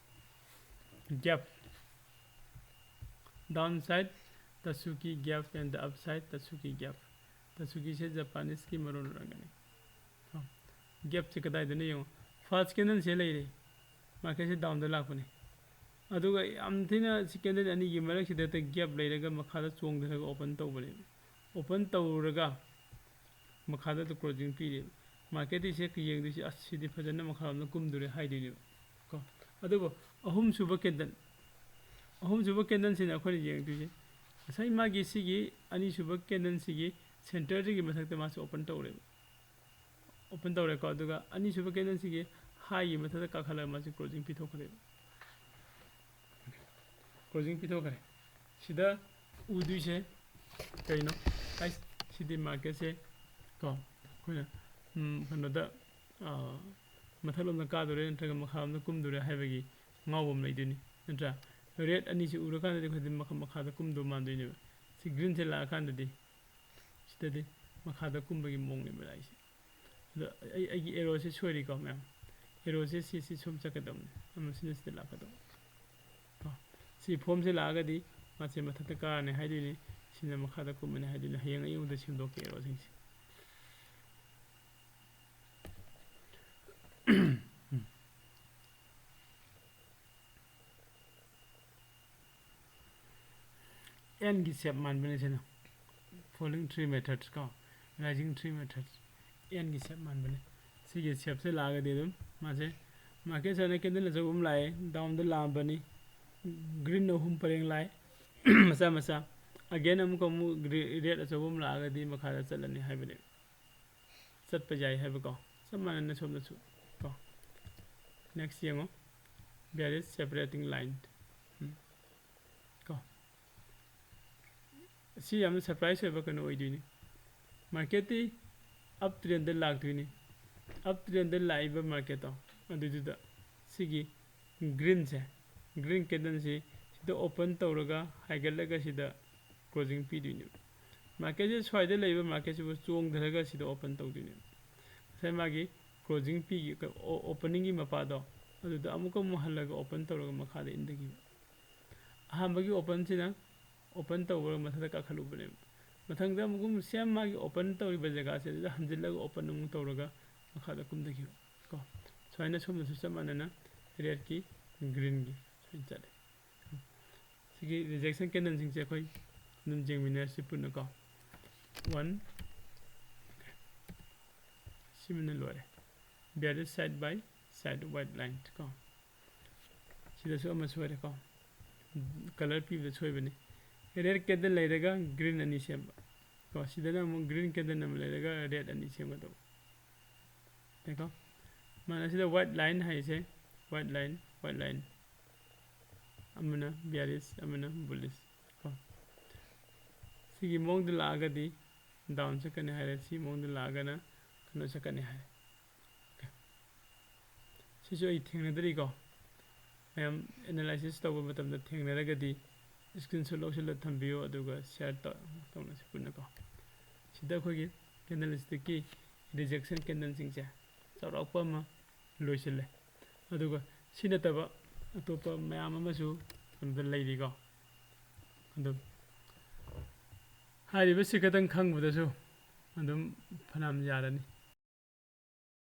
Gap, downside Tatsuki gap and the upside Tatsuki gap. ꯇꯁꯨꯀꯤꯁꯦ ꯖꯄꯥꯅꯤꯁꯀꯤ ꯃꯔꯣꯟ ꯑꯣꯏꯔꯝꯒꯅꯤ꯫ ꯒꯦꯞꯁꯦ ꯀꯗꯥꯏꯗꯅꯣ ꯌꯦꯡꯉꯣ, ꯐꯥꯔꯁ ꯀꯦꯟꯗꯜꯁꯦ ꯂꯩꯔꯦ, ꯃꯥꯔꯀꯦꯠꯁꯦ ꯗꯥꯎꯟꯗ ꯂꯥꯛꯄꯅꯦ꯫ ꯑꯗꯨꯒ ꯌꯥꯝ ꯊꯤꯅ ꯁꯤ ꯀꯦꯟꯗꯜ ꯑꯅꯤꯒꯤ ꯃꯔꯛꯁꯤꯗ ꯍꯦꯛꯇ ꯒꯦꯞ ꯂꯩꯔꯒ ꯃꯈꯥꯗ ꯆꯣꯡꯊꯔꯒ ꯑꯣꯄꯟ ꯇꯧꯕꯅꯦꯕ꯫ ꯑꯣꯄꯟ ꯇꯧꯔꯒ ꯃꯈꯥꯗ ꯀ꯭ꯂꯣꯖꯤꯡ ꯄꯤꯔꯦꯕ꯫ ꯃꯥꯔꯀꯦꯠꯇꯤ ꯁꯦ ꯌꯦꯡꯗꯣꯏꯁꯦ, "ꯑꯁ, ꯁꯤꯗꯤ ꯐꯖꯅ ꯃꯈꯥꯔꯣꯝꯗ ꯀꯨꯝꯗꯣꯔꯦ" ꯍꯥꯏꯗꯣꯏꯅꯦꯕ ꯀꯣ꯫ ꯑꯗꯨꯕꯨ ꯑꯍꯨꯝꯁꯨꯕ ꯀꯦꯟꯗꯜ, ꯑꯍꯨꯝꯁꯨꯕ ꯀꯦꯟꯗꯜꯁꯤꯅ ꯑꯩꯈꯣꯏꯅ ꯌꯦꯡꯗꯣꯏꯁꯦ, ꯉꯁꯥꯏ ꯃꯥꯒꯤ ꯁꯤꯒꯤ ꯑꯅꯤꯁꯨꯕ ꯀꯦꯟꯗꯜꯁꯤꯒꯤ ꯁꯦꯟꯇꯔꯗꯒꯤ ꯃꯊꯛꯇ ꯃꯥꯁꯦ ꯑꯣꯄꯟ ꯇꯧꯔꯦꯕ꯫ ꯑꯣꯄꯟ ꯇꯧꯔꯦꯀꯣ, ꯑꯗꯨꯒ ꯑꯅꯤꯁꯨꯕ ꯀꯦꯟꯗꯜꯁꯤꯒꯤ ꯍꯥꯏꯒꯤ ꯃꯊꯛꯇ ꯀꯥꯈꯠꯂꯒ ꯃꯥꯁꯦ ꯀ꯭ꯂꯣꯖꯤꯡ ꯄꯤꯊꯣꯛꯈ꯭ꯔꯦꯕ꯫ ꯀ꯭ꯂꯣꯖꯤꯡ ꯄꯤꯊꯣꯛꯈ꯭ꯔꯦ꯫ ꯁꯤꯗ ꯎꯗꯣꯏꯁꯦ ꯀꯩꯅꯣ? ꯍꯥꯏꯁ, ꯁꯤꯗꯤ ꯃꯥꯔꯀꯦꯠꯁꯦ ꯀꯣ, ꯑꯩꯈꯣꯏꯅ, ꯎꯝ, ꯀꯩꯅꯣꯗ, ꯑꯥ, ꯃꯊꯛꯂꯣꯝꯗ ꯀꯥꯗꯣꯔꯦ ꯅꯠꯇ꯭ꯔꯒ ꯃꯈꯥꯔꯣꯝꯗ ꯀꯨꯝꯗꯣꯔꯦ ꯍꯥꯏꯕꯒꯤ ꯉꯥꯎꯕ ꯑꯃ ꯂꯩꯗꯣꯏꯅꯤ꯫ ꯅꯠꯇ꯭ꯔꯥ? ꯔꯦꯠ ꯑꯅꯤꯁꯤ ꯎꯔꯀꯥꯟꯗꯗꯤ ꯑꯩꯈꯣꯏꯗꯤ ꯃꯈꯥ ꯃꯈꯥꯗ ꯀꯨꯝꯗꯧ ꯃꯥꯟꯗꯣꯏꯅꯦꯕ꯫ ꯁꯤ ꯒ꯭ꯔꯤꯟꯁꯦ ꯂꯥꯛꯑꯀꯥꯟꯗꯗꯤ ꯁꯤꯗꯗꯤ ꯃꯈꯥꯗ ꯀꯨꯝꯕꯒꯤ ꯃꯑꯣꯡꯅꯦꯕ ꯂꯥꯛꯏꯁꯦ꯫ ꯑꯗꯣ ꯑꯩ ꯑꯩꯒꯤ ꯑꯦꯔꯣꯁꯦ ꯁꯣꯏꯔꯤꯀꯣ ꯃꯌꯥꯝ꯫ ꯑꯦꯔꯣꯁꯦ ꯁꯤ ꯁꯤ ꯁꯨꯝ ꯆꯠꯀꯗꯕꯅꯤ, ꯑꯃꯁꯤꯅ ꯁꯤꯗ ꯂꯥꯛꯀꯗꯕ꯫ ꯀꯣ, ꯁꯤ ꯐꯣꯝꯁꯦ ꯂꯥꯛꯑꯒꯗꯤ ꯃꯥꯁꯦ ꯃꯊꯛꯇ ꯀꯥꯔꯅꯤ ꯍꯥꯏꯗꯣꯏꯅꯤ, ꯁꯤꯅ ꯃꯈꯥꯗ ꯀꯨꯝꯃꯅꯤ ꯍꯥꯏꯗꯣꯏꯅꯤ꯫ ꯍꯌꯦꯡ ꯑꯌꯨꯛꯇ ꯁꯦꯝꯗꯣꯛꯀꯦ ꯑꯦꯔꯣꯁꯤꯡꯁꯦ꯫ ꯑꯦꯟꯒꯤ ꯁꯦꯞ ꯃꯥꯟꯕꯅꯦ ꯁꯤꯅ꯫ Falling three methods ꯀꯣ, rising three methods, ꯑꯦꯟꯒꯤ ꯁꯦꯞ ꯃꯥꯟꯕꯅꯦ꯫ ꯁꯤꯒꯤ ꯁꯦꯞꯁꯦ ꯂꯥꯛꯑꯒꯗꯤ ꯑꯗꯨꯝ ꯃꯥꯁꯦ ꯃꯥꯔꯀꯦꯠ ꯁꯥꯏꯅ ꯀꯦꯟꯗꯜ ꯑꯆꯧꯕ ꯑꯃ ꯂꯥꯛꯑꯦ, ꯗꯥꯎꯟꯗ ꯂꯥꯛꯑꯝꯕꯅꯤ, ꯒ꯭ꯔꯤꯟ ꯑꯍꯨꯝ ꯄꯔꯦꯡ ꯂꯥꯛꯑꯦ꯫ ꯃꯆꯥ ꯃꯆꯥ꯫ ꯑꯒꯦꯟ ꯑꯃꯨꯛꯀ ꯑꯃꯨꯛ ꯔꯦꯠ ꯑꯆꯧꯕ ꯑꯃ ꯂꯥꯛꯑꯒꯗꯤ ꯃꯈꯥꯗ ꯆꯠꯂꯅꯤ ꯍꯥꯏꯕꯅꯦ꯫ ꯆꯠꯄ ꯌꯥꯏ ꯍꯥꯏꯕꯀꯣ꯫ ꯆꯞ ꯃꯥꯟꯅꯅ ꯁꯣꯝꯗꯁꯨ ꯀꯣ꯫ ꯅꯦꯛꯁ ꯌꯦꯡꯉꯣ, bearish separating line꯫ ꯎꯝ꯫ ꯀꯣ, ꯁꯤ ꯌꯥꯝꯅ ꯁꯔꯄ꯭ꯔꯥꯏꯁ ꯑꯣꯏꯕ ꯀꯩꯅꯣ ꯑꯣꯏꯗꯣꯏꯅꯤ꯫ ꯃꯥꯔꯀꯦꯠꯇꯤ ꯑꯞ ꯇ꯭ꯔꯦꯟꯗ ꯂꯥꯛꯇꯣꯏꯅꯤ꯫ ꯑꯞ ꯇ꯭ꯔꯦꯟꯗ ꯂꯥꯛꯏꯕ ꯃꯥꯔꯀꯦꯠꯇꯣ, ꯑꯗꯨꯗꯨꯗ ꯁꯤꯒꯤ ꯒ꯭ꯔꯤꯟꯁꯦ, ꯒ꯭ꯔꯤꯟ ꯀꯦꯟꯗꯜꯁꯤ ꯁꯤꯗ ꯑꯣꯄꯟ ꯇꯧꯔꯒ ꯍꯥꯏꯒꯠꯂꯒ ꯁꯤꯗ ꯀ꯭ꯂꯣꯖꯤꯡ ꯄꯤꯗꯣꯏꯅꯦꯕ꯫ ꯃꯥꯔꯀꯦꯠꯁꯦ ꯁ꯭ꯋꯥꯏꯗ ꯂꯩꯕ ꯃꯥꯔꯀꯦꯠꯁꯤꯕꯨ ꯆꯣꯡꯊꯔꯒ ꯁꯤꯗ ꯑꯣꯄꯟ ꯇꯧꯗꯣꯏꯅꯦꯕ꯫ ꯉꯁꯥꯏ ꯃꯥꯒꯤ ꯀ꯭ꯂꯣꯖꯤꯡ ꯄꯤꯒꯤ, ꯑꯣ-, ꯑꯣꯄꯅꯤꯡꯒꯤ ꯃꯄꯥꯗꯣ, ꯑꯗꯨꯗ ꯑꯃꯨꯛꯀ ꯑꯃꯨꯛ ꯍꯜꯂꯒ ꯑꯣꯄꯟ ꯇꯧꯔꯒ ꯃꯈꯥꯗ ꯏꯟꯊꯈꯤꯕ꯫ ꯑꯍꯥꯟꯕꯒꯤ ꯑꯣꯄꯟꯁꯤꯅ ꯑꯣꯄꯟ ꯇꯧꯔꯒ ꯃꯊꯛꯇ ꯀꯥꯈꯠꯂꯨꯕꯅꯦꯕ꯫ ꯃꯊꯪꯗ ꯑꯃꯨꯛ ꯁꯦꯝ ꯃꯥꯒꯤ ꯑꯣꯄꯟ ꯇꯧꯔꯤꯕ ꯖꯒꯥꯁꯦ ꯑꯗꯨꯗ ꯍꯟꯖꯤꯜꯂꯒ ꯑꯣꯄꯟ ꯑꯃꯨꯛ ꯇꯧꯔꯒ ꯃꯈꯥꯗ ꯀꯨꯝꯊꯈꯤꯕ ꯀꯣ꯫ ꯁꯨꯃꯥꯏꯅ ꯁꯣꯝꯗꯁꯨ ꯆꯞ ꯃꯥꯟꯅꯅ ꯔꯦꯠꯀꯤ, ꯒ꯭ꯔꯤꯟꯒꯤ ꯁꯨꯃꯥꯏꯅ ꯆꯠꯂꯦ꯫ ꯁꯤꯒꯤ ꯔꯤꯖꯦꯛꯁꯟ ꯀꯦꯟꯗꯜꯁꯤꯡꯁꯦ ꯑꯩꯈꯣꯏ ꯑꯗꯨꯝ ꯌꯦꯡꯃꯤꯟꯅꯔꯁꯤ ꯄꯨꯟꯅ ꯀꯣ꯫ ꯋꯥꯟ, ꯁꯤꯃꯅ ꯂꯣꯏꯔꯦ꯫ Bearish side by side white line ꯀꯣ꯫ ꯁꯤꯗꯁꯨ ꯑꯃ ꯁꯣꯏꯔꯦꯀꯣ, ꯀꯂꯔ ꯄꯤꯕꯗ ꯁꯣꯏꯕꯅꯤ꯫ ꯔꯦꯠ ꯀꯦꯟꯗꯜ ꯂꯩꯔꯒ ꯒ꯭ꯔꯤꯟ ꯑꯅꯤ ꯁꯦꯝꯕ ꯀꯣ꯫ ꯁꯤꯗꯅ ꯑꯃꯨꯛ ꯒ꯭ꯔꯤꯟ ꯀꯦꯟꯗꯜ ꯑꯃ ꯂꯩꯔꯒ ꯔꯦꯠ ꯑꯅꯤ ꯁꯦꯝꯒꯗꯧꯕ꯫ ꯌꯥꯏꯀꯣ? ꯃꯥꯅ ꯁꯤꯗ ꯋꯥꯏꯠ ꯂꯥꯏꯟ ꯍꯥꯏꯁꯦ, ꯋꯥꯏꯠ ꯂꯥꯏꯟ, ꯋꯥꯏꯠ ꯂꯥꯏꯟ, ꯑꯃꯅ ꯕꯤꯌꯥꯔꯤꯁ, ꯑꯃꯅ ꯕꯨꯂꯤꯁ ꯀꯣ꯫ ꯁꯤꯒꯤ ꯃꯑꯣꯡꯗ ꯂꯥꯛꯑꯒꯗꯤ ꯗꯥꯎꯟ ꯆꯠꯀꯅꯤ ꯍꯥꯏꯔꯦ, ꯁꯤ ꯃꯑꯣꯡꯗ ꯂꯥꯛꯑꯒꯅ ꯀꯩꯅꯣ ꯆꯠꯀꯅꯤ ꯍꯥꯏꯔꯦ꯫ ꯑꯣꯀꯦ, ꯁꯤꯁꯨ ꯑꯩ ꯊꯦꯡꯅꯗ꯭ꯔꯤꯀꯣ꯫ ꯃꯌꯥꯝ ꯑꯦꯅꯥꯂꯥꯏꯁꯤꯁ ꯇꯧꯕ ꯃꯇꯝꯗ ꯊꯦꯡꯅꯔꯒꯗꯤ ꯏꯁꯀ꯭ꯔꯤꯟꯁꯣꯠ ꯂꯧꯁꯤꯜꯂ ꯊꯝꯕꯤꯌꯨ, ꯑꯗꯨꯒ ꯁꯤꯌꯥꯔ ꯇꯧꯅꯁꯤ ꯄꯨꯟꯅꯀꯣ꯫ ꯁꯤꯗ ꯑꯩꯈꯣꯏꯒꯤ ꯀꯦꯟꯗꯜꯁꯇꯤꯛꯀꯤ ꯔꯤꯖꯦꯛꯁꯟ ꯀꯦꯟꯗꯜꯁꯤꯡꯁꯦ ꯆꯥꯎꯔꯥꯛꯄ ꯑꯃ ꯂꯣꯏꯁꯤꯜꯂꯦ꯫ ꯑꯗꯨꯒ ꯁꯤ ꯅꯠꯇꯕ ꯑꯇꯣꯞꯄ ꯃꯌꯥꯝ ꯑꯃꯁꯨ ꯑꯗꯨꯝ ꯂꯩꯔꯤꯀꯣ꯫ ꯑꯗꯨꯝ ꯍꯥꯏꯔꯤꯕꯁꯤ ꯈꯛꯇꯪ ꯈꯪꯕꯗꯁꯨ ꯑꯗꯨꯝ ꯐꯅꯌꯥꯝ ꯌꯥꯔꯅꯤ꯫